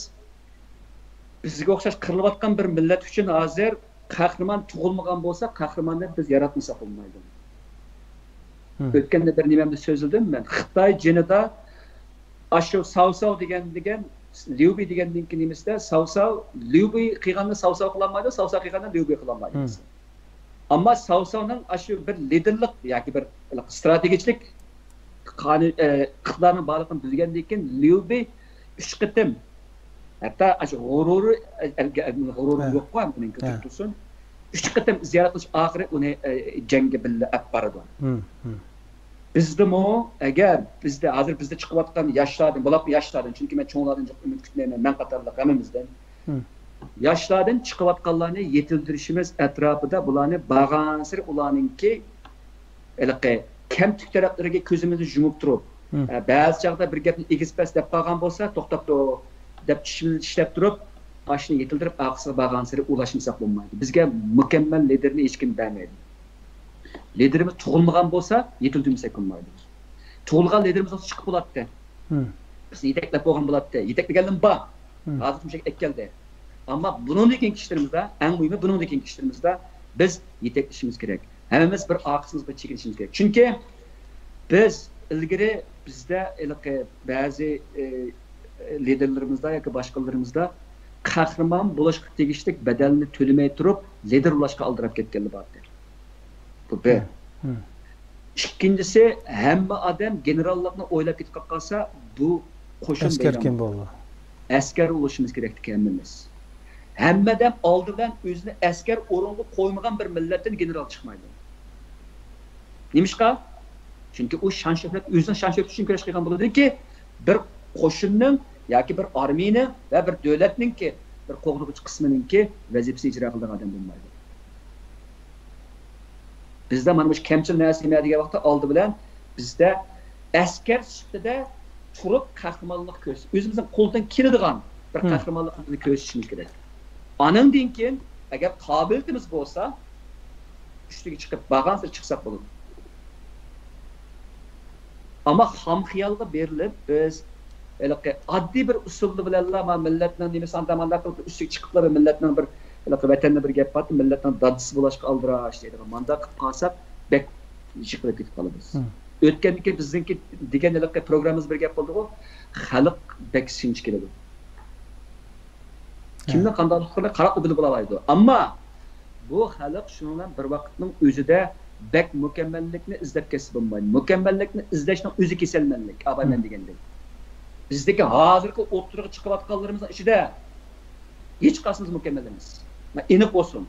بىزگە ئوخشاش قىرىلىۋاتقان بىر مىللەت ئۈچۈن ھازىر قەھرىمان تۇغۇلمىغان بولسا، قەھرىماننى بىز ياراتمىساق بولمايدۇ. ھە. ئۆتكەندە بىر نېمەمدە سۆزلىدىم مەن. خىتاي جېنىدا ئاشۇ ساۋساۋ دېگەن، دېگەن، ليۇبى دېگەننىڭكى نېمىسىدە ساۋساۋ، ليۇبى قىلغاننى ساۋساۋ قىلالمايدۇ، ساۋساۋ قىلغاننى ليۇبى قىلالمايدۇ. ھە. ئەمما ساۋساۋنىڭ ئاشۇ بىر لىدېرلىق ياكى بىر ستراتېگىچىلىك قانۇن، ئە، ئىقتىدارنىڭ بارلىقىنى بىلگەندىن كېيىن ليۇ بېي ئۈچ قېتىم، ھەتتا ئاشۇ غۇرۇرى، ئە، ئە، غۇرۇرى يوققۇ ھەم ئۇنىڭ تۇرسۇن، ئۈچ قېتىم زىيارەت قىلىش ئارقىلىق ئۇنى، ئە، جەڭگە بىللە ئەپ بارىدۇ. بىزدىمۇ، ئەگەر بىزدە، ھازىر بىزدە چىقىۋاتقان ياشلاردىن، بولۇپمۇ ياشلاردىن، چۈنكى مەن چوڭلاردىن جىق ئۈمىد كۈتمەيمەن، مەن قاتارلىق ھەممىمىزدىن. ياشلاردىن چىقىۋاتقانلارنى يېتىلدۈرۈشىمىز ئەتراپىدا بۇلارنى بارغانسېرى ئۇلارنىڭكى ھېلىقى كەمتۈك تەرەپلىرىگە كۆزىمىزنى يۇمۇپ تۇرۇپ، ئە، بەزى چاغدا بىر گەپنى ئېگىز-پەس دەپ قالغان بولسا، توختاپ تۇر دەپ چىشىمىزنى چىشلەپ تۇرۇپ، ئاشۇنى يېتىلدۈرۈپ ئارقىسىغا بارغانسېرى ئۇلاشمىساق بولمايدۇ. بىزگە مۇكەممەل لىدېرنى ھېچكىم بەرمەيدۇ. لىدېرىمىز تۇغۇلمىغان بولسا، يېتىلدۈرمىسەك بولمايدۇ. تۇغۇلغان لىدېرىمىز بولسا چىقىپ بولاتتى. بىزنى يېتەكلەپ بولغان بولاتتى. يېتەكلىگەنلىرىمۇ بار. ھازىر مۇشۇ يەرگە ئەكەلدى. ئەمما بۇنىڭدىن كېيىنكى ئىشلىرىمىزدا، ئەڭ مۇھىمى بۇنىڭدىن كېيىنكى ئىشلىرىمىزدا بىز يېتەكلىشىمىز كېرەك. ھەممىمىز بىر ئارقىسىمىزغا چېكىنىشىمىز كېرەك. چۈنكى بىز ئىلگىرى بىزدە ھېلىقى بەزى، ئى، لىدېرلىرىمىزدا ياكى باشقىلىرىمىزدا قەھرىمان بولۇشقا تېگىشلىك بەدەلنى تۆلىمەي تۇرۇپ، لىدېر بولۇشقا ئالدىراپ كەتكەنلەر بارتى. بۇ بىر. ئىككىنچىسى، ھەممە ئادەم گېنېراللىقنى ئويلاپ كېتىپ قالسا، بۇ قوشۇن ئەسكەر كىم بولىدۇ؟ ئەسكەر بولۇشىمىز كېرەكتىكى ھەممىمىز. ھەممە ئادەم ئالدى بىلەن ئۆزىنى ئەسكەر ئورنىغا قويمىغان بىر مىللەتتىن گېنېرال چىقمايدۇ. نېمىشقا؟ چۈنكى ئۇ شان-شۆھرەت، ئۆزىنىڭ شان-شۆھرىتى ئۈچۈن كۈرەش قىلغان بولىدۇكى، بىر قوشۇننىڭ ياكى بىر ئارمىيىنىڭ ۋە بىر دۆلەتنىڭكى بىر قوغدىغۇچى قىسمىنىڭكى ۋەزىپىسىنى ئىجرا قىلىدىغان ئادەم بولمايدۇ. بىزدە مانا مۇشۇ كەمچىل نەرسە نېمە دېگەن ۋاقىتتا، ئالدى بىلەن بىزدە ئەسكەر سۈپىتىدە تۇرۇپ قەھرىمانلىق كۆرسىتىش، ئۆزىمىزنىڭ قولىدىن كېلىدىغان بىر قەھرىمانلىقنى كۆرسىتىشىمىز كېرەك. ئانىڭدىن كېيىن، ئەگەر قابىلىيىتىمىز بولسا، ئۈستىگە چىقىپ، بارغانسېرى چىقساق بولىدۇ. ئەمما خام خىيالغا بېرىلىپ، بىز ھېلىقى ئاددىي بىر ئۇسۇل بىلەنلا، ما، مىللەتنىڭ نېمىسى ئاندا ماندا قىلىپ، ئۈستىگە چىقىپلا بىر مىللەتنىڭ بىر، ھېلىقى ۋەتەندە بىر گەپ بارتى، مىللەتنىڭ دادىسى بولۇشقا ئالدىراش دەيدىغان، مانداق قىلىپ قالساق، بەك يىقىلىپ كېتىپ قالىمىز. ئۆتكەندىكى بىزنىڭكى دېگەن ھېلىقى پروگراممىمىز بىر گەپ بولدىغۇ، خەلق بەك سىنچى كېلىدۇ. كىمنىڭ قانداقلىقىنى قاراپلا بىلىپ بولالايدۇ. ئەمما بۇ خەلق شۇنىڭ بىلەن بىر ۋاقىتنىڭ ئۆزىدە بەك مۇكەممەللىكنى ئىزدەپ كەتسە بولمايدۇ. مۇكەممەللىكنى ئىزدەشنىڭ ئۆزى كېسەلمەنلىك، ئاباي مەن دېگەندەك. بىزدىكى ھازىرقى ئوتتۇرىغا چىقىۋاتقانلىرىمىزنىڭ ئىچىدە ھېچقايسىمىز مۇكەممەل ئەمەس. مانا، ئېنىق بولسۇن.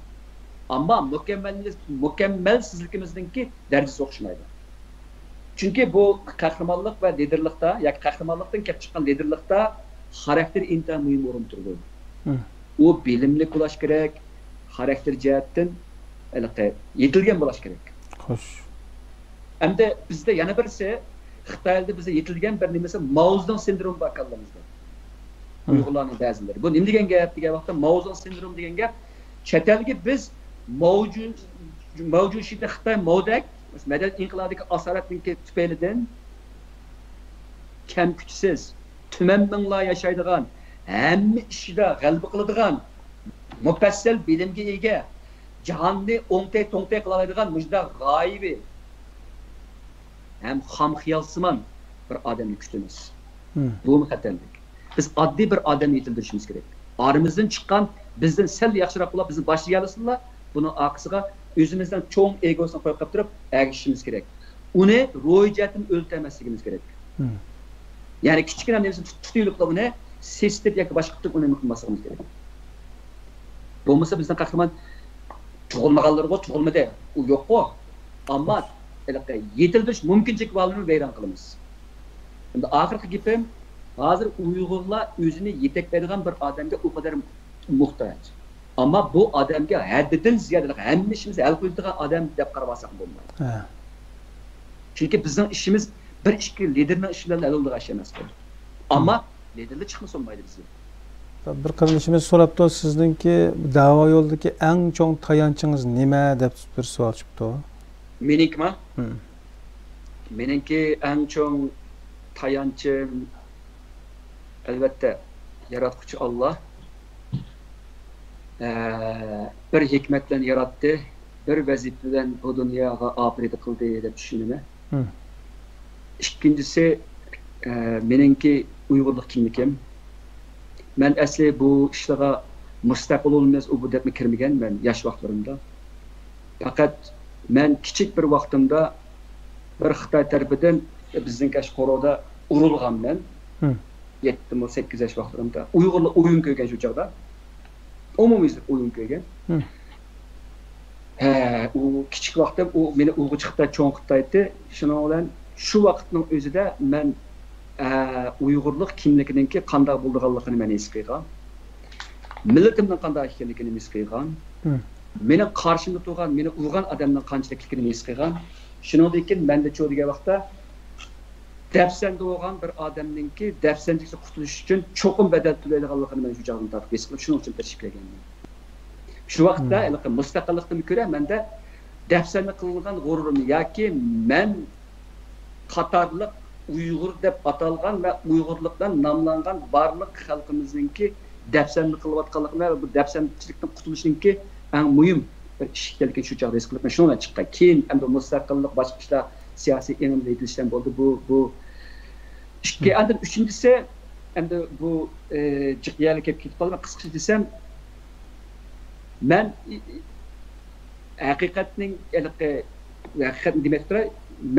ئەمما مۇكەممەل، مۇكەممەلسىزلىكىمىزنىڭكى دەرىجىسى ئوخشىمايدۇ. چۈنكى بۇ قەھرىمانلىق ۋە لىدېرلىقتا ياكى قەھرىمانلىقتىن كېلىپ چىققان لىدېرلىقتا خاراكتېر ئىنتايىن مۇھىم ئورۇندا تۇرىدۇ. ئۇ بىلىملىك بولۇش كېرەك، خاراكتېر جەھەتتىن ھېلىقى يېتىلگەن بولۇش كېرەك. خوش. ئەمدى بىزدە يەنە بىرسى، خىتايدا بىزدە يېتىلگەن بىر نېمىسى، ماۋزېدۇڭ سىندرومى بار كاللىمىزدا. ئۇيغۇرلارنىڭ بەزىلىرى. بۇ نېمە دېگەن گەپ دېگەن ۋاقىتتا، ماۋزېدۇڭ سىندرومى دېگەن گەپ، چەت ئەلگە بىز ماۋجۇ-، ماۋجۇشىدە خىتاي ماۋدەك مەدەنىيەت ئىنقىلابىدىكى ئاسارەتنىڭكى تۈپەيلىدىن كەم-كۈچسىز، تۈمەن مىڭلار ياشايدىغان، ھەممە ئىشىدا غەلىبە قىلىدىغان، مۇپەسسەل بىلىمگە ئىگە، جاھاننى ئوڭتەي-توڭتەي قىلالايدىغان مۇشۇنداق غايىۋى ھەم خام خىيالسىمان بىر ئادەمنى كۈتىمىز. بۇمۇ خەتەرلىك. بىز ئاددىي بىر ئادەمنى يېتىلدۈرۈشىمىز كېرەك. ئارىمىزدىن چىققان، بىزدىن سەل ياخشىراق بولاپ، بىزنى باشلىيالىسىنلا، بۇنىڭ ئارقىسىغا ئۆزىمىزنىڭ چوڭ ئېگوسىنى قويۇپ قېلىپ تۇرۇپ ئەگىشىشىمىز كېرەك. ئۇنى روھىي جەھەتتىن ئۆلتۈرمەسلىكىمىز كېرەك. يەنى كىچىككىنە نېمىسىنى تۇت-، تۇتۇۋېلىپلا ئۇنى سېسىتىپ ياكى باشقا قىلىپ ئۇنى نېمە قىلماسلىقىمىز كېرەك. بولمىسا بىزنىڭ قەھرىمان تۇغۇلمىغانلىرىغۇ تۇغۇلمىدى، ئۇ يوققۇ. ئەمما ھېلىقى يېتىلدۈرۈش مۇمكىنچىلىك بارلىرىنى ۋەيران قىلىمىز. ئەمدى ئاخىرقى گېپىم، ھازىر ئۇيغۇرلار ئۆزىنى يېتەكلەيدىغان بىر ئادەمگە ئۇ قەدەر موھتاج. ئەمما بۇ ئادەمگە ھەددىدىن زىيادە، ھەممە ئىشىمىزنى ھەل قىلىدىغان ئادەم دەپ قارىۋالساق بولمايدۇ. چۈنكى بىزنىڭ ئىشىمىز بىر ئىككى لىدېرنىڭ ئىشى بىلەن ھەل بولىدىغان ئىش ئەمەس بۇ. ئەمما لىدېرلار چىقمىسا بولمايدۇ بىزدىن. بىر قېرىندىشىمىز سوراپتۇ، سىزنىڭكى دەۋا يولىدىكى ئەڭ چوڭ تايانچىڭىز نېمە دەپ بىر سوئال چۈشۈپتۇ. مېنىڭكىما؟ مېنىڭكى ئەڭ چوڭ تايانچىم، ئەلۋەتتە، ياراتقۇچى ئاللا، ئە، بىر ھېكمەت بىلەن ياراتتى، بىر ۋەزىپە بىلەن بۇ دۇنياغا ئاپىرىدە قىلدى دەپ چۈشىنىمەن. ئىككىنچىسى، ئە، مېنىڭكى ئۇيغۇرلۇق كىملىكىم. مەن ئەسلى بۇ ئىشلارغا مۇستەقىل بولىمىز، ئۇ بۇ دەپمۇ كىرمىگەن مەن ياش ۋاقىتلىرىمدا. پەقەت مەن كىچىك بىر ۋاقتىمدا بىر خىتاي تەرىپىدىن بىزنىڭكى ئاشۇ قورۇدا ئۇرۇلغان مەن. يەتتە مۇ سەككىز ياش ۋاقتىمدا. ئۇيغۇرلار ئويۇن كۆرگەن شۇ چاغدا. ئومۇميۈزلۈك ئويۇن كۆرگەن. ھە، ئۇ كىچىك ۋاقتىم ئۇ مېنى ئۇغا چىقىپ چوڭ قىلىپ تايتتى. شۇنىڭ بىلەن شۇ ۋاقىتنىڭ ئۆزىدە مەن، ئە، ئۇيغۇرلۇق كىملىكىنىڭكى قانداق بولىدىغانلىقىنى مەن ھېس قىلغان. مىللىتىمنىڭ قانداق ئىكەنلىكىنى ھېس قىلغان. مېنىڭ قارشىمدا تۇرغان، مېنى ئۇرغان ئادەمنىڭ قانچىلىكلىكىنى ھېس قىلغان. شۇنىڭدىن كېيىن مەندە چۇ دېگەن ۋاقىتتا دەپسەندە بولغان بىر ئادەمنىڭكى دەپسەندىلىكتىن قۇتۇلۇش ئۈچۈن چوقۇم بەدەل تۆلەيدىغانلىقىنى مەن شۇ چاغدىن تارتىپ ھېس قىلىپ، شۇنىڭ ئۈچۈن تىرىشىپ كەلگەنمەن. شۇ ۋاقىتتا ھېلىقى مۇستەقىللىقتىن كۆرە مەندە دەپسەندە قىلىنغان غۇرۇرۇم ياكى مەن قاتارلىق ئۇيغۇر دەپ ئاتالغان ۋە ئۇيغۇرلۇق بىلەن ناملانغان بارلىق خەلقىمىزنىڭكى دەپسەندە قىلىۋاتقانلىقىنى ۋە بۇ دەپسەندىچىلىكتىن قۇتۇلۇشنىڭكى ئەڭ مۇھىم بىر ئىش ئىكەنلىكىنى شۇ چاغدا ھېس قىلىپ، مەن شۇنىڭ بىلەن چىققان. كېيىن ئەمدى مۇستەقىللىق، باشقا ئىشلار، سىياسىي ئېڭىمدا يېتىلىش بىلەن بولدى. بۇ، بۇ ئىككى. ئاندىن ئۈچىنچىسى، ئەمدى بۇ، ئى، جىق يەرگە كېلىپ كېتىپ قالدى. مەن قىسقىچە دېسەم، مەن، ئى، ئى، ھەقىقەتنىڭ ھېلىقى، ھەقىقەتنى دېمەكچى تۇراي،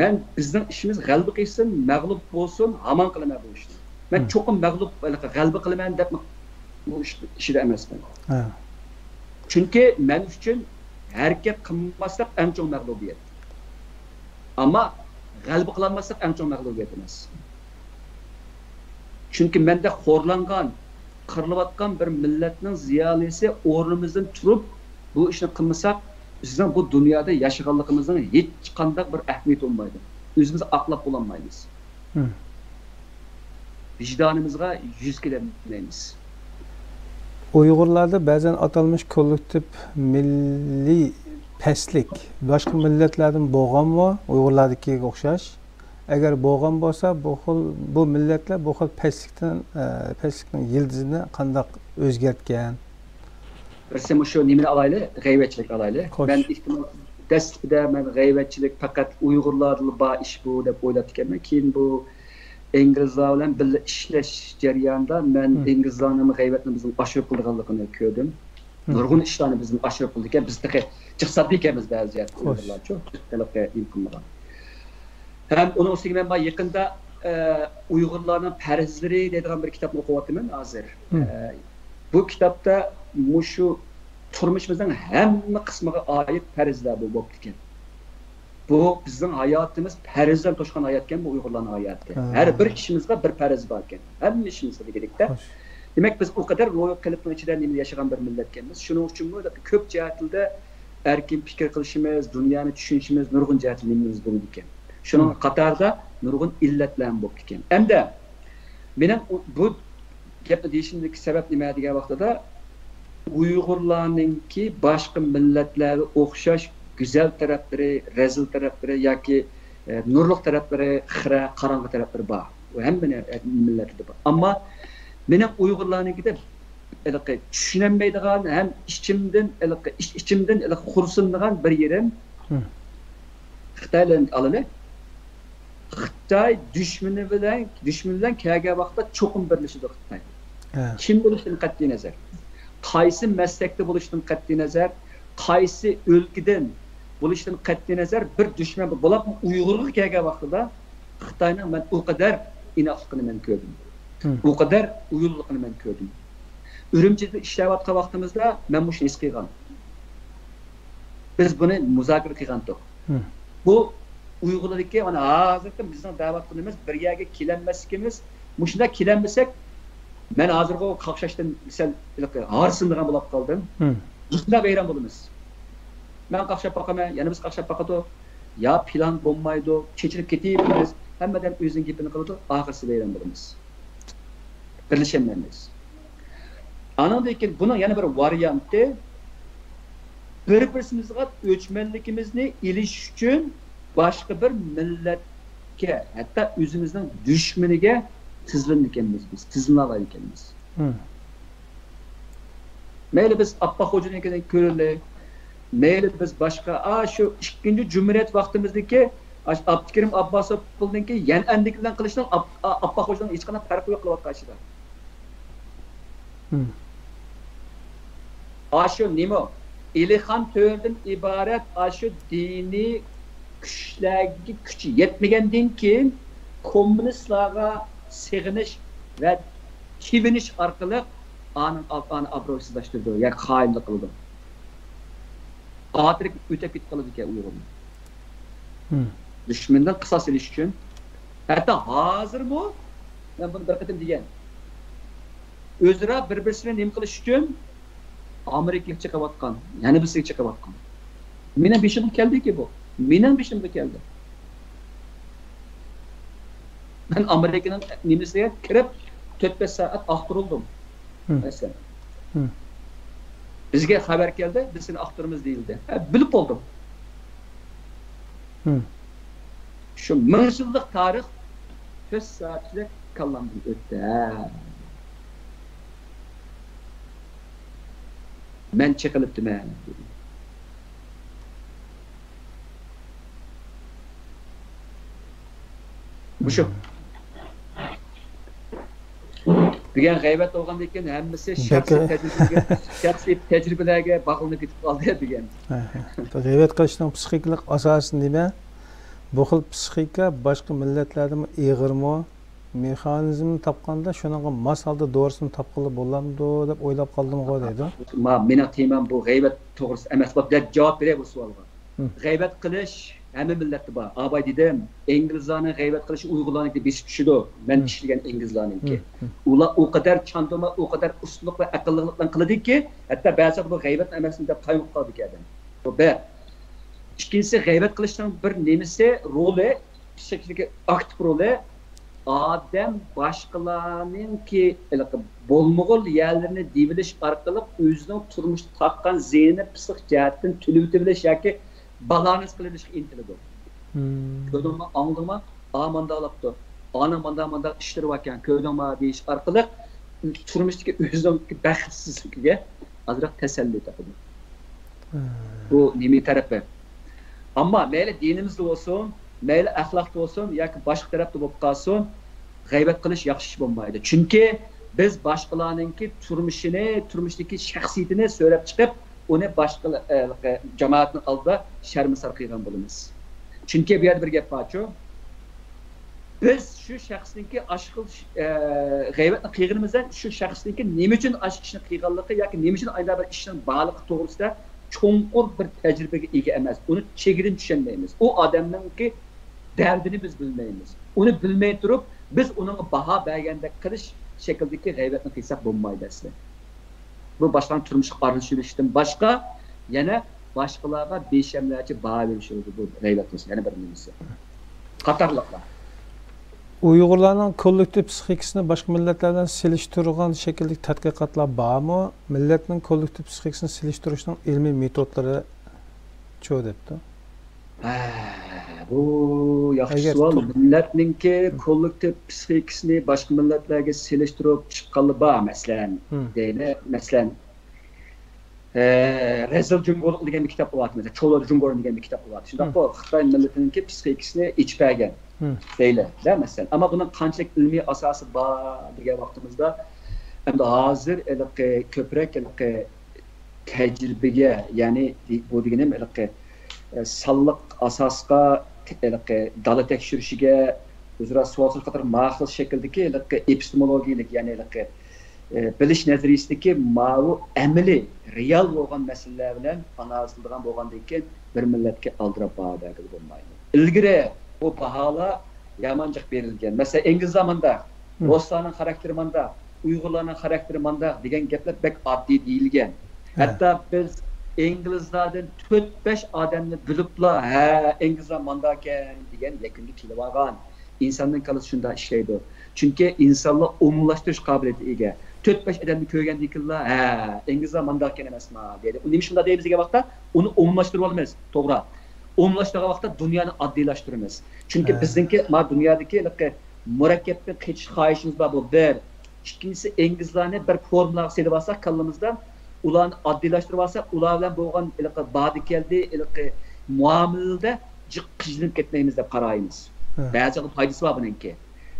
مەن بىزنىڭ ئىشىمىز غەلىبە قىلسۇن، مەغلۇپ بولسۇن، ھامان قىلىمەن بۇ ئىشنى. مەن چوقۇم مەغلۇپ، ھېلىقى غەلىبە قىلىمەن دەپ بۇ ئىش، ئىشىدا ئەمەسمەن. چۈنكى مەن ئۈچۈن ھەرىكەت قىلماسلىق ئەڭ چوڭ مەغلۇبىيەت. ئەمما غەلىبە قىلالماسلىق ئەڭ چوڭ مەغلۇبىيەت ئەمەس. چۈنكى مەندەك خورلانغان، قىرىلىۋاتقان بىر مىللەتنىڭ زىيالىيسى ئورنىمىزدىن تۇرۇپ، بۇ ئىشنى قىلمىساق، بىزنىڭ بۇ دۇنيادا ياشىغانلىقىمىزنىڭ ھېچقانداق بىر ئەھمىيىتى بولمايدۇ. ئۆزىمىزنى ئاقلاپ بولالمايمىز. ۋىجدانىمىزغا يۈز كېلەلمەيمىز. ئۇيغۇرلاردا بەزەن ئاتالمىش كوللېكتىپ مىللىي پەسلىك باشقا مىللەتلەردىمۇ بولغانمۇ؟ ئۇيغۇرلاردىكىگە ئوخشاش. ئەگەر بولغان بولسا، بۇ خىل، بۇ مىللەتلەر بۇ خىل پەسلىكتىن، ئە، پەسلىكنىڭ يىلتىزىنى قانداق ئۆزگەرتكەن؟ بىرسى مۇشۇ نېمىنى ئالايلى، غەيۋەتچىلىك ئالايلى. خوش. مەن ئېھتىمال دەسلىپىدە مەن غەيۋەتچىلىك پەقەت ئۇيغۇرلاردىلا بار ئىش بۇ دەپ ئويلاپتىكەنمەن. كېيىن بۇ ئىنگلىزلار بىلەن بىللە ئىشلەش جەريانىدا مەن ئىنگلىزلارنىڭ غەيۋەتنى بىزدىن ئاشۇرۇپ قىلىدىغانلىقىنى كۆردۈم. نۇرغۇن ئىشلارنى بىزدىن ئاشۇرۇپ قىلىدىكەن. بىز تېخى جىق ساددا ئىكەنمىز بەزى جەھەتتە ئۇيغۇرلارچۇ. ھېلىقى نېمە قىلمىغان. ھەم ئۇنىڭ ئۈستىگە مەن بايا يېقىندا، ئە، ئۇيغۇرلارنىڭ پەرزلىرى دەيدىغان بىر كىتابنى ئوقۇۋاتىمەن ھازىر. ئە، بۇ كىتابتا مۇشۇ تۇرمۇشىمىزنىڭ ھەممە قىسمىغا ئائىت پەرزلەر بۇ بوپتىكەن. بۇ بىزنىڭ ھاياتىمىز پەرزدىن توشقان ھاياتكەن، بۇ ئۇيغۇرلارنىڭ ھاياتى. ھە. ھەر بىر ئىشىمىزغا بىر پەرز باركەن. ھەممە ئىشىمىزغا دېگۈدەكتە. خوش. دېمەك، بىز ئۇ قەدەر روھىي قېلىپنىڭ ئىچىدە نېمە ياشىغان بىر مىللەتكەنمىز. شۇنىڭ ئۈچۈنمۇ كۆپ جەھەتلەردە ئەركىن پىكىر قىلىشىمىز، دۇنيانى چۈشىنىشىمىز، نۇرغۇن جەھەتتە نېمىمىز بولىدىكەن. شۇنىڭ قاتارىدا نۇرغۇن ئىللەتلەرمۇ بوپتىكەن. ئەمدى مېنىڭ ئۇ، بۇ گەپنى دېيىشىمدىكى سەۋەب نېمە دېگەن ۋاقتىدا، ئۇيغۇرلارنىڭكى باشقا مىللەتلەرگە ئوخشاش گۈزەل تەرەپلىرى، رەزىل تەرەپلىرى ياكى، ئە، نۇرلۇق تەرەپلىرى، خىرە، قاراڭغۇ تەرەپلىرى بار. ئۇ ھەممە مىللەتلەردە بار. ئەمما مېنىڭ ئۇيغۇرلارنىڭكىدە ھېلىقى چۈشىنەلمەيدىغان ھەم ئىچىمدىن ھېلىقى ئىچ-، ئىچىمدىن ھېلىقى خورسىنىدىغان بىر يېرىم، خىتايلارنى ئالايلى. خىتاي دۈشمىنى بىلەن، دۈشمىنى بىلەن كەلگەن ۋاقىتتا چوقۇم بىرلىشىدۇ خىتاي. كىم بولۇشىدىن قەتئىينەزەر، قايسى مەسلەكتە بولۇشىدىن قەتئىينەزەر، قايسى ئۆلكىدىن بولۇشىدىن قەتئىينەزەر، بىر دۈشمەن بولۇپمۇ ئۇيغۇرغا كەلگەن ۋاقتىدا خىتاينىڭ مەن ئۇ قەدەر ئىناقلىقىنى مەن كۆردۈم. ئۇ قەدەر ئۇيۇللۇقىنى مەن كۆردۈم. ئۈرۈمچىدە ئىشلەۋاتقان ۋاقتىمىزدا مەن مۇشۇنى ھېس قىلغان. بىز بۇنى مۇزاكىرە قىلغانتۇق. بۇ ئۇيغۇرلارنىڭكى، مانا، ھازىرقى بىزنىڭ دەۋاتقىنىمىز بىر يەرگە كېلەلمەسلىكىمىز. مۇشۇنداق كېلەلمىسەك، مەن ھازىرغۇ قاقشاشتىن سەل ھارسىنىدىغان بولۇپ قالدىم. مۇشۇنداق ۋەيران بولىمىز. مەن قاقشاپ باقىمەن، يەنە بىرسى قاقشاپ باقىدۇ. يا پىلان بولمايدۇ، چېچىلىپ كېتىۋېرىمىز، ھەممە ئادەم ئۆزىنىڭ گېپىنى قىلىدۇ، ئاخىرسى ۋەيران بولىمىز. بىرلىشەلمەيمىز. ئانىڭدىن كېيىن بۇنىڭ يەنە بىر ۋارىيانتى، بىر-بىرىمىزغا ئۆچمەنلىكىمىزنى ئېلىش ئۈچۈن باشقا بىر مىللەتكە، ھەتتا ئۆزىمىزنىڭ دۈشمىنىگە تىزلىنىدىكەنمىز بىز، تىزلىنالايدىكەنمىز. مەيلى بىز ئاپپاق خوجىنىڭكىنى كۆرەيلى، مەيلى بىز باشقا، ئاشۇ ئىككىنچى جۇمھۇرىيەت ۋاقتىمىزدىكى ئاشۇ ئابدۇكېرىم ئابباسوفنىڭكى يەنئەندىكى بىلەن قىلىشنىڭ ئاپ-، ئا-، ئاپپاق خوجىنىڭ ھېچقانداق پەرقى يوق قىلىۋاتقان ئىشىدا. ئاشۇ نېمە؟ ئېلىخان تۆرىدىن ئىبارەت ئاشۇ دىنىي كۈچلەرگە كۈچى يەتمىگەندىن كېيىن، كوممۇنىستلارغا سېغىنىش ۋە چېۋىنىش ئارقىلىق ئانىڭ ئانى ئابرويسىزلاشتۇرىدۇ ياكى خائىنلىق قىلىدۇ. ئاتىرىك ئۆتەپ كېتىپ قالىدىكەن ئۇيغۇرنى. دۈشمەندىن قىساس ئېلىش ئۈچۈن. ھەتتا ھازىرمۇ، مەن بۇنى بىر قېتىم دېگەن، ئۆزئارا بىر-بىرسىنى نېمە قىلىش ئۈچۈن ئامېرىكىغا چېقىۋاتقان، يەنە بىرسىگە چېقىۋاتقان. مېنىڭ بېشىمغا كەلدىكى بۇ. مېنىڭ بېشىمغا كەلدى. مەن ئامېرىكىنىڭ نېمىسىگە كىرىپ، تۆت-بەش سائەت ئاختۇرۇلدۇم. مەسىلەن. بىزگە خەۋەر كەلدى، بىز سېنى ئاختۇرىمىز دېيىلدى. ھە، بىلىپ بولدۇم. شۇ مىڭ يىللىق تارىخ تۆت سائەت ئىچىدە كاللامدىن ئۆتتى. ھە. مەن چېقىلىپتىمەن. مۇشۇ. دېگەن غەيۋەت بولغاندىن كېيىن ھەممىسى شەخسىي تەجرىبىلەرگە، شەخسىي تەجرىبىلەرگە باغلىنىپ كېتىپ قالدى دېگەن. غەيۋەت قىلىشنىڭ پسىخىكىلىق ئاساسى نېمە؟ بۇ خىل پسىخىكا باشقا مىللەتلەردىمۇ ئېغىرمۇ؟ مېخانىزمنى تاپقاندا شۇنىڭغا ماس ھالدا دورىسىنى تاپقىلى بولامدۇ دەپ ئويلاپ قالدىمغۇ دەيدۇ. ما، مېنىڭ تېمام بۇ غەيۋەت توغرىسىدا ئەمەس. بەك جاۋاب بېرەي بۇ سوئالغا. غەيۋەت قىلىش ھەممە مىللەتتە بار. ئاۋاي دېدىم، ئىنگلىزلارنىڭ غەيۋەت قىلىشى ئۇيغۇرلارنىڭكى بېسىپ چۈشىدۇ. مەن ئىشلىگەن ئىنگلىزلارنىڭكى. ئۇلار ئۇ قەدەر چاندۇرما، ئۇ قەدەر ئۇستىلىق ۋە ئەقىللىقلىق بىلەن قىلىدۇكى، ھەتتا بەزىلەر بۇ غەيۋەت ئەمەسمۇ دەپ قايمۇقۇپ قالىدىكەن ئادەم. بۇ بىر. ئىككىنچىسى، غەيۋەت قىلىشنىڭ بىر نېمىسى، رولى، پسىخىكىدىكى ئاكتىپ رولى، ئادەم باشقىلارنىڭكى ھېلىقى بولمىغۇر يەرلىرىنى دېۋىلىش ئارقىلىق ئۆزىنىڭ تۇرمۇشتا تارتقان زىيىنىنى پسىخىك جەھەتتىن تۈنۈۋېتىۋېلىش ياكى بالانس قىلىۋېلىشقا ئىنتىلىدۇ. كۆردۈڭمۇ، ئاڭلىدىڭمۇ؟ ئا، مانداقلاپتۇ. ئانىڭ مانداق، مانداق ئىشلىرى باركەن، كۆردۈڭمۇ دېيىش ئارقىلىق تۇرمۇشتىكى ئۆزىنىڭ بەختسىزلىكىگە ئازراق تەسەللى تاپىدۇ. بۇ نېمە تەرىپى؟ ئەمما مەيلى دىنىمىزدا بولسۇن، مەيلى ئەخلاقتا بولسۇن ياكى باشقا تەرەپتە بولۇپ قالسۇن، غەيۋەت قىلىش ياخشى ئىش بولمايدۇ. چۈنكى بىز باشقىلارنىڭكى تۇرمۇشىنى، تۇرمۇشتىكى شەخسىيىتىنى سۆرەپ چىقىپ، ئۇنى باشقا، ئە، جامائەتنىڭ ئالدىدا شەرمسار قىلغان بولىمىز. چۈنكى بۇ يەردە بىر گەپ بارچۇ، بىز شۇ شەخسنىڭكى ئاشۇ خىل، ئە، غەيۋەتنى قىلغىنىمىزدىن شۇ شەخسنىڭكى نېمە ئۈچۈن ئاشۇ ئىشنى قىلغانلىقى ياكى نېمە ئۈچۈن ئايدا بىر ئىشنىڭ بارلىقى توغرىسىدا چوڭقۇر بىر تەجرىبىگە ئىگە ئەمەس. ئۇنى چېگرىنى چۈشەنمەيمىز. ئۇ ئادەمنىڭكى دەردىنى بىز بىلمەيمىز. ئۇنى بىلمەي تۇرۇپ، بىز ئۇنىڭغا باھا بەرگەندەك قىلىش شەكلىدىكى غەيۋەتنى قىلساق بولمايدۇ ئەسلى. بۇ باشقىلارنىڭ تۇرمۇشىغا ئارىلىشىۋېلىشتىن باشقا، يەنە باشقىلارغا بىشەملەرچە باھا بېرىش بولىدۇ، بۇ غەيۋەت بولسا يەنە بىر نېمىسى. قاتارلىقلار. ئۇيغۇرلارنىڭ كوللېكتىپ پسىخىكىسىنى باشقا مىللەتلەر بىلەن سېلىشتۇرغان شەكىلدىكى تەتقىقاتلار بارمۇ؟ مىللەتنىڭ كوللېكتىپ پسىخىكىسىنى سېلىشتۇرۇشنىڭ ئىلمىي مېتودلىرىچۇ دەپتۇ. ھە، بۇ ياخشى ئەگەر سوئال. تو- مىللەتنىڭكى كوللېكتىپ پسىخىكىسىنى باشقا مىللەتلەرگە سېلىشتۇرۇپ چىققانلار بار، مەسىلەن، دەيلى، مەسىلەن، ئە، رەزىل جۇڭگولۇق دېگەن بىر كىتاب بولاتتى، مەسىلەن، چولو جۇڭگولۇق دېگەن بىر كىتاب بولاتتى. شۇنداققۇ، خىتاي مىللىتىنىڭكى پسىخىكىسىنى ئېچىپ بەرگەن دەيلى، دە، مەسىلەن. ئەمما بۇنىڭ قانچىلىك ئىلمىي ئاساسى بار دېگەن ۋاقتىمىزدا، ئەمدى ھازىر ھېلىقى كۆپرەك ھېلىقى تەجرىبىگە، يەنى بۇ دېگىنىم ھېلىقى، ئە، سانلىق ئاساسقا ھېلىقى دالا تەكشۈرۈشىگە، ئۆزئارا سوئال سوراش قاتارلىق ماخسۇس شەكىلدىكى ھېلىقى ئېپىستېمولوگىيەلىك، يەنى ھېلىقى، ئە، بىلىش نەزەرىيىسىدىكى ماۋۇ ئەمەلىي، رېئال بولغان مەسىلىلەر بىلەن ئانالىز قىلىدىغان بولغاندىن كېيىن، بىر مىللەتكە ئالدىراپ باھا بەرگىلى بولمايدۇ. ئىلگىرى بۇ باھالار يامان جىق بېرىلگەن. مەسىلەن، ئىنگلىزلار مانداق، رۇسلارنىڭ خاراكتېرى مانداق، ئۇيغۇرلارنىڭ خاراكتېرى مانداق دېگەن گەپلەر بەك ئاددىي دېيىلگەن. ھەتتا بىز ئىنگلىزلاردىن تۆت-بەش ئادەمنى بىلىپلا، ھە، ئىنگلىزلار مانداكەن دېگەن يەكۈنگە كېلىۋالغان. ئىنساننىڭ كاللىسى شۇنداق ئىشلەيدۇ. چۈنكى ئىنسانلار ئومۇملاشتۇرۇش قابىلىيىتىگە ئىگە. تۆت-بەش ئادەمنى كۆرگەندىن كېيىنلا، ھە، ئىنگلىزلار مانداكەن ئەمەسما دەيدۇ. نېمە ئىش مۇنداق دەيمىز دېگەن ۋاقىتتا، ئۇنى ئومۇملاشتۇرۇۋالىمىز. توغرا. ئومۇملاشتۇرغان ۋاقىتتا دۇنيانى ئاددىيلاشتۇرىمىز. چۈنكى بىزنىڭكى، ما، دۇنيادىكى ھېلىقى مۇرەككەپتىن قېچىش خاھىشىمىز بار، بۇ بىر. ئىككىنچىسى، ئىنگلىزلارنى بىر فورمۇلىغا سېلىۋالساق كاللىمىزدا، ئۇلارنى ئاددىيلاشتۇرۇۋالساق، ئۇلار بىلەن بولغان ھېلىقى بادى كەلدى، ھېلىقى مۇئامىلىدە جىق قىينىلىپ كەتمەيمىز دەپ قارايمىز. بەزى پايدىسى بار بۇنىڭكى.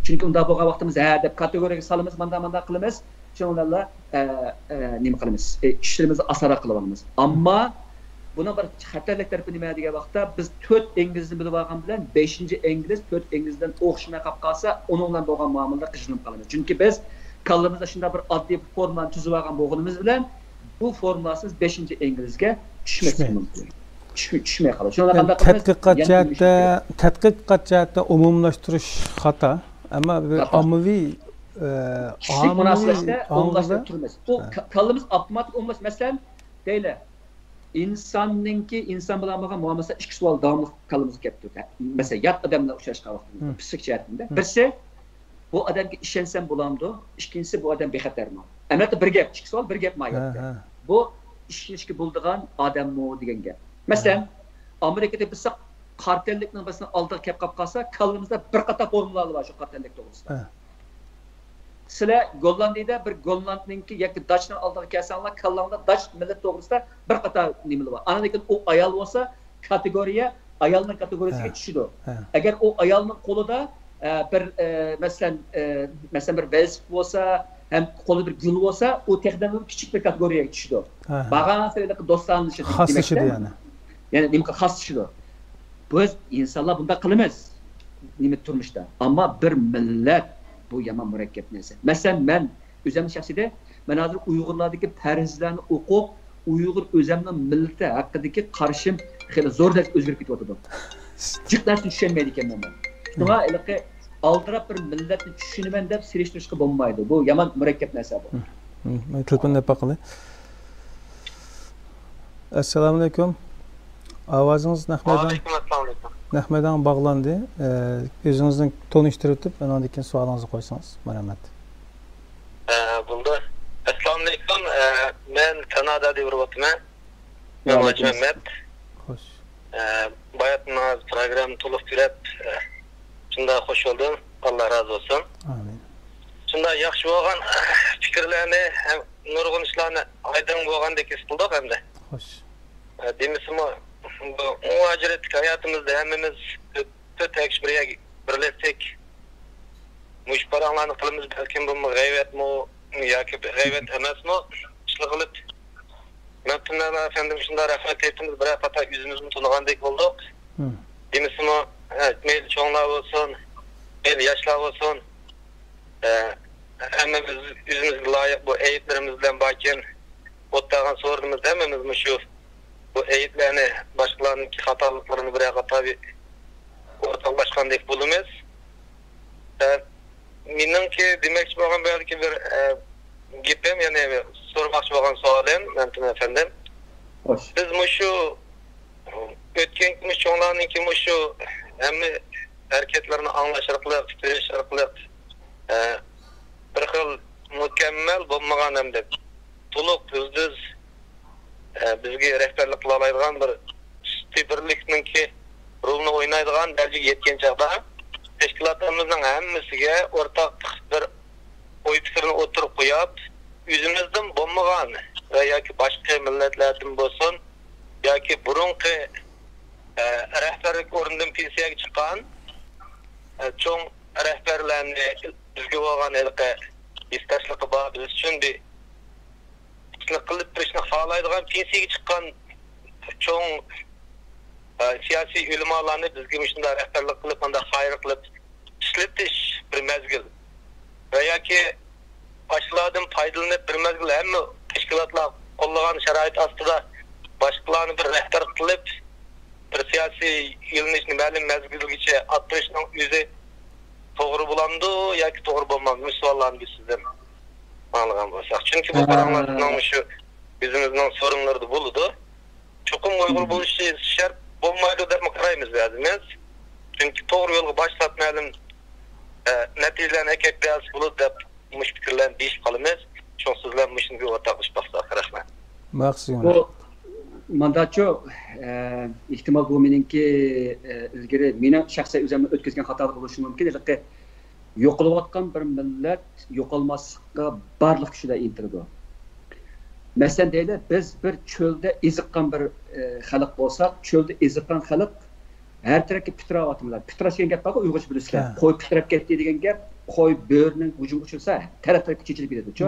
چۈنكى ئۇنداق بولغان ۋاقتىمىز، ھە دەپ كاتېگورىيەگە سالىمىز، مانداق، مانداق قىلىمىز. شۇنىڭ بىلەنلا، ئە، ئە، نېمە قىلىمىز؟ ئە، ئىشلىرىمىزنى ئاسانراق قىلىۋالىمىز. ئەمما بۇنىڭ بىر خەتەرلىك تەرىپى نېمە دېگەن ۋاقىتتا، بىز تۆت ئىنگلىزنى بىلىۋالغان بىلەن بەشىنچى ئىنگلىز تۆت ئىنگلىز بىلەن ئوخشىماي قاپقالسا، ئۇنىڭ بىلەن بولغان مۇئامىلىدە قىينىلىپ قالىمىز. چۈنكى بىز كاللىمىزدا شۇنداق بىر ئاددىي بىر فورمۇلانى تۈزۈۋالغان بولغىنىمىز بىلەن، بۇ فورمۇلاسىز بەشىنچى ئىنگلىزگە چۈشمەسلىكى مۇمكىن. چۈشمەي، چۈشمەي قالىدۇ. شۇنىڭ بىلەن قانداق قىلىمىز؟ تەتقىقات جەھەتتە، تەتقىقات جەھەتتە ئومۇملاشتۇرۇش خاتا. ئەمما بىر ئاممىۋى، ئە، كىشىلىك مۇناسىۋەتتە ئومۇملاشتۇرۇپ تۇرىمىز. ئۇ كاللىمىز ئاپتوماتىك ئومۇملاش. مەسىلەن، دەيلى، ئىنساننىڭكى ئىنسان بىلەن بولغان مۇئامىلىسى، ئىككى سوئال داۋاملىق كاللىمىزغا كەپ تۇرىدۇ. مەسىلەن، يات ئادەم بىلەن ئۇچراشقان ۋاقتىمىزدا، پسىخىك جەھەتتىن. بىرسى، بۇ ئادەمگە ئىشەنسەم بولامدۇ؟ ئىككىنچىسى، بۇ ئادەم بىخەتەرمۇ؟ ئەمەلىيەتتە بىر گەپ، ئىككى سوئال، بىر گەپ ماھىيەتتە. بۇ ئىشىنىشكە بولىدىغان ئادەممۇ دېگەن گەپ. مەسىلەن، ئامېرىكىدا بىرسى قارا تەنلىكنىڭ بىرسىنىڭ ئالدىغا كەپ قاپ قالسا، كاللىمىزدا بىر قاتار فورمۇلالار بار شۇ قارا تەنلىك توغرىسىدا. سىلەر گوللاندىيىدە بىر گوللاندنىڭكى ياكى داچنىڭ ئالدىغا كەلسەڭلار، كاللاڭدا داچ مىللەت توغرىسىدا بىر قاتار نېمىلەر بار. ئاندىن كېيىن ئۇ ئايال بولسا، كاتېگورىيە ئايالنىڭ كاتېگورىيىسىگە چۈشىدۇ. ئەگەر ئۇ ئايالنىڭ قولىدا، ئە، بىر، ئە، مەسىلەن، ئە، مەسىلەن، بىر ۋېلىسىپىت بولسا، ھەم قولىدا بىر گۈل بولسا، ئۇ تېخىدىن كىچىك بىر كاتېگورىيەگە چۈشىدۇ. بارغانسېرى دوستانىشىدۇ، خاسلىشىدۇ دېمەكتە. يەنى. يەنى نېمە خاسلىشىدۇ. بىز ئىنسانلار بۇنداق قىلىمىز. نېمە تۇرمۇشتا. ئەمما بىر مىللەت بۇ يامان مۇرەككەپ نەرسە. مەسىلەن، مەن ئۆزۈمنىڭ شەخسىيىتى، مەن ھازىر ئۇيغۇرلاردىكى پەرھىزلەرنى ئوقۇپ، ئۇيغۇر ئۆزۈمنىڭ مىللىتى ھەققىدىكى قارىشىم خېلى زور دەرىجىدە ئۆزگىرىپ كېتىۋاتىدۇ. جىق نەرسىنى چۈشەنمەيدىكەنمەن مەن. شۇڭا ھېلىقى ئالدىراپ بىر مىللەتنى چۈشىنىمەن دەپ سېلىشتۇرۇشقا بولمايدۇ. بۇ يامان مۇرەككەپ نەرسە بۇ. تېلېفون باقىلى. ئەسسالامۇئەلەيكۇم. ئاۋازىڭىز نەق مەيدان، ۋەئەلەيكۇم ئەسسالام. نەق مەيدانغا باغلاندى. ئە، ئۆزىڭىزنى تونۇشتۇرۇۋېتىپ، ئاندىن كېيىن سوئالىڭىزنى قويسىڭىز، مەرھەمەت. ئە، بولدى. ئەسسالامۇئەلەيكۇم. ئە، مەن كانادادا يۈرۈۋاتىمەن. مەن ۋەئەلەيكۇم ئەسسالام. ھاجىمەمەت. خوش. ئە، باياتىن ھازىر پروگرامما تولۇق كۆرۈپ، ئە، شۇنداق خوش بولدۇم. ئاللا رازى بولسۇن. ئامىن. شۇنداق ياخشى بولغان پىكىرلەرنى ھەم نۇرغۇن ئىشلارنى ئايدىڭ بولغاندەك ھېس قىلدۇق ئەمدى. خوش. ئە، دېمىسىمۇ، بۇ مۇھاجىرەتتىكى ھاياتىمىزدا ھەممىمىز تۆت، تۆت ھەققىچە بىر يەرگە بىرلەشسەك، مۇشۇ پاراڭلارنى قىلىمىز، بەلكىم بۇمۇ غەيۋەتمۇ ياكى غەيۋەت ئەمەسمۇ، ئىشلىق قىلىپ، مەمتىمىن ئەپەندىم شۇنداق رەھمەت ئېيتىمىز، بىرەر قاتار ئۆزىمىزمۇ تونۇغاندەك بولدۇق. دېمىسىمۇ، ھە، مەيلى چوڭلار بولسۇن، مەيلى ياشلار بولسۇن، ھە، ھەممىمىز ئۆزىمىزگە لايىق بۇ ئەيىبلىرىمىز بىلەن باركەن، ئولتۇرغان سورۇنىمىزدا ھەممىمىز مۇشۇ بۇ ئەيىبلەرنى، باشقىلارنىڭكى خاتالىقلىرىنى بىرەر قاتار ئورتاقلاشقاندەك بولىمىز. ھە، مېنىڭكى دېمەكچى بولغان بۇ يەردىكى بىر، ئە، گېپىم، يەنى سورىماقچى بولغان سوئالىم، مەمتىمىن ئەپەندىم. خوش. بىز مۇشۇ ئۆتكەن مۇشۇ چوڭلارنىڭكى مۇشۇ ھەممە ھەرىكەتلىرىنى ئاڭلاش ئارقىلىق، كۆرۈش ئارقىلىق، ئە، بىر خىل مۇكەممەل بولمىغان ھەمدە تولۇق يۇلتۇز، ئە، بىزگە رەھبەرلىك قىلالايدىغان بىر سۈپىتى بىرلىكنىڭكى رولىنى ئوينايدىغان دەرىجىگە يەتكەن چاغدا، تەشكىلاتلىرىمىزنىڭ ھەممىسىگە ئورتاق بىر ئوي پىكىرنى ئوتتۇرىغا قويۇپ، ئۆزىمىزدىن بولمىغان ۋە ياكى باشقا مىللەتلەردىن بولسۇن، ياكى بۇرۇنقى، ئە، رەھبەرلىك ئورنىدىن پېنسىيەگە چىققان، ئە، چوڭ رەھبەرلەرنى، بىزگە بولغان ھېلىقى ھېسداشلىقى بار، بىز ئۈچۈن بىر ئىشنى قىلىپ بېرىشنى خالايدىغان پېنسىيەگە چىققان چوڭ، ئە، سىياسىي ئۆلىمالارنى بىزگە مۇشۇنداق رەھبەرلىك قىلىپ، مۇنداق خەير قىلىپ ئىشلىتىش بىر مەزگىل ۋە ياكى ئاشۇلاردىن پايدىلىنىپ بىر مەزگىل ھەممە تەشكىلاتلار قوللىغان شارائىت ئاستىدا باشقىلارنى بىر رەھبەر قىلىپ، بىر سىياسىي يۆنىلىشنى مەلۇم مەزگىلگىچە ئاتتۇرۇشنىڭ ئۆزى توغرا بولامدۇ ياكى توغرا بولمامدۇ؟ مۇشۇ سوئاللارنى بىز سىزدىن ئاڭلىغان بولساق. چۈنكى بۇ پاراڭلار بىزنىڭ مۇشۇ ئۆزىمىزنىڭ سورۇنلىرىدا بولىدۇ. چوقۇم ئۇيغۇر بولۇشى شەرت بولمايدۇ دەپمۇ قارايمىز بەزىمىز. چۈنكى توغرا يولغا باشلاپ مەلۇم، ئە، نەتىجىلەرنى ئەكەپ بەرسە بولىدۇ دەپ مۇشۇ پىكىرلەرنى دېيىشىپ قالىمىز. شۇڭا سىز بىلەن مۇشۇنى بىر ئورتاقلىشىپ باقساق. رەھمەت. ماقسىز بۇ يۇمۇر. مانداچۇ، ئە، ئېھتىمال بۇ مېنىڭكى، ئە، ئىلگىرى مېنىڭ شەخسەن ئۆزۈمنىڭ ئۆتكۈزگەن خاتالىقى بولۇشى مۇمكىن. ھېلىقى يوقىلىۋاتقان بىر مىللەت يوقالماسلىققا بارلىق كۈچىدە ئىنتىلىدۇ. مەسىلەن دەيلى، بىز بىر چۆلدە ئېزىققان بىر، ئە، خەلق بولساق، چۆلدە ئېزىققان خەلق ھەر تەرەپكە پىتىراۋاتىمىز. پىتىراش دېگەن گەپ بارغۇ، ئۇيغۇرچە بىلىسىلەر. قوي پىتىراپ كەتتى دېگەن گەپ، قوي بۆرىنىڭ ھۇجۇمىغا ئۇچرىسا، تەرەپ-تەرەپكە چېچىلىپ كېتىدۇچۇ.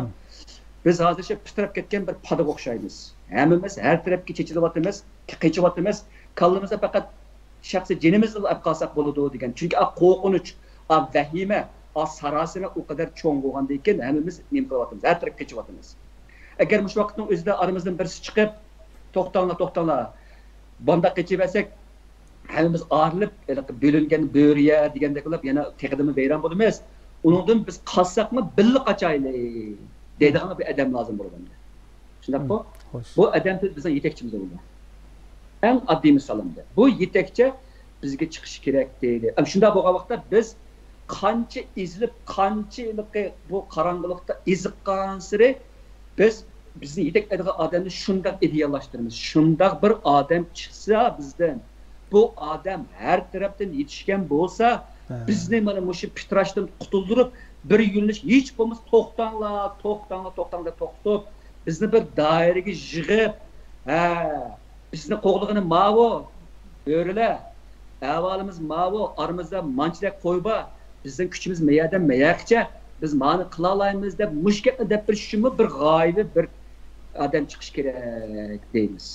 بىز ھازىر شۇ پىتىراپ كەتكەن بىر پادىغا ئوخشايمىز. ھەممىمىز ھەر تەرەپكە چېچىلىۋاتىمىز، قېچىۋاتىمىز. كاللىمىزدا پەقەت شەخسىي جېنىمىزنىلا ئەپ قالساق بولىدۇ دېگەن. چۈنكى ئا قورقۇنچ، ئا ۋەھىمە، ئا ساراسىمە ئۇ قەدەر چوڭ بولغاندىن كېيىن ھەممىمىز نېمە قىلىۋاتىمىز؟ ھەر تەرەپكە قېچىۋاتىمىز. ئەگەر مۇشۇ ۋاقىتنىڭ ئۆزىدە ئارىمىزدىن بىرسى چىقىپ، توختاڭلار، توختاڭلار، بۇنداق قېچىۋەرسەك، ھەممىمىز ئايرىلىپ، ھېلىقى بۆلۈنگەن بۆرە يە دېگەندەك قىلىپ، يەنە تېخىدىنمۇ ۋەيران بولىمىز. ئۇنىڭدىن بىز قاچساقمۇ، بىللە قاچايلى دەيدىغان بىر ئادەم لازىم بولىدۇ ئەمدى. شۇنداققۇ؟ بۇ ئادەم بىزنىڭ يېتەكچىمىز بولىدۇ. ئەڭ ئاددىي مىسال ئەمدى. بۇ يېتەكچى بىزگە چىقىشى كېرەك دەيلى. ئەم، شۇنداق بولغان ۋاقىتتا بىز قانچە ئېزىلىپ، قانچە ھېلىقى بۇ قاراڭغۇلۇقتا ئېزىققانسېرى، بىز بىزنى يېتەكلەيدىغان ئادەمنى شۇنداق ئىدېئاللاشتۇرىمىز. شۇنداق بىر ئادەم چىقسا بىزدىن، بۇ ئادەم ھەر تەرەپتىن يېتىشكەن بولسا، بىزنى مانا مۇشۇ پىتىراشتىن قۇتۇلدۇرۇپ، بىر يۆنىلىش، ھېچ بولمىسا، توختاڭلار، توختاڭلار، توختاڭلار دەپ توختىتىپ، بىزنى بىر دائىرىگە يىغىپ، ھە، بىزنى قوغلىغىنى ماۋۇ، بۆرىلەر، ئەھۋالىمىز ماۋۇ، ئارىمىزدا مانچىلەك قوي بار، بىزنىڭ كۈچىمىز مەيەردىن مەيەرگىچە، بىز مانى قىلالايمىز دەپ، مۇشۇ گەپنى دەپ بېرىش ئۈچۈنمۇ بىر غايىۋى بىر ئادەم چىقىشى كېرەك دەيمىز.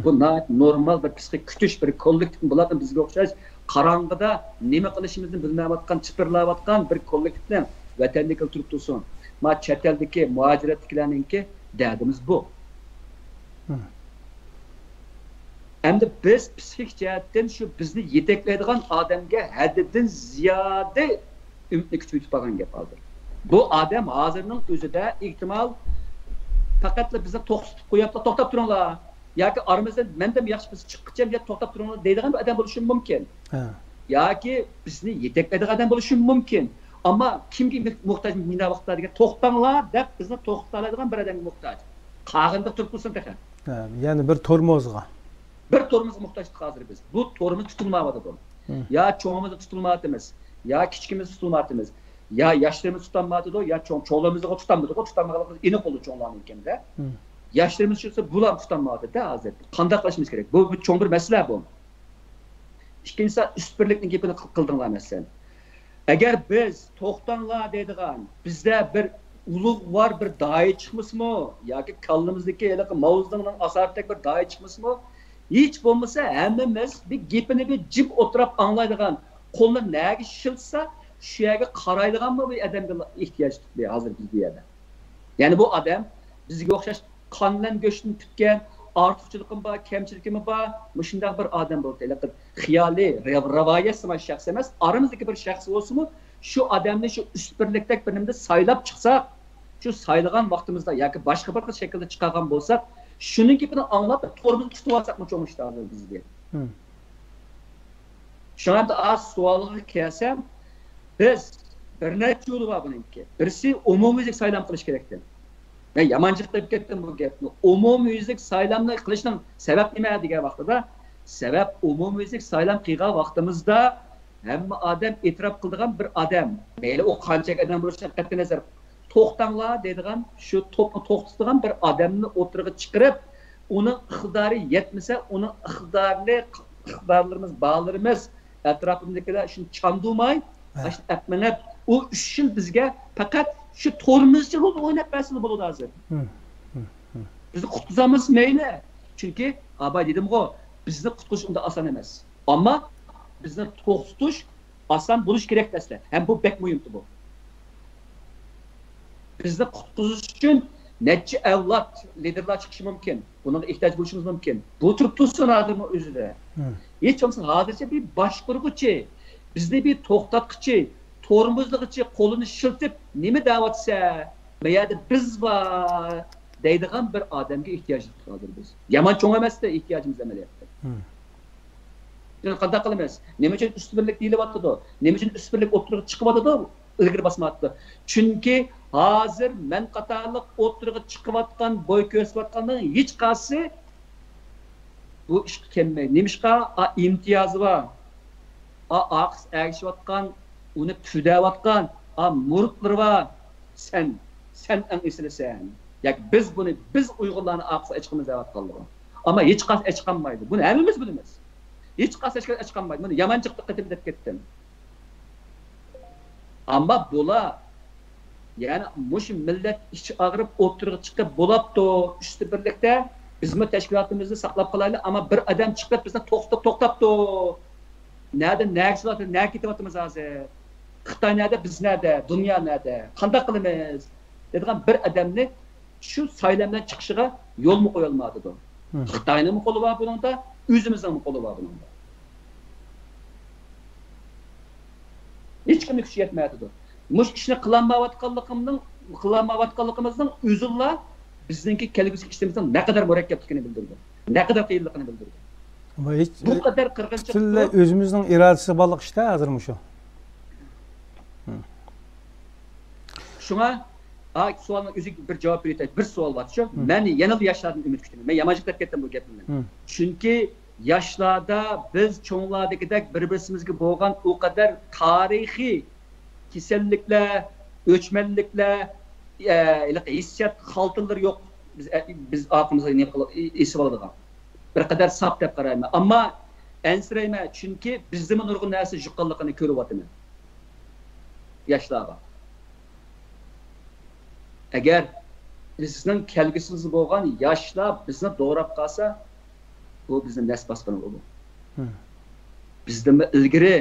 بۇ ناھايىتى نورمال بىر پسىخىك كۈتۈش، بىر كوللېكتىپ بولاتتى بىزگە ئوخشاش قاراڭغۇدا نېمە قىلىشىمىزنى بىلمەيۋاتقان، چىپىرلاۋاتقان بىر كوللېكتىپنىڭ ۋەتەندىكى تۇرۇپ تۇرسۇن. ما چەت ئەلدىكى مۇھاجىرەتتىكىلەرنىڭكى دەردىمىز بۇ. ئەمدى بىز پسىخىك جەھەتتىن شۇ بىزنى يېتەكلەيدىغان ئادەمگە ھەددىدىن زىيادە ئۈمىدنى كۈچەيتىپ قالغان گەپ ھازىر. بۇ ئادەم ھازىرنىڭ ئۆزىدە ئېھتىمال پەقەتلا بىزنى توختىتىپ قويۇپلا، توختاپ تۇرۇڭلار. ياكى ئارىمىزدىن مەندىن ياخشى بىرسى چىققىچە يا توختاپ تۇرۇڭلار دەيدىغان بىر ئادەم بولۇشى مۇمكىن. ياكى بىزنى يېتەكلەيدىغان ئادەم بولۇشى مۇمكىن. ئەمما كىمگە موھتاج مۇنداق ۋاقىتتا دېگەن، توختاڭلار دەپ بىزنى توختىتالايدىغان بىر ئادەمگە موھتاج. قالغىنىدا تۇرۇپ تۇرسۇن تېخى. ھە، يەنى بىر تورموزغا. بىر تورموزغا موھتاجدۇق ھازىر بىز. بۇ تورموز تۇتۇلمايۋاتىدۇ. يا چوڭىمىزنى تۇتۇلمايۋاتىمىز، يا كىچىكىمىزنى تۇتۇلمايۋاتىمىز، يا ياشلىرىمىز تۇتالمايۋاتىدۇ، يا چوڭ، چوڭلىرىمىزغا تۇتالمىدۇق، تۇتالمىغانلىقىمىز ئېنىق بولدى چوڭلارنىڭكىندە. ياشلىرىمىز چۈشسە، بۇلار تۇتالمايۋاتىدۇ ھازىر. قانداق قىلىشىمىز كېرەك؟ بۇ بىر چوڭ بىر مەسىلە بۇ. ئىككىنچىسى، ئۈست بىرلىكنىڭ گېپىنى قىل-، قىلدىڭلار، مەسىلەن. ئەگەر بىز توختاڭلار دەيدىغان، بىزدە بىر ئۇلۇغۋار بىر داھىي چىقمىسىمۇ ياكى كاللىمىزدىكى ھېلىقى ماۋزېدۇڭنىڭ ئاسارىتىدەك بىر داھىي چىقمىسىمۇ، ھېچ بولمىسا ھەممىمىز بىر گېپىنى بىر جىم ئولتۇرۇپ ئاڭلايدىغان، قولىنى نەگە شىلتىسا شۇ يەرگە قارايدىغانمۇ بىر ئادەمگە ئېھتىياج تۇتتى ھازىر بىز بۇ يەردە. يەنى بۇ ئادەم بىزگە ئوخشاش قان بىلەن گۆشتىن پۈتكەن، ئارتۇقچىلىقىمۇ بار، كەمچىلىكىمۇ بار، مۇشۇنداق بىر ئادەم بولدى. ھېلىقى خىيالىي، رىۋ-، رىۋايەتسىمان شەخس ئەمەس، ئارىمىزدىكى بىر شەخس بولسىمۇ، شۇ ئادەمنى شۇ ئۈست بىرلىكتەك بىر نېمىدە سايلاپ چىقساق، شۇ سايلىغان ۋاقتىمىزدا ياكى باشقا بىر خىل شەكىلدە چىقارغان بولساق، شۇنىڭ گېپىنى ئاڭلاپ، تورمۇزنى تۇتۇۋالساقمۇ چوڭ ئىش ھازىر بىزگە. شۇڭا ئەمدى ئاز سوئالغا كەلسەم، بىز بىر نەچچە يولى بار بۇنىڭكى. بىرسى ئومۇميۈزلۈك سايلام قىلىش كېرەكتى. مەن يامان جىق دەپ كەتتىم بۇ گەپنى. ئومۇميۈزلۈك سايلامنى قىلىشنىڭ سەۋەب نېمە دېگەن ۋاقتىدا، سەۋەب ئومۇميۈزلۈك سايلام قىلغان ۋاقتىمىزدا ھەممە ئادەم ئېتىراپ قىلىدىغان بىر ئادەم. مەيلى ئۇ قانچىلىك ئادەم بولۇشىدىن قەتئىينەزەر، توختاڭلار دەيدىغان شۇ توپنى توختىتىدىغان بىر ئادەمنى ئوتتۇرىغا چىقىرىپ، ئۇنىڭ ئىقتىدارى يەتمىسە، ئۇنىڭ ئىقتىدارىنى، ئىقتىدارلىرىمىز، بالىلىرىمىز، ئەتراپىمدىكىلەر شۇنى چاندۇرماي، ئاشۇنى ئەپ مېڭىپ، ئۇ ئۈچ يىل بىزگە پەقەت شۇ تورمۇزچى رولىنى ئويناپ بەرسىلا بولىدۇ ھازىر. بىزنى قۇتقۇزالمىسا مەيلى. چۈنكى، ئاباي دېدىمغۇ، بىزنى قۇتقۇزۇش ئۇنداق ئاسان ئەمەس. ئەمما بىزنى توختىتىش ئاسان بولۇش كېرەك دەسلەپ. ھەم بۇ بەك مۇھىمدۇر بۇ. بىزنى قۇتقۇزۇش ئۈچۈن نەچچە ئەۋلاد لىدېرلار چىقىشى مۇمكىن. بۇنىڭغا ئېھتىياج بولۇشىمىز مۇمكىن. بۇ تۇرۇپ تۇرسۇن ھازىرمۇ ئۆزىدە. ھېچ بولمىسا ھازىرچە بىر باشقۇرغۇچى، بىزنى بىر توختاتقۇچى، تورمۇزلىغۇچى، قولىنى شىلتىپ، نېمە دەۋاتىسە، بۇ يەردە بىز بار دەيدىغان بىر ئادەمگە ئېھتىياج تۇتتۇق ھازىر بىز. يامان چوڭ ئەمەستە ئېھتىياجىمىز ئەمەلىيەتتە. بىز قانداق قىلىمىز؟ نېمە ئۈچۈن ئۈستۈنلۈك دېيىلىۋاتىدۇ؟ نېمە ئۈچۈن ئۈستۈنلۈك ئوتتۇرىغا چىقىۋاتىدۇ؟ ئىلگىرى باسمايۋاتىدۇ. چۈنكى ھازىر مەن قاتارلىق ئوتتۇرىغا چىقىۋاتقان، بوي كۆرسىتىۋاتقاننىڭ ھېچقايسىسى بۇ ئىشقا كەلمەيدۇ. نېمىشقا؟ ئا، ئىمتىيازى بار. ئا، ئارقىسىغا ئەگىشىۋاتقان، ئۇنى پۈدەۋاتقان، ئا، مۇرىتلىرى بار. سەن، سەن ئەڭ ئېسىلىسەن. ياكى بىز بۇنى، بىز ئۇيغۇرلارنى ئارقىسىغا ئەچىقىمىز دەۋاتقانلىقى. ئەمما ھېچقايسى ئەچىقالمايدۇ. بۇنى ھەممىمىز بىلىمىز. ھېچقايسى ئەچىقالمايدۇ. بۇنى يامان جىق دىققىتىمنى دەپ كەتتىم. ئەمما بۇلار يەنى مۇشۇ مىللەت ئىچى ئاغرىپ ئوتتۇرىغا چىقىپ بولاپتۇ، ئۈستى بىرلىكتە بىزمۇ تەشكىلاتىمىزنى ساقلاپ قالايلى، ئەمما بىر ئادەم چىقىپ بىزنى توختىتىپ توختاپتۇ. نەدە نەگە سېلىۋاتىمىز، نەگە كېتىۋاتىمىز ھازىر؟ خىتاي نەدە، بىز نەدە، دۇنيا نەدە، قانداق قىلىمىز؟ دەيدىغان بىر ئادەمنى شۇ سايلام بىلەن چىقىشىغا يولمۇ قويالمايدۇ. خىتاينىڭمۇ قولى بار بۇنىڭدا، ئۆزىمىزنىڭمۇ قولى بار بۇنىڭدا. ھېچكىمنىڭ كۈچى يەتمەيۋاتىدۇ. مۇشۇ ئىشنى قىلالمايۋاتقانلىقىمنىڭ، قىلالمايۋاتقانلىقىمىزنىڭ ئۆزىلا بىزنىڭكى كەلگۈسىدىكى ئىشلىرىمىزنىڭ نەقەدەر مۇرەككەپلىكىنى بىلدۈرىدۇ. نەقەدەر قىيىنلىقىنى بىلدۈرىدۇ. بۇ قەدەر قىرغىنچىلىق پۈتۈنلەي ئۆزىمىزنىڭ ئىرادىسى بارلىق ئىشتا ھازىر مۇشۇ. شۇڭا، ئا، سوئالنىڭ ئۆزىگە بىر جاۋاب بېرىۋېتەي. بىر سوئال بارچۇ. مەن يەنىلا ياشلاردىن ئۈمىد كۈتىمەن. مەن يامان گەپ كەتتىم بۇ گەپنى. چۈنكى ياشلاردا بىز چوڭلاردىكىدەك بىر-بىرسىمىزگە بولغان ئۇ قەدەر تارىخىي كېسەللىكلەر، ئۆچمەنلىكلەر، ئە، ھېلىقى ھېسسىيات خالتىلىرى يوق. بىز، ئە، بىز ئارقىمىزغا نېمە قىلىپ، ئېسىۋالىدىغان. بىر قەدەر ساپ دەپ قارايمەن. ئەمما ئەنسىرەيمەن، چۈنكى بىزدىمۇ نۇرغۇن نەرسە يۇققانلىقىنى كۆرۈۋاتىمەن. ياشلارغا. ئەگەر بىزنىڭ كەلگۈسىمىز بولغان ياشلار بىزنى دوراپ قالسا، بۇ بىزنى نەس باسقىنى بولىدۇ. بىزدىنمۇ ئىلگىرى،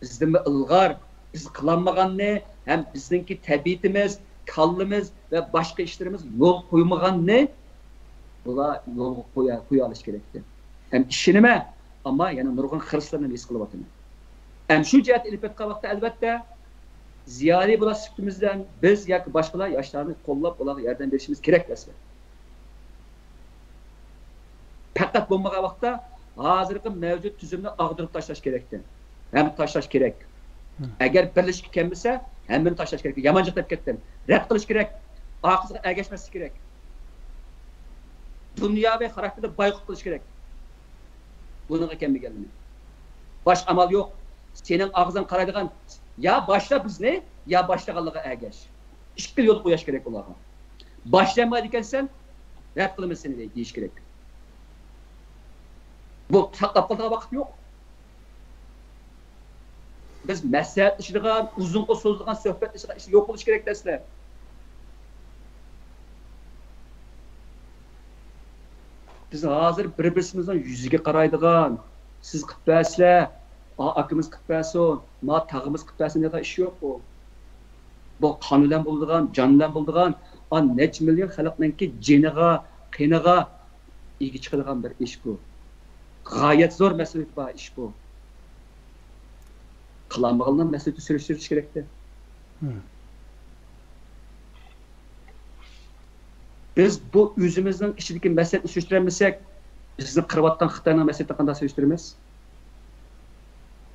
بىزدىنمۇ ئىلغار، بىز قىلالمىغاننى ھەم بىزنىڭكى تەبىئىتىمىز، كاللىمىز ۋە باشقا ئىشلىرىمىز يول قويمىغاننى بۇلار يولغا قويا-، قويالىشى كېرەكتى. ھەم ئىشىنىمەن، ئەمما يەنە نۇرغۇن خىرىسلىرىنى ھېس قىلىۋاتىمەن. ھەم شۇ جەھەتتە ئېلىپ ئېيتقان ۋاقىتتا، ئەلۋەتتە، زىيالىي بۇلار سۈپىتىمىز بىلەن بىز ياكى باشقىلار ياشلارنى قوللاپ، ئۇلارغا ياردەم بېرىشىمىز كېرەك دەسلەپ. پەقەت بولمىغان ۋاقىتتا ھازىرقى مەۋجۇت تۈزۈمنى ئاغدۇرۇپ تاشلاش كېرەكتى. ھەم تاشلاش كېرەك. ئەگەر بىرلىشىشكە كەلمىسە، ھەممىنى تاشلاش كېرەك. يامان جىق دەپ كەتتىم. رەت قىلىش كېرەك. ئارقىسىغا ئەگەشمەسلىك كېرەك. دۇنياۋى خاراكتېردا بايقۇت قىلىش كېرەك. بۇنىڭغا كەلمىگەنلىرىنى. باشقا ئامال يوق. سېنىڭ ئاغزىڭ قارايدىغان، يا باشلا بىزنى، يا باشلىغانلىقىغا ئەگەش. ئىككىلا يول قويۇش كېرەك ئۇلارغا. باشلىيالمايدىكەنسەن، رەت قىلىمىز سېنى دەي-، دېيىش كېرەك. بۇ ساقلاپ قالىدىغان ۋاقىت يوق. بىز مەسلىھەتلىشىدىغان، ئۇزۇنغا سوزۇلغان سۆھبەتلىشىدىغان ئىشلار يوق بولۇشى كېرەك دەسلەپ. بىز ھازىر بىر-بىرسىمىزنىڭ يۈزىگە قارايدىغان، سىز قىلىپ بەرسىلە، ئا، ئاكىمىز قىلىپ بەرسۇن، ما تاغىمىز قىلىپ بەرسۇن دېگەن ئىش يوق بۇ. بۇ قان بىلەن بولىدىغان، جان بىلەن بولىدىغان، ئا، نەچچە مىليون خەلقنىڭكى جېنىغا، قېنىغا ئىگە چىقىدىغان بىر ئىش بۇ. غايەت زور مەسئۇلىيىتى بار ئىش بۇ. قىلالمىغانلار مەسئۇلىيىتى سۈرۈشتۈرۈش كېرەكتە. بىز بۇ ئۆزىمىزنىڭ ئىچىدىكى مەسئۇلىيەتنى سۈرۈشتۈرەلمىسەك، بىزنى قىرىۋاتقان خىتاينىڭ مەسئۇلىيىتىنى قانداق سۈرۈشتۈرىمىز؟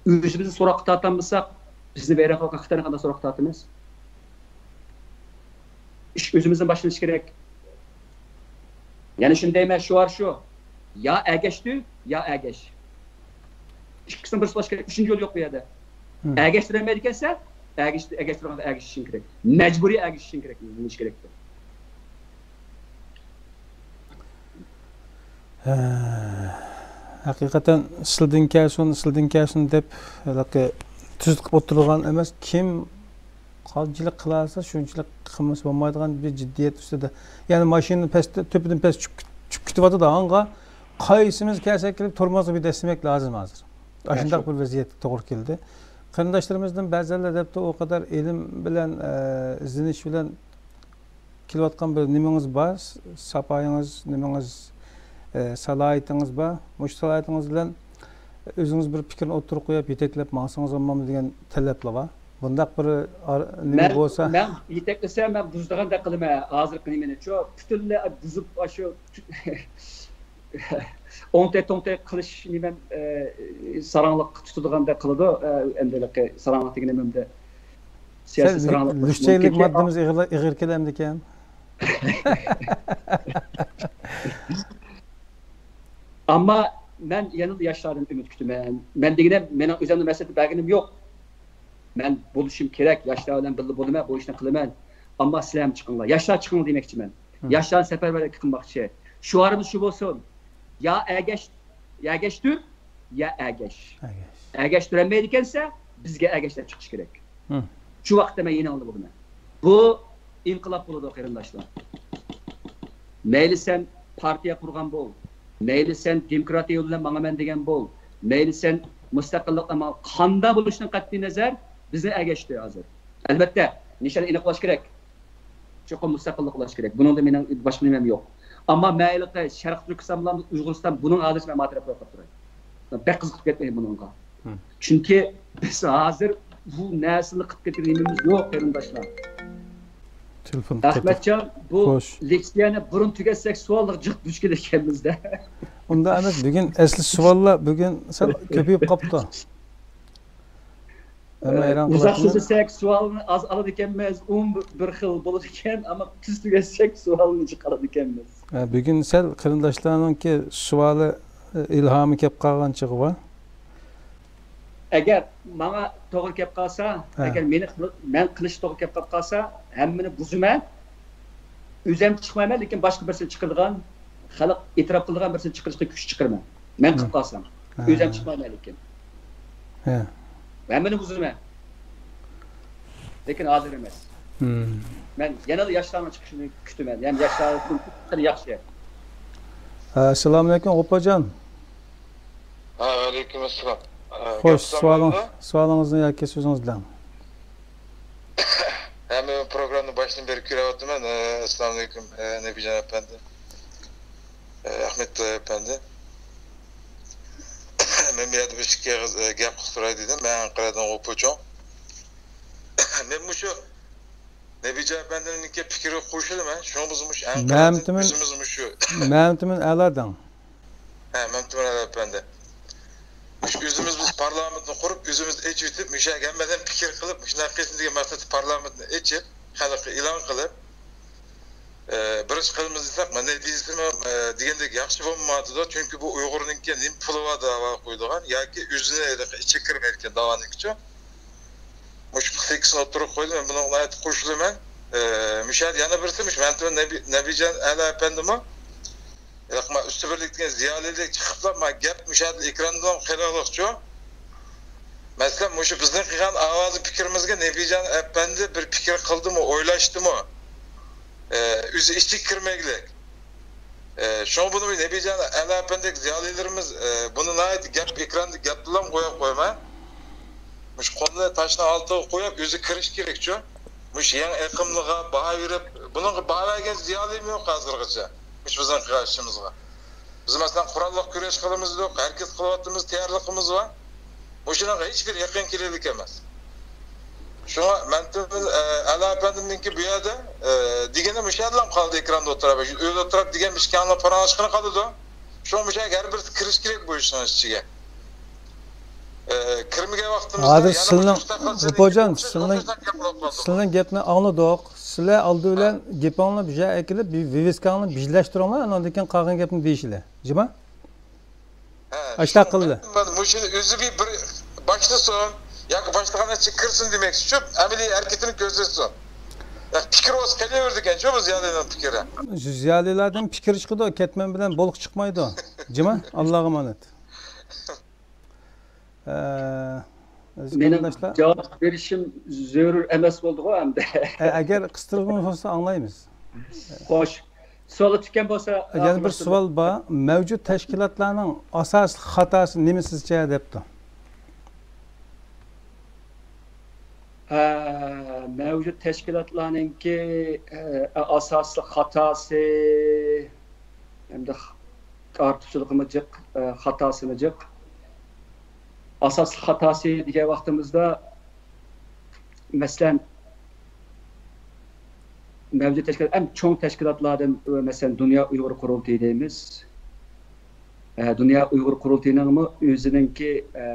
ئۆزىمىزنى سوراققا تارتالمىساق، بىزنى ۋەيران قىلغان خىتاينى قانداق سوراققا تارتىمىز؟ ئىش ئۆزىمىزدىن باشلىنىشى كېرەك. يەنە شۇنى دەيمەن، شوئار شۇ. يا ئەگەشتۈر، يا ئەگەش. ئىككىسىنىڭ بىرسى بولۇشى كېرەك. ئۈچىنچى يول يوق بۇ يەردە. ئەگەشتۈرەلمەيدىكەنسەن، ئەگەش-، ئەگەشتۈرىدىغاندا ئەگىشىشىڭ كېرەك. مەجبۇرىي ئەگىشىشىڭ كېرەك، يېڭىش كېرەكتۇ. ھە، ھەقىقەتەن سىلدىن كەلسۇن، سىلدىن كەلسۇن دەپ ھېلىقى تۈزۈت قىلىپ ئولتۇرىدىغان ئەمەس. كىم قانچىلىك قىلالىسا، شۇنچىلىك قىلمىسا بولمايدىغان بىر جىددىيەت ئۈستىدە. يەنى ماشىنا پەستە، تۆپىدىن پەس چۈشۈپ، چۈشۈپ كېتىۋاتىدۇ. ئاڭغا قايسىمىز كەلسەك كېلىپ تورمازغا بىر دەسسىمەك لازىم ھازىر. ئاشۇنداق بىر ۋەزىيەتكە توغرا كەلدى. قېرىنداشلىرىمىزدىن بەزىلەر دەپتۇ، ئۇ قەدەر ئىلىم بىلەن، ئە، ئىزدىنىش بىلەن كېلىۋاتقان بىر نېمىڭىز بار، ساپايىڭىز، نېمىڭىز، ئە، سالاھىيىتىڭىز بار. مۇشۇ سالاھىيىتىڭىز بىلەن ئۆزىڭىز بىر پىكىرنى ئوتتۇرىغا قويۇپ، يېتەكلەپ ماڭسىڭىز بولمامدۇ دېگەن تەلەپلا بار. بۇنداق بىر ئار-، نېمە مەن، بولسا. مەن يېتەكلىسەم، مەن بۇزىدىغاندەك قىلىمەن. ھازىرقى نېمىنى شۇ پۈتۈنلەي بۇزۇپ، ئاشۇ ئوڭتەي-توڭتەي قىلىش نېمەم، ئە، ساراڭلىق تۇتىدىغاندەك قىلىدۇ. ئە، ئەمدى ھېلىقى ساراڭلىق دېگىنىم ئەمدى سىياسىي سەل ساراڭلىق بولۇشى لۈكچەيلىك مۇمكىنكى، ماددىمىز ئېغىر، ئېغىر كېلەمدىكەن؟ ئەمما مەن يەنىلا ياشلاردىن ئۈمىد كۈتىمەن. مەن دېگىنىم، مېنىڭ ئۆزۈمنىڭ مەسلىھەت بەرگىنىم يوق. مەن بولۇشۇم كېرەك، ياشلار بىلەن بىللە بولىمەن، بۇ ئىشنى قىلىمەن. ئەمما سىلەرمۇ چىقىڭلار. ياشلار چىقىڭلار دېمەكچىمەن. ياشلارنى سەپەرۋەرلىك قىلماقچى. شوئارىمىز شۇ بولسۇن. يا ئەگەش-، يا ئەگەشتۈر، يا ئەگەش. ئەگەش. ئەگەشتۈرەلمەيدىكەنسە، بىزگە ئەگەش دەپ چىقىش كېرەك. شۇ ۋاقىتتا مەن يېنىڭدا بولىمەن. بۇ ئىنقىلاب بولىدۇ، قېرىنداشلار. مەيلى سەن پارتىيە قۇرغان بول، مەيلى سەن دېموكراتىيە يولى بىلەن ماڭىمەن دېگەن بول، مەيلى سەن مۇستەقىللىقتا ماڭ، قانداق بولۇشىدىن قەتئىينەزەر، بىزنى ئەگەشتى ھازىر. ئەلۋەتتە، نىشاننى ئېنىق قويۇش كېرەك. چوقۇم مۇستەقىللىق قىلىش كېرەك. بۇنىڭدا مېنىڭ باشقا نېمەم يوق. ئەمما مەيلى شەرقىي تۈركىستان بىلەن ئۇيغۇرىستان، بۇنىڭ ھالىتى مەن ماتىرەپ قويۇپ تۇراي. بەك قىزىقىپ كەتمەي بۇنىڭغا. چۈنكى بىز ھازىر بۇ نەرسىنى قىلىپ كەتكەن نېمىمىز يوق، قېرىنداشلار. تېلېفون قېتىپ. ئەخمەتجان، بۇ لېكسىيەنى بۇرۇن تۈگەتسەك، سوئاللارغا جىق دۇچ كېلىدىكەنمىز-دە. ئۇنداق ئەمەس، بۈگۈن ئەسلى سوئاللار بۈگۈن سەل كۆپىيىپ قاپتۇ. ھەممە ھەيران قالىدىكەن. ئۇزاق سۆزلىسەك، سوئالنى ئاز ئالىدىكەنمىز، ئۇمۇ بىر خىل بولىدىكەن، ئەمما تېز تۈگەتسەك، سوئالنى جىق ئالىدىكەنمىز. ھە، بۈگۈن سەل قېرىنداشلارنىڭكى سوئالى، ئىلھامى كەپ قالغان چېغى بار. ئەگەر ماڭا توغرا كەپ قالسا، ھە. ئەگەر مېنى قىل-، مەن قىلىش توغرا كەپ قالسا، ھەممىنى بۇزىمەن. ئۆزۈم چىقمايمەن، لېكىن باشقا بىرسىنى چىقىرىدىغان، خەلق ئېتىراپ قىلىدىغان بىرسىنى چىقىرىشقا كۈچ چىقىرىمەن. مەن قىلىپ قالسام، ھە. ئۆزۈم چىقمايمەن لېكىن. ھە. ھەممىنى بۇزىمەن. لېكىن ھازىر ئەمەس. مەن يەنىلا ياشلارنىڭ چىقىشىنى كۈتىمەن. يەنى ياشلار ياخشى. ئەسسالامۇئەلەيكۇم، غوپپاجان. ھە، ۋەئەلەيكۇم ئەسسالام. ھە، خوش، سوئالىڭىز، سوئالىڭىزنى ياكى سۆزىڭىز بىلەن. ھە، مەن پروگراممىنى باشتىن بېرى كۆرۈۋاتىمەن. ئەسسالامۇئەلەيكۇم، نەبىجان ئەپەندى. ئەخمەت ئەپەندى. مەن بۇ يەردە بىر ئىككى ئېغىز گەپ قىلىپ تۇراي دېدىم. مەن ئەنقەرەدىن غوپپىچۇ. مەن مۇشۇ نەبىجان ئەپەندىنىڭكى پىكرىگە قوشۇلىمەن. شۇڭا بىز مۇشۇ ئەنقەرەدىن ئۆزىمىز مۇشۇ. مەمتىمىن ئەلا دەڭ. ھە، مەمتىمىن ئەلا ئەپەندى. مۇشۇ ئۆزىمىز بىز پارلامېنتنى قۇرۇپ، ئۆزىمىز ئېچىۋېتىپ، مۇشۇ يەرگە ھەممىدىن پىكىر قىلىپ، مۇشۇنداق قىلسۇن دېگەن مەقسەتتە پارلامېنتنى ئېچىپ، خەلققە ئېلان قىلىپ، ئە، بىر ئىش قىلىمىز دېسەك، مانا نەتىجىسىمۇ، ئە، دېگەندەك ياخشى بولمايۋاتىدۇ. چۈنكى بۇ ئۇيغۇرنىڭكى نېمە پۇلى بار داۋا قويىدىغان ياكى ئۆزىنى ھېلىقى ئىچىگە كىرمەيدىكەن داۋانىڭكىچۇ. مۇشۇ پىكىرنى ئوتتۇرىغا قويدۇم، مەن بۇنىڭغا ناھايىتى قوشۇلىمەن. ئە، مۇشۇ يەردە يەنە بىرسى، مۇشۇ مەمتىمىن نەبى-، نەبىجان ئەلا ئەپەندىمۇ، ھېلىقى ما ئۈستۈن بىرلىك دېگەن زىيالىيلىك چىقىپلا، ما گەپ مۇشۇ يەردە ئېكراندا قېلىغلىقچۇ. مەسىلەن، مۇشۇ بىزنىڭ قىلغان ئاۋازى پىكرىمىزگە نەبىجان ئەپەندى بىر پىكىر قىلدىمۇ، ئويلاشتىمۇ؟ ئە، ئۆزى ئىچىگە كىرمەيلىك. ئە، شۇڭا بۇنى نەبىجان ئەلا ئەپەندىدەك زىيالىيلىرىمىز، ئە، بۇنى ناھايىتى گەپ ئېكراندا گەپلىرىلا قويۇپ قويماي، مۇشۇ قولىنى تاشنىڭ ئالدىغا قويۇپ، ئۆزى كىرىش كېرەكچۇ. مۇشۇ يېڭى ئېقىملىرغا باھا بېرىپ، بۇنىڭغا باھا بەرگەن زىيالىيمۇ يوق ھازىرغىچە. مۇشۇ بىزنىڭ قىلغان ئىشىمىزغا. بىز، مەسىلەن، قوراللىق كۈرەش قىلىمىز، ھەرىكەت قىلىۋاتىمىز، تەييارلىقىمىز بار. مۇشۇنىڭغا ھېچبىر يېقىن كېلەيدىكەنمىز. شۇڭا مەمتىمىن، ئە، ئەلا ئەپەندىمنىڭكى بۇ يەردە، ئە، دېگىنى مۇشۇ يەردىلا قالدى، ئېكراندا ئولتۇرۇپ، ئۆيدە ئولتۇرۇپ دېگەن ئىككىڭلار پاراڭلاشقىنى قالىدۇ. شۇڭا مۇشۇ يەرگە ھەر بىرسى كىرىش كېرەك بۇ ئىشنىڭ ئىچىگە. ئە، كىرمىگەن ۋاقتىمىزدا ھازىر يەنە سىلىنىڭ، مۇشۇ ئىشلار قىلسا غوپپاجان، دېگەن سىلىنىڭ، ئوخشاش گەپ بولۇپ قالدى. سىلىنىڭ گەپنى ئاڭلىدۇق. سىلەر ئالدى بىلەن گېپىڭلارنى بۇ يەرگە ئەكېلىپ، بىر ۋىۋىسكاڭلارنى بىرلەشتۈرۈڭلار، ئاندىن كېيىن قالغان گەپنى دېيىشىلى. جۇما؟ ھە، ئاشۇنداق قىلدى. مەن، مەن مۇشۇنى ئۆزى بىر، بىر باشلىسۇن ياكى باشلىغاندىن كېيىن كىرسۇن دېمەكچى، شۇ ئەمەلىي ھەرىكىتىنى كۆرسەتسۇن. يا، پىكىر بولسا قېلىۋېرىدىكەنچۇ بۇ زىيالىيلارنىڭ پىكرى. زىيالىيلاردىن پىكىر چىقىدۇ، كەتمەن بىلەن بولۇق چىقمايدۇ. جۇما، ئاللاغا ئامانەت. ئە، ئەزىز مېنىڭ قېرىنداشلار، جاۋاب بېرىشىم زۆرۈر ئەمەس بولدىغۇ ئەمدى. ئە، ئەگەر قىستۇرغىنى بولسا ئاڭلايمىز. خوش. سوئال ئۆتكەن بولسا، يەنە بىر سوئال بار. مەۋجۇت تەشكىلاتلارنىڭ ئاساسلىق خاتاسى نېمە سىزچە دەپتۇ. ھە، مەۋجۇت تەشكىلاتلارنىڭكى، ئە، ئاساسلىق خاتاسى، ئەمدى ئارتۇقچىلىقىمۇ جىق، ئە، خاتاسىمۇ جىق. ئاساسلىق خاتاسى دېگەن ۋاقتىمىزدا، مەسىلەن، مەۋجۇت تەشكىلات، ئەڭ چوڭ تەشكىلاتلاردىن، مەسىلەن، دۇنيا ئۇيغۇر قۇرۇلتىيى دەيمىز. ئە، دۇنيا ئۇيغۇر قۇرۇلتىيىنىڭمۇ ئۆزىنىڭكى، ئە،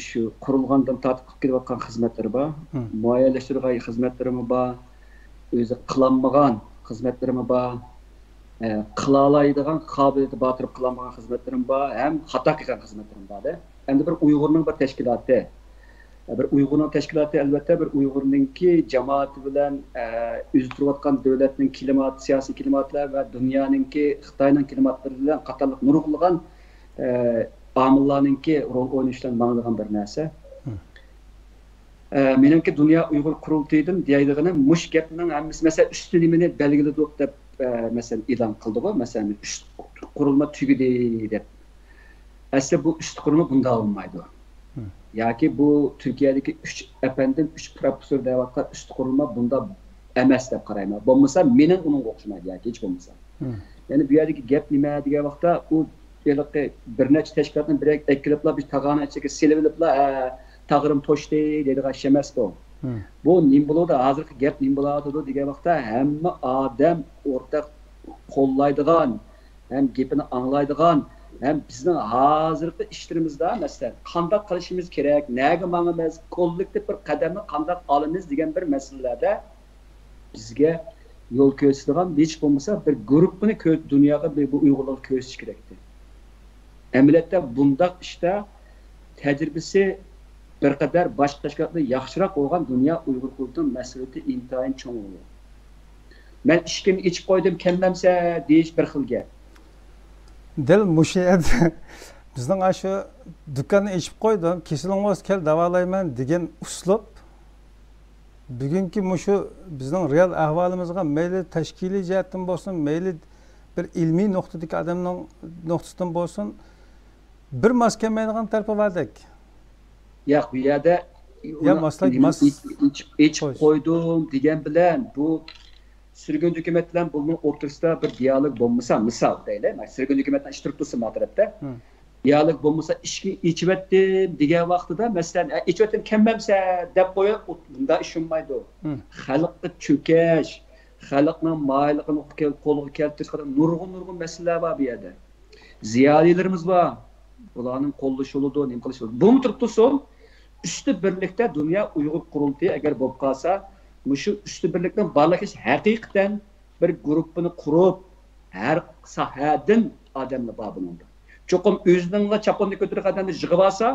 شۇ قۇرۇلغاندىن تارتىپ قىلىپ كېلىۋاتقان خىزمەتلىرى بار. مۇئەييەنلەشتۈرگەن خىزمەتلىرىمۇ بار. ئۆزى قىلالمىغان خىزمەتلىرىمۇ بار. ئە، قىلالايدىغان قابىلىيىتى بار تۇرۇپ قىلالمىغان خىزمەتلىرىمۇ بار، ھەم خاتا قىلغان خىزمەتلىرىمۇ بار-دە. ئەمدى بىر ئۇيغۇرنىڭ بىر تەشكىلاتى، بىر ئۇيغۇرنىڭ تەشكىلاتى، ئەلۋەتتە، بىر ئۇيغۇرنىڭكى جامائىتى بىلەن، ئە، ئۆزى تۇرۇۋاتقان دۆلەتنىڭ كىلىماتى، سىياسىي كىلىماتلار ۋە دۇنيانىڭكى، خىتاينىڭ كىلىماتلىرى بىلەن قاتارلىق نۇرغۇنلىغان، ئە، ئامىللارنىڭكى رول ئوينىشى بىلەن ماڭىدىغان بىر نەرسە. ئە، مېنىڭكى دۇنيا ئۇيغۇر قۇرۇلتىيىدىن دەيدىغىنىم، مۇشۇ گەپنىڭ ھەممىسى، مەسىلەن، ئۈستى نېمىنى بەلگىلىدۇق دەپ، ئە، مەسىلەن، ئېلان قىلدىغۇ، مەسىلەن، ئۈچ قۇرۇلما تۈگىدى دەپ. ئەسلى بۇ ئۈستى قۇرۇلما بۇنداق بولمايدۇ. ياكى بۇ تۈركىيەدىكى ئۈچ ئەپەندىم، ئۈچ پروفېسسور دەۋاتقان ئۈستى قۇرۇلما بۇنداق ئەمەس دەپ قارايمەن. بولمىسا، مېنىڭ ئۇنىڭغا ئوخشىمايدۇ، ياكى ھېچ بولمىسا. يەنى بۇ يەردىكى گەپ نېمە دېگەن ۋاقىتتا، ئۇ ھېلىقى بىر نەچچە تەشكىلاتنى بىر يەرگە ئەكىرىپلا، بىر تاغارنىڭ ئىچىگە سېلىۋېلىپلا، «ھە، تاغىرىم توشتى» دەيدىغان ئىش ئەمەس بۇ. بۇ نېمە بولىدۇ، ھازىرقى گەپ نېمە بولۇۋاتىدۇ دېگەن ۋاقىتتا، ھەممە ئادەم ئورتاق قوللايدىغان، ھەم گېپىنى ئاڭلايدىغان، ھەم بىزنىڭ ھازىرقى ئىشلىرىمىزدا، مەسىلەن، قانداق قىلىشىمىز كېرەك، نەگە ماڭىمىز، كوللېكتىپ بىر قەدەمنى قانداق ئالىمىز دېگەن بىر مەسىلىلەردە بىزگە يول كۆرسىتىدىغان، ھېچ بولمىسا بىر گۇرۇپپىنى كۆ-، دۇنياغا، بىر، بۇ ئۇيغۇرلارغا كۆرسىتىش كېرەكتى. ئەمەلىيەتتە بۇنداق ئىشتا تەجرىبىسى بىر قەدەر باشقا تەشكىلاتلار ياخشىراق بولغان، دۇنيا ئۇيغۇر قۇرۇلتىيىنىڭ مەسئۇلىيىتى ئىنتايىن چوڭ بولىدۇ. «مەن ئىشىكىمنى ئېچىپ قويدۇم، كەلمەمسە» دېيىش بىر خىل گەپ. دەل مۇشۇ يەردە بىزنىڭ ئاشۇ «دۇكاننى ئېچىپ قويدۇم، كېسىلىڭ بولسا كەل، داۋالايمەن» دېگەن ئۇسلۇب بۈگۈنكى مۇشۇ بىزنىڭ رېئال ئەھۋالىمىزغا، مەيلى تەشكىلىي جەھەتتىن بولسۇن، مەيلى بىر ئىلمىي نۇقتىدىكى ئادەمنىڭ نۇقتىسىدىن بولسۇن، بىر ماس كەلمەيدىغان تەرىپى باردەك. ياق، بۇ يەردە يا ماسلايك، ماس ئېچىپ، ئېچىپ قويدۇم دېگەن بىلەن، بۇ سۈرگۈن ھۆكۈمەت بىلەن بۇنىڭ ئوتتۇرىسىدا بىر دىيالوگ بولمىسا، مىسال دەيلى، سۈرگۈن ھۆكۈمەتنىڭ ئىش تۇرۇپ تۇرسا ما تەرەپتە. دىيالوگ بولمىسا، «ئىشىكنى ئېچىۋەتتىم» دېگەن ۋاقتىدا، مەسىلەن، «ئە، ئېچىۋەتتىم، كەلمەمسە» دەپ قويۇپ، بۇنداق ئىش بولمايدۇ. خەلققە چۆكۈش، خەلقنىڭ مايىللىقىنى قول-، قولغا كەلتۈرۈش قاتارلىق نۇرغۇن، نۇرغۇن مەسىلىلەر بار بۇ يەردە. زىيالىيلىرىمىز بار. بۇلارنىڭ قوللىشى بولىدۇ، نېمە قىلىشى بولىدۇ. بۇمۇ تۇرۇپ تۇرسۇن، ئۈستى بىرلىكتە دۇنيا ئۇيغۇر قۇرۇلتىيى ئەگەر بولۇپ قالسا، مۇشۇ ئۈستى بىرلىكنىڭ بارلىقى ھەقىقەتەن بىر گۇرۇپپىنى قۇرۇپ، ھەر ساھەدىن ئادەملەر بار بۇنىڭدا. چوقۇم ئۆزىنىڭلا چاپىنىنى كۆتۈرۈپ ئادەمنى يىغىۋالسا،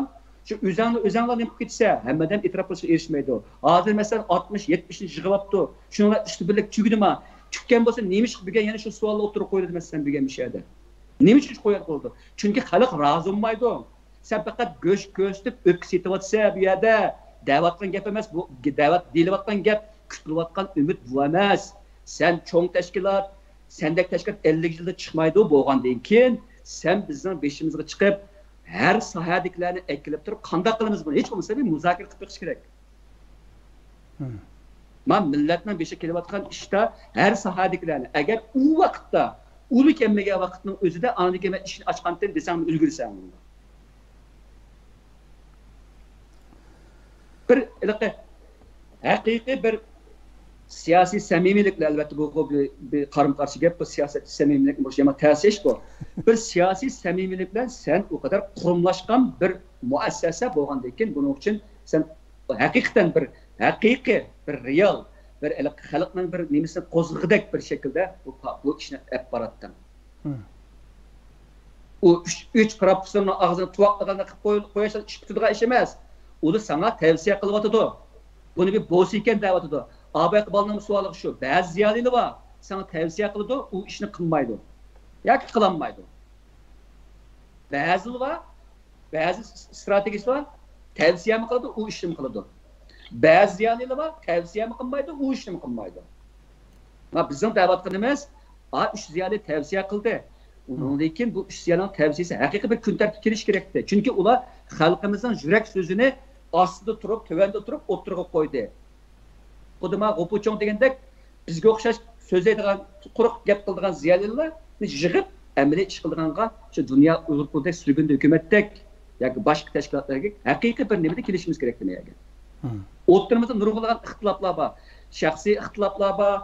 شۇ ئۆزەڭلا، ئۆزەڭلا نېمە قىلىپ كېتىسە، ھەممە ئادەم ئېتىراپ قىلىشقا ئېرىشمەيدۇ. ھازىر، مەسىلەن، ئاتمىش، يەتمىشنى يىغىۋاپتۇ. شۇنىڭ بىلەن ئۈستى بىرلىك تۈگىدىما؟ تۈگىگەن بولسا، نېمىشقا بۈگۈن يەنە شۇ سوئالنى ئوتتۇرىغا قويىدۇ، مەسىلەن، بۈگۈن مۇشۇ يەردە؟ نېمە ئۈچۈن قويۇپ قويىدۇ؟ چۈنكى خەلق رازى بولمايدۇ. سەن پەقەت گۆش كۆرسىتىپ ئۆپكە سېتىۋاتىسەن بۇ يەردە. دەۋاتقان گەپ ئەمەس، بۇ دەۋەت دېيىلىۋاتقان گەپ، كۈتۈلۈۋاتقان ئۈمىد بۇ ئەمەس. سەن چوڭ تەشكىلات، سەندەك تەشكىلات ئەللىك يىلدا چىقمايدۇ، بولغاندىن كېيىن سەن بىزنىڭ بېشىمىزغا چىقىپ، ھەر ساھەدىكىلەرنى ئەكېلىپ تۇرۇپ، قانداق قىلىمىز بۇنى؟ ھېچ بولمىسا بىر مۇزاكىرە قىلىپ بېقىش كېرەك. ما مىللەتنىڭ بېشىغا كېلىۋاتقان ئىشتا ھەر ساھەدىكىلەرنى، ئەگەر ئۇ ۋاقىتتا، ئۇلى كەلمىگەن ۋاقىتنىڭ ئۆزىدە، ئاندىن كېيىن مەن ئىشنى ئاچقانتىم دېسەڭ ئۈلگۈرىسەن. بىر ھېلىقى ھەقىقىي بىر سىياسىي سەمىمىيلىك بىلەن، ئەلۋەتتە، بۇ، بۇ بىر، بىر قارىمۇ قارشى گەپ، بۇ سىياسەت سەمىمىيلىك، بۇ يامان تەس ئىش بۇ. بىر سىياسىي سەمىمىيلىك بىلەن سەن ئۇ قەدەر قۇرۇملاشقان بىر مۇئەسسەسە بولغاندىكىن، بۇنىڭ ئۈچۈن سەن ھەقىقەتەن بىر ھەقىقىي، بىر رېئال، بىر خەلقنىڭ بىر نېمىسىنى قوزغىغۇدەك بىر شەكىلدە بۇ، بۇ ئىشنى ئېلىپ باراتتىڭ. ئۇ ئۈچ، ئۈچ پروفېسسورنىڭ ئاغزىنى تۇۋاقلىغاندەك قىلىپ قوي-، قويۇش ئىش پۈتىدىغان ئىش ئەمەس. ئۇلار ساڭا تەۋسىيە قىلىۋاتىدۇ. بۇنى بىر بولسا ئىكەن دەۋاتىدۇ. ئابايقى بالىنىڭ سوئالى شۇ. بەزى زىيالىيلار بار، ساڭا تەۋسىيە قىلىدۇ، ئۇ ئىشنى قىلمايدۇ. ياكى قىلالمايدۇ. بەزىلەر بار، بەزى ئىستراتېگىيىسى بار، تەۋسىيەمۇ قىلىدۇ، ئۇ ئىشنىمۇ قىلىدۇ. بەزى زىيالىيلار بار، تەۋسىيەمۇ قىلمايدۇ، ئۇ ئىشنىمۇ قىلمايدۇ. ما بىزنىڭ دەۋاتقىنىمىز، ئا، ئۈچ زىيالىي تەۋسىيە قىلدى. ئۇنىڭدىن كېيىن بۇ ئۈچ زىيالىينىڭ تەۋسىيىسى ھەقىقىي بىر كۈن تەرتىپكە كېلىشى كېرەكتى. چۈنكى ئۇلار خەلقىمىزنىڭ يۈرەك سۆزىنى ئاستىدا تۇرۇپ، تۆۋەندە تۇرۇپ ئوتتۇرىغا قويدى. خۇددى ما غوپۇچوڭ دېگەندەك، بىزگە ئوخشاش سۆزلەيدىغان، قۇرۇق گەپ قىلىدىغان زىيالىيلارنى يىغىپ، ئەمەلىي ئىش قىلىدىغانغا، شۇ دۇنيا ئۇيغۇر قۇرۇلتىيى، سۈرگۈندە ھۆكۈمەتتەك ياكى باشقا تەشكىلاتلارغا ھەقىقىي بىر نېمىدە كېلىشىمىز كېرەك دېمەيگەن. ئوتتۇرىمىزدا نۇرغۇنلىغان ئىختىلاپلار بار. شەخسىي ئىختىلاپلار بار،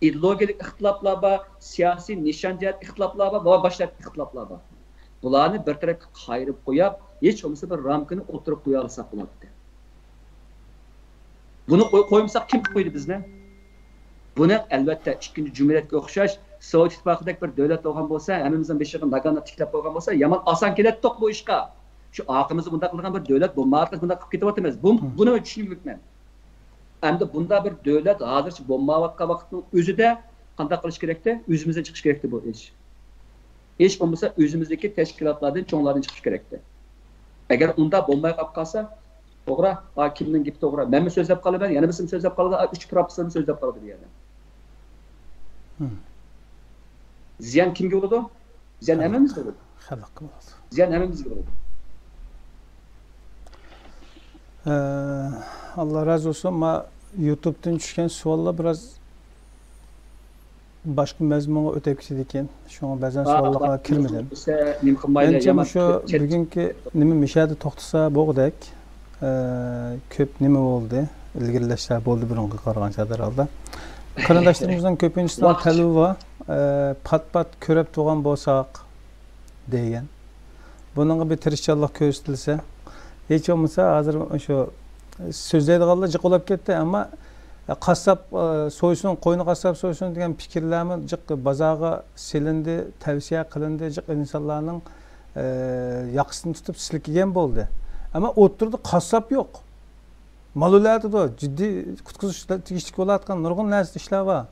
ئىدېئولوگىيەلىك ئىختىلاپلار بار، سىياسىي نىشان جەھەت ئىختىلاپلار بار، ۋە باشقا ئىختىلاپلار بار. بۇلارنى بىر تەرەپكە قايرىپ قويۇپ، ھېچ بولمىسا بىر رامكىنى ئوتتۇرىغا قويالىساق بولاتتى. بۇنى قوي-، قويمىساق كىم قويدى بىزنى؟ بۇنى، ئەلۋەتتە، ئىككىنچى جۇمھۇرىيەتكە ئوخشاش سوۋېت ئىتتىپاقىدەك بىر دۆلەت بولغان بولسا، ھەممىمىزنىڭ بېشىغا ناگانات تىكلەپ قويغان بولسا، يامان ئاسان كېلەتتۇق بۇ ئىشقا. شۇ ئارقىمىزدا بۇنداق قىلغان بىر دۆلەت بولمايۋاتقان، بۇنداق قىلىپ كېتىۋاتىمىز. بۇ، بۇنى چۈشىنىمىز. ئەمدى بۇنداق بىر دۆلەت ھازىرچە بولمايۋاتقان ۋاقىتنىڭ ئۆزىدە قانداق قىلىش كېرەكتى؟ ئۆزىمىزدىن چىقىش كېرەكتى بۇ ئىش. ھېچ بولمىسا ئۆزىمىزدىكى تەشكىلاتلاردىن، چوڭلاردىن چىقىش كېرەكتى. ئەگەر ئۇنداق بولماي قاپ قالسا، توغرا. ئا، كىمنىڭ گېپى توغرا؟ مەنمۇ سۆزلەپ قالىمەن، يەنە بىرسىمۇ سۆزلەپ قالىدۇ، ئا، ئۈچ پروفېسسورمۇ سۆزلەپ قالىدۇ بۇ يەردە. زىيان كىمگە بولىدۇ؟ زىيان ھەممىمىزگە بولىدۇ. خەلققە بولىدۇ. زىيان ھەممىمىزگە بولىدۇ. ئە، ئاللا رازى بولسۇن. ما يۇتۇبتىن چۈشكەن سوئاللار بىراز باشقا مەزمۇنغا ئۆتۈپ كېتىدىكەن. شۇڭا بەزەن سوئاللارغا كىرمىدىم. مەنچە مۇشۇ بۈگۈنكى نېمە مۇشۇ يەردە توختىسا بولغۇدەك. ئە، كۆپ نېمە بولدى؟ ئىلگىرىلەشلەر بولدى بۇرۇنقىغا قارىغاندا ھەر ھالدا. قېرىنداشلىرىمىزنىڭ كۆپىنچىسىنىڭ تەلىپى بار. ئە، پات-پات كۆرۈپ تۇرغان بولساق دېگەن. بۇنىڭغا بىر تىرىشچانلىق كۆرسىتىلسە، ھېچ بولمىسا ھازىر شۇ سۆزلەيدىغانلار جىق بولاپ كەتتى، ئەمما قاسساپ، ئە، سويسۇن، قوينى قاسساپ سويسۇن دېگەن پىكىرلەرمۇ جىق بازارغا سېلىندى، تەۋسىيە قىلىندى، جىق ئىنسانلارنىڭ، ئە، ياقىسىنى تۇتۇپ سىلكىگەن بولدى. ئەمما ئوتتۇرىدا قاسساپ يوق. مال ئۆلەتىدۇ، جىددىي قۇتقۇزۇش تېگىشلىك بولۇۋاتقان نۇرغۇن نەرسە ئىشلار بار.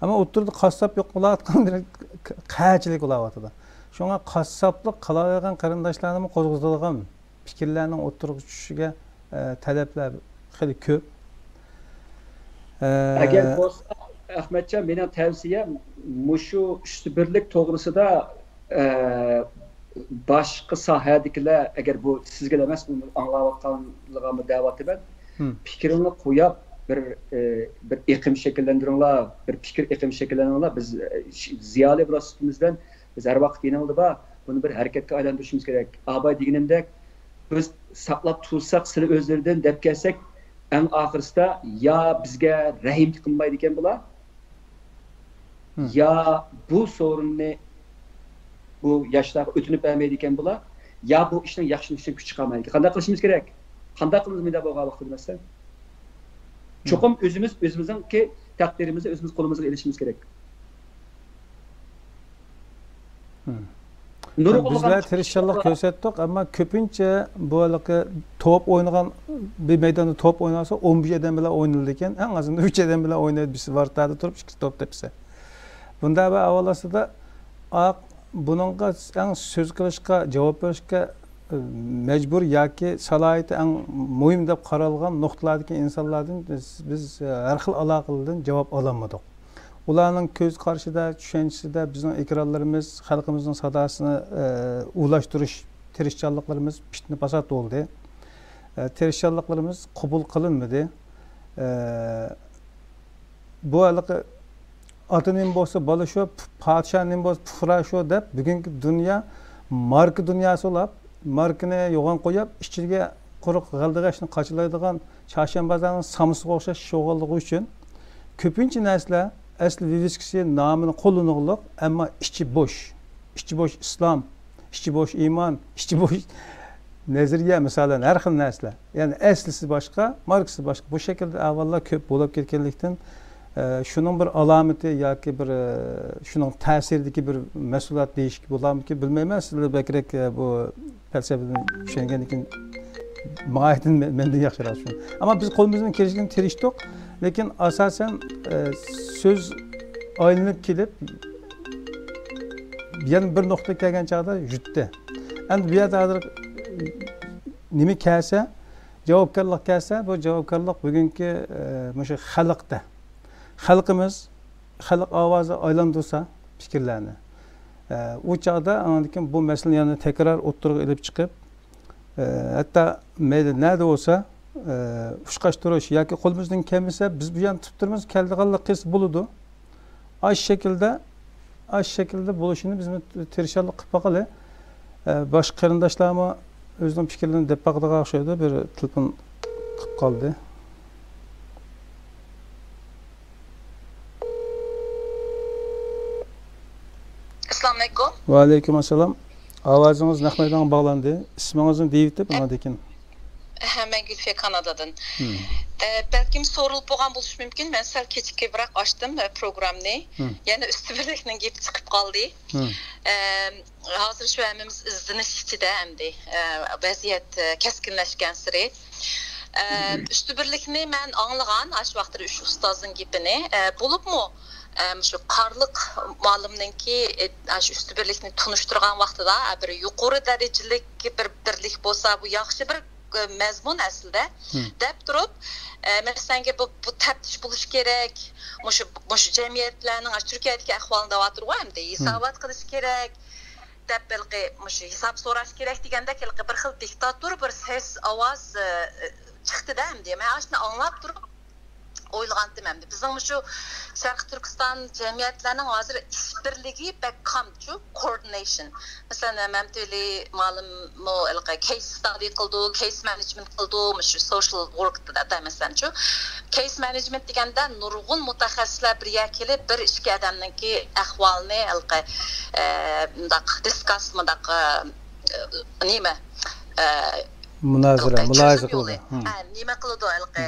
ئەمما ئوتتۇرىدا قاسساپ يوق بولۇۋاتقان بىر قەھەتچىلىك بولۇۋاتىدۇ. شۇڭا قاسساپلىق قىلالايدىغان قېرىنداشلارنىمۇ قوزغىتىدىغان پىكىرلەرنىڭ ئوتتۇرىغا چۈشۈشىگە، ئە، تەلەپلەر خېلى كۆپ. ئە، ئەگەر بولسا، ئەخمەتجان، مېنىڭ تەۋسىيەم مۇشۇ ئۈستە بىرلىك توغرىسىدا، ئە، باشقا ساھەدىكىلەر، ئەگەر بۇ سىزگىلا ئەمەس، بۇنى ئاڭلاۋاتقانلىرىغا دەۋاتىمەن. پىكرىڭلار قويۇپ، بىر، ئى، بىر ئېقىم شەكىللەندۈرۈڭلار، بىر پىكىر ئېقىمى شەكىللەندۈرۈڭلار. بىز، ئى، زىيالىي بىر سۈپىتىمىزدىن بىز ھەر ۋاقىت يېنىڭلىدا بار. بۇنى بىر ھەرىكەتكە ئايلاندۇرۇشىمىز كېرەك. ئاباي دېگىنىمدەك، بىز ساقلاپ تۇرساق سىلى ئۆزلىرىدىن دەپ كەلسەك، ئەڭ ئاخىرسىدا يا بىزگە رەھىم قىلمايدىكەن بۇلار، يا بۇ سورۇننى بۇ ياشلارغا ئۆتۈنۈپ بەرمەيدىكەن بۇلار، يا بۇ ئىشنىڭ ياخشىلىنىشىدىن كۈچ چىقارمايدىكەن. قانداق قىلىشىمىز كېرەك؟ قانداق قىلىمىز مۇنداق بولغان ۋاقتىدا دېسەم؟ چوقۇم ئۆزىمىز ئۆزىمىزنىڭكى تەقدىرىمىزنى ئۆزىمىز قولىمىزغا ئېلىشىمىز كېرەك. نۇرغۇنلىغان بىزلەر تىرىشچانلىق كۆرسەتتۇق، ئەمما كۆپىنچە بۇ ھېلىقى توپ ئوينىغان، بىر مەيداندا توپ ئوينالسا، ئون بەش ئادەم بىلەن ئوينىلىدىكەن. ئەڭ ئازىندا ئۈچ ئادەم بىلەن ئوينايدۇ، بىرسى ۋارتادا تۇرۇپ ئىككى توپ تېپىسە. بۇنداق بىر ئەھۋال ئاستىدا، ئاق، بۇنىڭغا ئەڭ سۆز قىلىشقا، جاۋاب بېرىشكە، ئە، مەجبۇر ياكى سالاھىيىتى ئەڭ مۇھىم دەپ قارالغان نۇقتىلاردىكى ئىنسانلاردىن بىز، بىز، ئە، ھەر خىل ئالاقىلەردىن جاۋاب ئالالمىدۇق. ئۇلارنىڭ كۆز قارىشىدا، چۈشەنچىسىدە بىزنىڭ ئېكرانلىرىمىز، خەلقىمىزنىڭ ساداسىنى، ئە، ئۇلاشتۇرۇش تىرىشچانلىقلىرىمىز پىتنە-پاسات بولدى. ئە، تىرىشچانلىقلىرىمىز قوبۇل قىلىنمىدى. ئە، بۇ ھېلىقى ئاتا نېمە بولسا بالا شۇ، پادىشاھ نېمە بولسا پۇقرا شۇ دەپ، بۈگۈنكى دۇنيا ماركا دۇنياسى بولاپ، ماركىنى يوغان قويۇپ، ئىچىگە قۇرۇق غەلدىغەچنى قاچىلايدىغان چارشەنبە بازارىنىڭ سامىسىغا ئوخشاش شۇغۇللۇقى ئۈچۈن كۆپىنچە نەرسىلەر ئەسلى ۋىۋىسكىسى نامىنى قوللىنىغلىق، ئەمما ئىچى بوش. ئىچى بوش ئىسلام، ئىچى بوش ئىمان، ئىچى بوش نەزەرىيە، مىسالەن، ھەر خىل نەرسىلەر. يەنى ئەسلىسى باشقا، ماركىسى باشقا. بۇ شەكىلدە ئەھۋاللار كۆپ بولاپ كەتكەنلىكتىن، ئە، شۇنىڭ بىر ئالامىتى ياكى بىر، ئە، شۇنىڭ تەسىرىدىكى بىر مەھسۇلات دېيىشكە بولارمىكىن، بىلمەيمەن. سىلەر بەكرەك، ئە، بۇ پەلسەپىدىن چۈشەنگەندىن كېيىن ماھىيىتىنى مەندىن ياخشىراق چۈشىنىدۇ. ئەمما بىز قولىمىزدىن كېلىشىچە تىرىشتۇق، لېكىن ئاساسەن، ئە، سۆز ئايلىنىپ كېلىپ، يەنە بىر نۇقتىغا كەلگەن چاغدا يۈتتى. ئەمدى بۇ يەردە ھازىر نېمە كەلسە، جاۋابكارلىق كەلسە، بۇ جاۋابكارلىق بۈگۈنكى، ئە، مۇشۇ خەلقتە. خەلقىمىز، خەلق ئاۋازى ئايلاندۇرسا پىكىرلەرنى، ئە، ئۇ چاغدا ئاندىن كېيىن بۇ مەسىلىنى يەنە تەكرار ئوتتۇرىغا ئېلىپ چىقىپ، ئە، ھەتتا مەيلى نەدە بولسا، ئە، ئۇچقاچ تۇرۇش ياكى قولىمىزدىن كەلمىسە، بىز بۇ يەرنى تۇتۇپ تۇرىمىز، كەلىدىغانلىق قىلسا بولىدۇ. ئاش شەكىلدە، ئاش شەكىلدە بولۇشىنى بىزمۇ تىرىشچانلىق قىلىپ باقىلى. ئە، باشقا قېرىنداشلارمۇ ئۆزىنىڭ پىكىرلىرىنى دەپ باقىدىغان ئوخشايدۇ، بىر تېلېفون قىلىپ قالدى. ئەسسالامۇئەلەيكۇم. ۋەئەلەيكۇم ئەسسالام. ئاۋازىڭىز نەق مەيدانغا باغلاندى. ئىسمىڭىزنى دېيىۋېتىپ، ئاندىن كېيىن. ھە، مەن گۈلفىيە، كانادادىن. ئە، بەلكىم سورۇلۇپ بولغان بولۇشى مۇمكىن، مەن سەل كېچىككىنراق ئاچتىم، ئە، پروگرامنى. يەنە ئۈستۈنلۈكنىڭ گېپى چىقىپ قالدى. ئە، ھازىر شۇ ھەممىمىز ئىزدىنىش ئىچىدە ئەمدى، ئە، ۋەزىيەت، ئە، كەسكىنلەشكەنسېرى. ئە، ئۈستۈنلۈكنى مەن ئاڭلىغان، ئاشۇ ۋاقىتتا ئۈچ ئۇستازنىڭ گېپىنى. ئە، بولۇپمۇ، ئە، مۇشۇ قارلىق مۇئەللىمنىڭكى، ئە، ئاشۇ ئۈستۈنلۈكنى تونۇشتۇرغان ۋاقتىدا، ئە، بىر يۇقىرى دەرىجىلىك بىر بىرلىك بولسا، بۇ ياخشى بىر مەزمۇن ئەسلىدە دەپ تۇرۇپ، ئە، مەسىلەنگە بۇ، بۇ تەپتىش بولۇش كېرەك، مۇشۇ، مۇشۇ جەمئىيەتلەرنىڭ، ئاشۇ تۈركىيەدىكى ئەھۋالنى دەۋاتىدىغۇ ئەمدى، ھېسابات قىلىش كېرەك دەپ، ھېلىقى مۇشۇ ھېساب سوراش كېرەك دېگەندەك، ھېلىقى بىر خىل دىكتاتور بىر سەس ئاۋاز، ئە، چىقتىدە ئەمدى. مەن ئاشۇنى ئاڭلاپ تۇرۇپ، ئويلىغانتىم ئەمدى. بىزنىڭ مۇشۇ شەرقىي تۈركىستان جەمئىيەتلەرنىڭ ھازىر ئىشبىرلىكى بەك كامچۇ، كوردىنېيشن. مەسىلەن، مەمتىۋەلى مۇئەللىممۇ ھېلىقى كەيس ستادى قىلىدۇ، كەيس مەنېجمېنت قىلىدۇ، مۇشۇ سوشىيال ۋوركتا مەسىلەنچۇ. كەيس مەنېجمېنت دېگەندە نۇرغۇن مۇتەخەسسىسلەر بىر يەرگە كېلىپ، بىر ئىككى ئادەمنىڭكى ئەھۋالىنى ھېلىقى، ئە، مۇنداق دىسكاس، مۇنداق، ئە، نېمە، ئە، مۇنازىرە، ھېلىقى مۇلاھىزە چۆزۈم يولى. قىلىدۇ. ھە، نېمە قىلىدۇ ھېلىقى،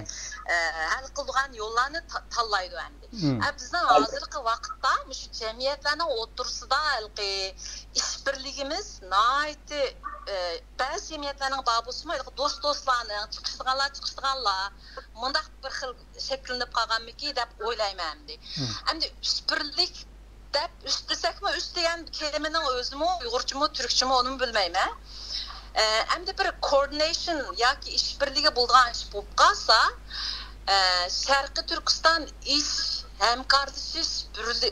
ئە، ھەل قىلىدىغان يوللارنى تا-، تاللايدۇ ئەمدى. ئە، بىزنىڭ ھازىرقى ۋاقىتتا مۇشۇ جەمئىيەتلەرنىڭ ئوتتۇرىسىدا ھېلىقى ئىشبىرلىكىمىز ناھايىتى، ئە، بەزى جەمئىيەتلەرنىڭ بار بولسىمۇ، ھېلىقى دوست-دوستلارنىڭ، چىقىشىدىغانلار، چىقىشىدىغانلار، مۇنداق بىر خىل شەكىللىنىپ قالغانمىكى دەپ ئويلايمەن ئەمدى. ئەمدى ئىشبىرلىك دەپ ئۈست دېسەكمۇ، ئۈست دېگەن كەلىمىنىڭ ئۆزىمۇ ئۇيغۇرچىمۇ، تۈركچىمۇ، ئۇنىمۇ بىلمەيمەن. ئە، ئەمدى بىر كوردىنېيشن ياكى ئىشبىرلىكى بولىدىغان ئىش بولۇپ قالسا، ئە، شەرقىي تۈركىستان ئىش، ھەمكارلىشىش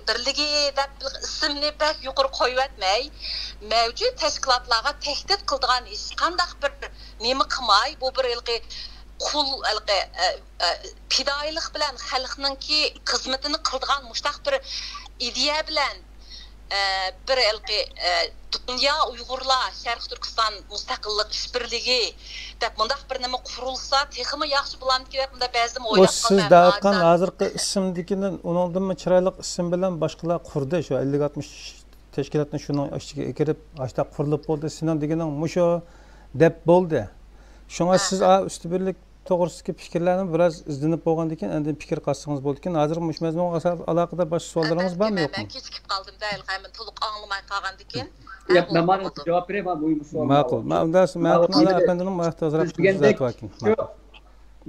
بىرلىكى دەپ بىر ئىسىمنى بەك يۇقىرى قويۇۋەتمەي، مەۋجۇت تەشكىلاتلارغا تەھدىت قىلىدىغان ھېچقانداق بىر نېمە قىلماي، بۇ بىر ھېلىقى قۇل، ھېلىقى، ئە، ئە، پىدائىيلىق بىلەن خەلقنىڭكى خىزمىتىنى قىلىدىغان مۇشۇنداق بىر ئىدىيە بىلەن، ئە، بىر ھېلىقى، ئە، دۇنيا ئۇيغۇرلار شەرقىي تۈركىستان مۇستەقىللىق ئىشبىرلىكى دەپ مۇنداق بىر نېمە قۇرۇلسا تېخىمۇ ياخشى بولامدىكىن دەپ مۇنداق بەزىدە ئۇ ئويلاپ سىز قالىمەن. دەۋاتقان ھازىرقى ئىسىمدىكىدىن، ئۇنىڭدىنمۇ چىرايلىق ئىسىم بىلەن باشقىلار قۇردى، شۇ ئەللىك ئاتمىش تەشكىلاتنى شۇنىڭ ئىچىگە كىرىپ، ئاشۇنداق قۇرۇلۇپ بولدى، سېنىڭ دېگىنىڭ مۇشۇ دەپ بولدى. شۇڭا سىز ئا ئۈستى بىرلىك توغرىسىدىكى پىكىرلەرنى بىراز ئىزدىنىپ بولغاندىن كېيىن ئاندىن پىكىر قاتسىڭىز بولىدىكىن. ھازىر مۇشۇ مەزمۇنغا ئالاقىدار باشقا سوئاللىرىڭىز بارمۇ، يوقمۇ؟ مەن كېچىكىپ قالدىم-دە، ھېلىقى مەن تولۇق ئاڭلىماي قالغاندىكىن. ياق، مەن مانا جاۋاب بېرەي، مانا مۇھىم سوئال. ماقۇل. مەن ئۇنداق مەن ئەپەندىنىڭ ۋاقتى ئازراق تۇزاتىۋەتكىن.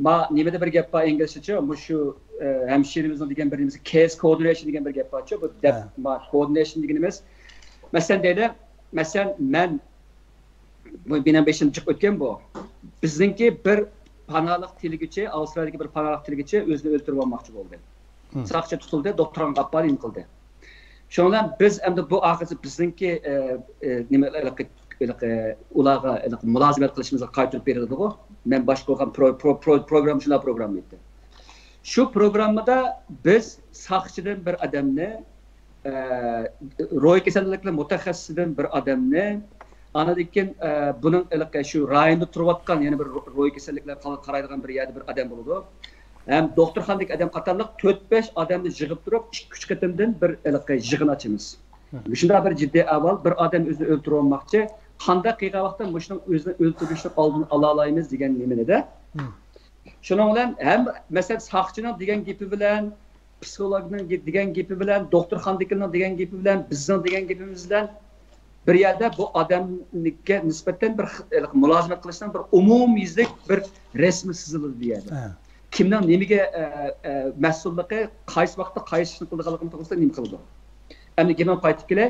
ما نېمىدە بىر گەپ بار ئىنگلىزچىچە، مۇشۇ، ئە، ھەمشىرىمىزنىڭ دېگەن بىر نېمىسى، كېيس كوردىنېيشن دېگەن بىر گەپ بارچۇ، بۇ دەپ، ما كوردىنېيشن دېگىنىمىز، مەسىلەن دەيلى، مەسىلەن، مەن، بۇ مېنىڭ بېشىمدىن جىق ئۆتكەن بۇ. بىزنىڭكى بىر پاناھلىق تىلىگۈچى، ئاۋسترالىيەدىكى بىر پاناھلىق تىلىگۈچى ئۆزىنى ئۆلتۈرۈۋالماقچى بولدى. ساقچى تۇتۇلدى، دوختۇرخانىغا ئاپىرىپ نېمە قىلدى. شۇنىڭ بىلەن بىز ئەمدى بۇ ئاخىرسى بىزنىڭكى، ئە، ئە، نېمە، ھېلىقى، ھېلىقى، ئۇلارغا ھېلىقى مۇلازىمەت قىلىشىمىزغا قايتۇرۇپ بېرىلىدىغۇ. مەن باشقۇرغان پرو-، پرو-، پرو-، پروگرامما شۇنداق پروگرامما ئىدى. شۇ پروگراممىدا بىز ساقچىدىن بىر ئادەمنى، ئە، روھىي كېسەللىكلەر مۇتەخەسسىسىدىن بىر ئادەمنى، ئاندىن كېيىن، ئە، بۇنىڭ ھېلىقى شۇ رايوندا تۇرۇۋاتقان يەنە بىر رو-، روھىي كېسەللىكلەرگە قارايدىغان بىر يەردە بىر ئادەم بولىدۇ. ھەم دوختۇرخانىدىكى ئادەم قاتارلىق تۆت-بەش ئادەمنى يىغىپ تۇرۇپ، ئىككى-ئۈچ قېتىمدىن بىر ھېلىقى يىغىن ئاچىمىز. مۇشۇنداق بىر جىددىي ئەھۋال، بىر ئادەم ئۆزىنى ئۆلتۈرۈۋالماقچى، قانداق قىلغان ۋاقىتتا مۇشۇنىڭ ئۆزىنى ئۆلتۈرۈشنىڭ ئالدىنى ئالالايمىز دېگەن نېمىنى-دە. شۇنىڭ بىلەن ھەم، مەسىلەن، ساقچىنىڭ دېگەن گېپى بىلەن، پسىخولوگنىڭ گە-، دېگەن گېپى بىلەن، دوختۇرخانىدىكىنىڭ دېگەن گېپى بىلەن، بىزنىڭ دېگەن گېپىمىز بىلەن بىر يەردە بۇ ئادەمگە نىسبەتەن بىر خ-، مۇلازىمەت قىلىشنىڭ بىر ئومۇميۈزلۈك بىر رەسىمى سىزىلىدۇ بۇ يەردە. كىمنىڭ نېمىگە، ئە، ئە، مەسئۇللۇقى، قايسى ۋاقىتتا قايسى ئىشنى قىلىدىغانلىقىنى توغرىسىدا نېمە قىلىدۇ. ئەمدى گېپىمگە قايتىپ كېلەي.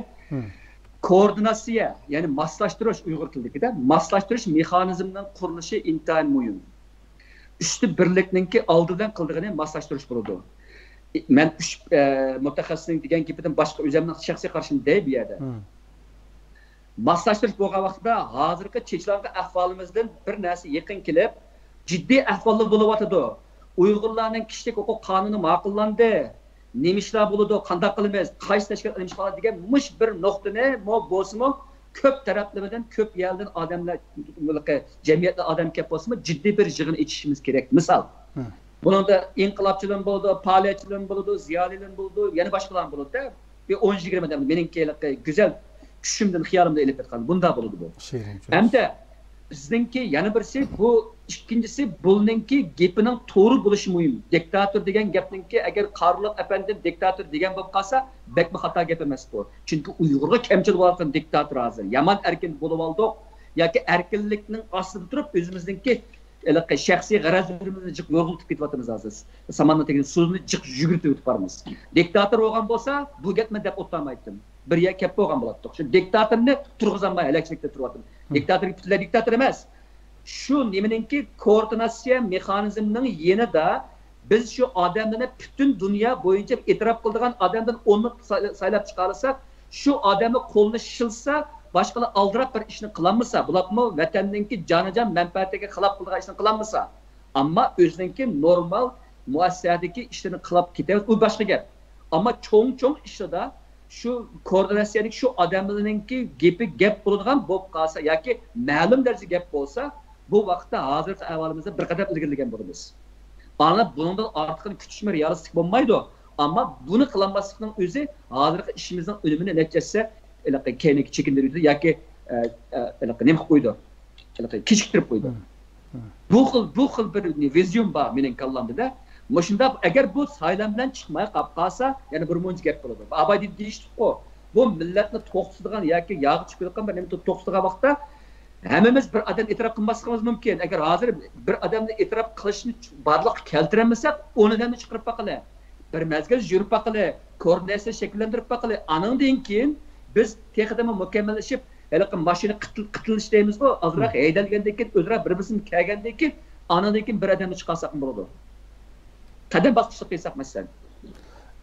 كوئوردىناتسىيە، يەنى ماسلاشتۇرۇش، ئۇيغۇر تىلىدىكىدە ماسلاشتۇرۇش مېخانىزمىنىڭ قۇرۇلۇشى ئىنتايىن مۇھىم. ئۈستى بىرلىكنىڭكى ئالدى بىلەن قىلىدىغىنى ماسلاشتۇرۇش بولىدۇ. مەن ئۈچ، ئە، مۇتەخەسسىسنىڭ دېگەن گېپىدىن باشقا ئۆزۈمنىڭ شەخسىي قارىشىم دەي بۇ يەردە. ماسلاشتۇرۇش بولغان ۋاقتىدا ھازىرقى چېچىلاڭغۇ ئەھۋالىمىزدىن بىر نەرسە يېقىن كېلىپ، جىددىي ئەھۋاللار بولۇۋاتىدۇ. ئۇيغۇرلارنىڭ كىشىلىك ھوقۇق قانۇنى ماقۇللاندى. نېمە ئىشلار بولىدۇ، قانداق قىلىمىز، قايسى تەشكىلات نېمە ئىش قىلىدۇ دېگەن مۇشۇ بىر نۇقتىنى مو-، بولسىمۇ كۆپ تەرەپلىمىدىن، كۆپ يەردىن ئادەملەر، جەمئىيەتلەر ئادەم كەپ بولسىمۇ، جىددىي بىر يىغىن ئېچىشىمىز كېرەك. مىسال، بۇنىڭدا ئىنقىلابچىلىرىمۇ بولىدۇ، پائالىيەتچىلىرىمۇ بولىدۇ، زىيالىيلىرىمۇ بولىدۇ، يەنە باشقىلارمۇ بولىدۇ. بىر ئون يىگىرمە ئادەم مېنىڭكى ھېلىقى گۈزەل چۈشۈمدىن، خىيالىمدىن ئېلىپ ئېيتقاندا، بۇنداق بولىدۇ بۇ. ھەمدە بىزنىڭكى يەنە بىرسى، بۇ ئىككىنچىسى، بۇنىڭكى گېپىنىڭ توغرا بولۇشى مۇھىم. دىكتاتور دېگەن گەپنىڭكى، ئەگەر قارىلىق ئەپەندىم دىكتاتور دېگەن بولۇپ قالسا، بەكمۇ خاتا گەپ ئەمەس بۇ. چۈنكى ئۇيغۇرغا كەمچىل بولۇۋاتقان دىكتاتور ھازىر. يامان ئەركىن بولۇۋالدۇق ياكى ئەركىنلىكنىڭ ئاستىدا تۇرۇپ ئۆزىمىزنىڭكى ھېلىقى شەخسىي غەرەزلىرىمىزنى جىق يورغىلىتىپ كېتىۋاتىمىز ھازىر. ساماننىڭ تېگىدە سۇنى جىق يۈگۈرتۈۋېتىپ بارىمىز. دىكتاتور بولغان بولسا، بۇ گەپنى دەپ ئولتۇرمايتتىم. بىر يەرگە كەپ بولغان بولاتتۇق. شۇ دىكتاتورنى تۇرغۇزالماي ھەلەكچىلىكتە تۇرۇۋاتىمىز. دىكتاتور پۈتۈنلەي دىكتاتور ئەمەس. شۇ نېمىنىڭكى، كوئوردىناتسىيە مېخانىزمىنىڭ يېنىدا بىز شۇ ئادەملەرنى پۈتۈن دۇنيا بويىچە ئېتىراپ قىلىدىغان ئادەمدىن ئوننى سايلا-، سايلاپ چىقارساق، شۇ ئادەمنى قولىنى شىلسا، باشقىلار ئالدىراپ بىر ئىشنى قىلالمىسا، بۇلارمۇ ۋەتەننىڭكى جانىجان مەنپەئەتىگە خىلاپ قىلىدىغان ئىشنى قىلالمىسا، ئەمما ئۆزىنىڭكى نورمال مۇئەسسەسىدىكى ئىشلىرىنى قىلاپ كېتىۋاتىدۇ، ئۇ باشقا گەپ. ئەمما چوڭ-چوڭ ئىشلاردا شۇ كوئوردىناتسىيەدىكى شۇ ئادەملەرنىڭكى گېپى گەپ بولىدىغان بولۇپ قالسا ياكى مەلۇم دەرىجىدە گەپ بولسا، بۇ ۋاقىتتا ھازىرقى ئەھۋالىمىزدا بىر قەدەم ئىلگىرىلىگەن بولىمىز. ئانا بۇنىڭدىن ئارتۇقىنى كۈتۈشمۇ رېئالىستىك بولمايدۇ. ئەمما بۇنى قىلالماسلىقنىڭ ئۆزى ھازىرقى ئىشىمىزنىڭ ئۈنۈمىنى نەچچە ھەسسە ھېلىقى كەينىگە چېكىندۈرۈۋېتىدۇ ياكى، ئە، ئە، ھېلىقى نېمە قىلىپ قويىدۇ؟ ھېلىقى كېچىكتۈرۈپ قويىدۇ. بۇ خىل، بۇ خىل بىر ۋىزيون بار مېنىڭ كاللامدا. مۇشۇنداق، ئەگەر بۇ سايلام بىلەن چىقماي قاپ قالسا، يەنە بىر مۇنچە گەپ بولىدۇ. ئاباي دېيىشتىكقۇ، بۇ مىللەتنى توختىتىدىغان ياكى ياغا چىقىپ كېتىدىغان بىر نېمە توختىغان ۋاقىتتا، ھەممىمىز بىر ئادەم ئېتىراپ قىلماسلىقىمىز مۇمكىن. ئەگەر ھازىر بىر ئادەمنى ئېتىراپ قىلىشنى بارلىققا كەلتۈرەلمىسەك، ئون ئادەمنى چىقىرىپ باقىلى. بىر مەزگىل يۈرۈپ باقىلى. كوئوردىناتسىيە شەكىللەندۈرۈپ باقىلى. ئانىڭدىن كېيىن بىز تېخىدىمۇ مۇكەممەللىشىپ، ھېلىقى ماشىنا قېتىل-، قېتىلىش دەيمىزغۇ، ئازراق ھەيدەلگەندىن كېيىن، ئۆزئارا بىر-بىرسىنى كەلگەندىن كېيىن، ئانىڭدىن كېيىن بىر ئادەمنى چىقارساقمۇ بولىدۇ. قەدەم باسقۇچلۇق قىلساق، مەسىلەن.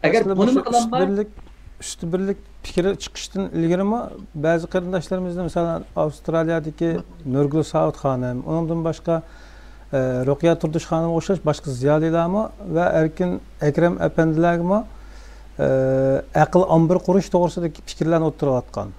ئەگەر ئەسلى بۇنىمۇ مۇشۇ ئۈستى قىلالماي، بىرلىك، ئۈستى بىرلىك پىكرى چىقىشتىن ئىلگىرىمۇ بەزى قېرىنداشلىرىمىزنى، مىسالەن، ئاۋسترالىيەدىكى نۇرگۈل ساۋۇت خانىم، ئۇنىڭدىن باشقا، ئە، رۇقىيە تۇردۇش خانىمغا ئوخشاش باشقا زىيالىيلارمۇ ۋە ئەركىن ئەكرەم ئەپەندىلەرگىمۇ، ئە، ئەقىل ئامبىرى قۇرۇش توغرىسىدىكى پىكىرلەرنى ئوتتۇرىغا ئاتقان.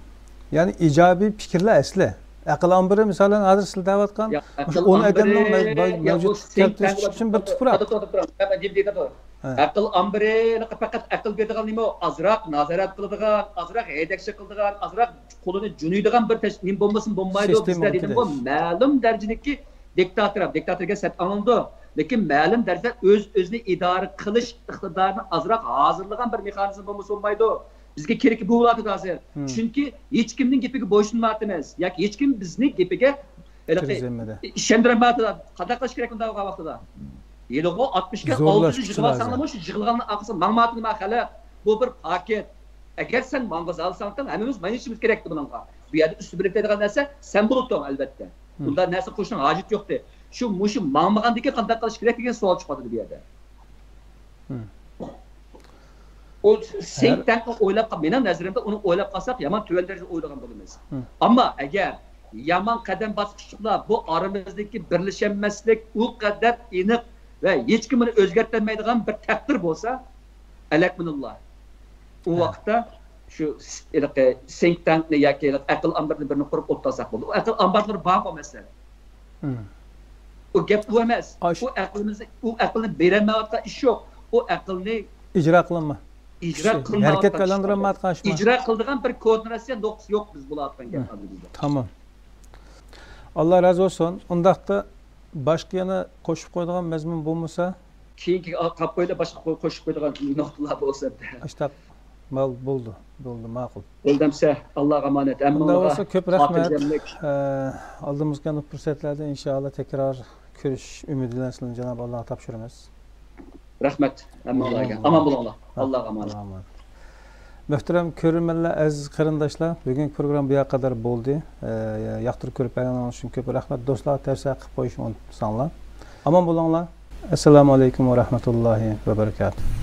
يەنى ئىجابىي پىكىرلەر ئەسلى. ئەقىل ئامبىرى، مىسالەن، ھازىر سىز دەۋاتقان يا، مۇشۇ ئەقىل ئون ئامبىرى، ئادەمنىڭ مەي-، مەي-، يا، بۇ مەۋجۇت سىنك تانك كەلتۈرۈش ئۈچۈن بىر تۇپراق. توختاپ، توختاپ، توختاپ، مەن دېيىپ، دېيىپ، توختاپ. ھە. ئەقىل ئامبىرى پەقەت ئەقىل بېرىدىغان نېمە؟ ئازراق نازارەت قىلىدىغان، ئازراق ھەيدەكچىلىك قىلىدىغان، ئازراق قولىنى جۇنۇيدىغان بىر تەش-، نېمە بولمىسىمۇ بولمايدۇ. سىستېما بىزدە دېدىمغۇ، كېرەك. مەلۇم دەرىجىدىكى دىكتاتور، دىكتاتور دېگەن سەت ئاڭلىنىدۇ. لېكىن مەلۇم دەرىجىدە ئۆز-ئۆزىنى ئىدارە قىلىش ئىقتىدارىنى ئازراق ھازىرلىغان بىر مېخانىزم بولمىسا بولمايدۇ. بىزگە كېرىكى بۇ بولۇۋاتىدۇ ھازىر. مم. چۈنكى ھېچكىمنىڭ گېپىگە بويسۇنمايۋاتىمىز. ياكى ھېچكىم بىزنى گېپىگە ھېلىقى كىرگۈزەلمىدى. ئىشەندۈرەلمەيۋاتىدۇ. قانداق قىلىش كېرەك بۇنداق بولغان ۋاقتىدا؟ ھېلىغۇ ئاتمىش كۈن، زورلاش ئالتە يۈز كۈچى يىغىۋالساڭلار لازىم. مۇشۇ يىغىلغاننىڭ ئارقىسىدا ماڭمايۋاتىدۇ ما خەلق. بۇ بىر پاكىت. ئەگەر سەن ماڭغۇزالىساڭ، ھەممىمىز ماڭىشىمىز كېرەكتى بۇنىڭغا. بۇ يەردە ئۈستۈن بىرلىك دەيدىغان نەرسە سەن بولۇپ تۇرۇڭ، ئەلۋەتتە. مم. بۇنداق نەرسە قوشۇشنىڭ ھاجىتى يوقتى. شۇ، مۇشۇ ماڭمىغاندىن كېيىن قانداق قىلىش كېرەك دېگەن سوئال چىقىۋاتىدۇ بۇ يەردە. مم. ئۇ سىنك تانكنى ئويلاپ قال-، مېنىڭ نەزىرىمدە ئۇنى ئويلاپ قالساق يامان تۆۋەن دەرىجىدە ئويلىغان بولىمىز. مم. ئەمما ئەگەر يامان قەدەم باسقۇچلۇقلار بۇ ئارىمىزدىكى بىرلىشەلمەسلىك ئۇ قەدەر ئېنىق ۋە ھېچكىم بۇنى ئۆزگەرتەلمەيدىغان بىر تەقدىر بولسا، ئەلەكمىنىللا. ئۇ ھە. ۋاقىتتا شۇ س-، ھېلىقى سىنك تانكنى ياكى ھېلىقى ئەقىل ئامبىرىنى بىرنى قۇرۇپ ئولتۇرساق بولدى. ئۇ ئەقىل ئامبارلىرى بارغۇ، مەسىلەن. مم. ئۇ گەپ ئۇ ئەمەس. ئاش- ئۇ ئەقلىمىزنى، ئۇ ئەقىلنى بېرەلمەيۋاتقان ئىش يوق. ئۇ ئەقىلنى ئىجرا قىلما. ئىجرا كۈچى، قىلمايۋاتقان ھەرىكەتكە ئىش ئايلاندۇرالمايۋاتقان ئىش بار. ئىجرا قىلىدىغان بىر كوئوردىناتسىيە نۇقتىسى يوق بىز بولۇۋاتقان گەپ مم. ھازىر بىزدە. تامام. ئاللا رازى بولسۇن. ئۇنداقتا باشقا يەنە قوشۇپ قويىدىغان مەزمۇن بولمىسا؟ كېيىنكىگە قاپ قويلا، باشقا قوي-، قوشۇپ قويىدىغان نۇقتىلار بولسا. ئاشتاق مال بولدى، بولدى، ماقۇل. بولدى ئەمسە، ئاللاغا ئامانەت. ئۇنداق ھەممىڭلارغا بولسا كۆپ رەھمەت. خاتىرجەملىك. ئە، ئالدىمىزغا كەلگەن پۇرسەتلەردە ئىنشائاللا تەكرار كۆرۈشۈش ئۈمىدى بىلەن سىلەرنى جانابى ئاللاغا تاپشۇرىمىز. رەھمەت ھەممىڭلارغا. ئامان بولۇڭلار. ئاللاغا ئامانەت. ئاللاغا ئامانەت. مۆھتەرەم كۆرۈرمەنلەر، ئەزىز قېرىنداشلار، بۈگۈنكى پروگرامما بۇ يەرگە قەدەر بولدى. ئە، ياقتۇرۇپ كۆرۈپ بەرگەنلىكىڭلار ئۈچۈن كۆپ رەھمەت. دوستلارغا تەۋسىيە قىلىپ قويۇشنى ئۇنتۇمىساڭلار. ئامان بولۇڭلار. ئەسسالامۇ ئەلەيكۇم ۋە رەھمەتۇللاھى ۋە بەرىكاتۇھ.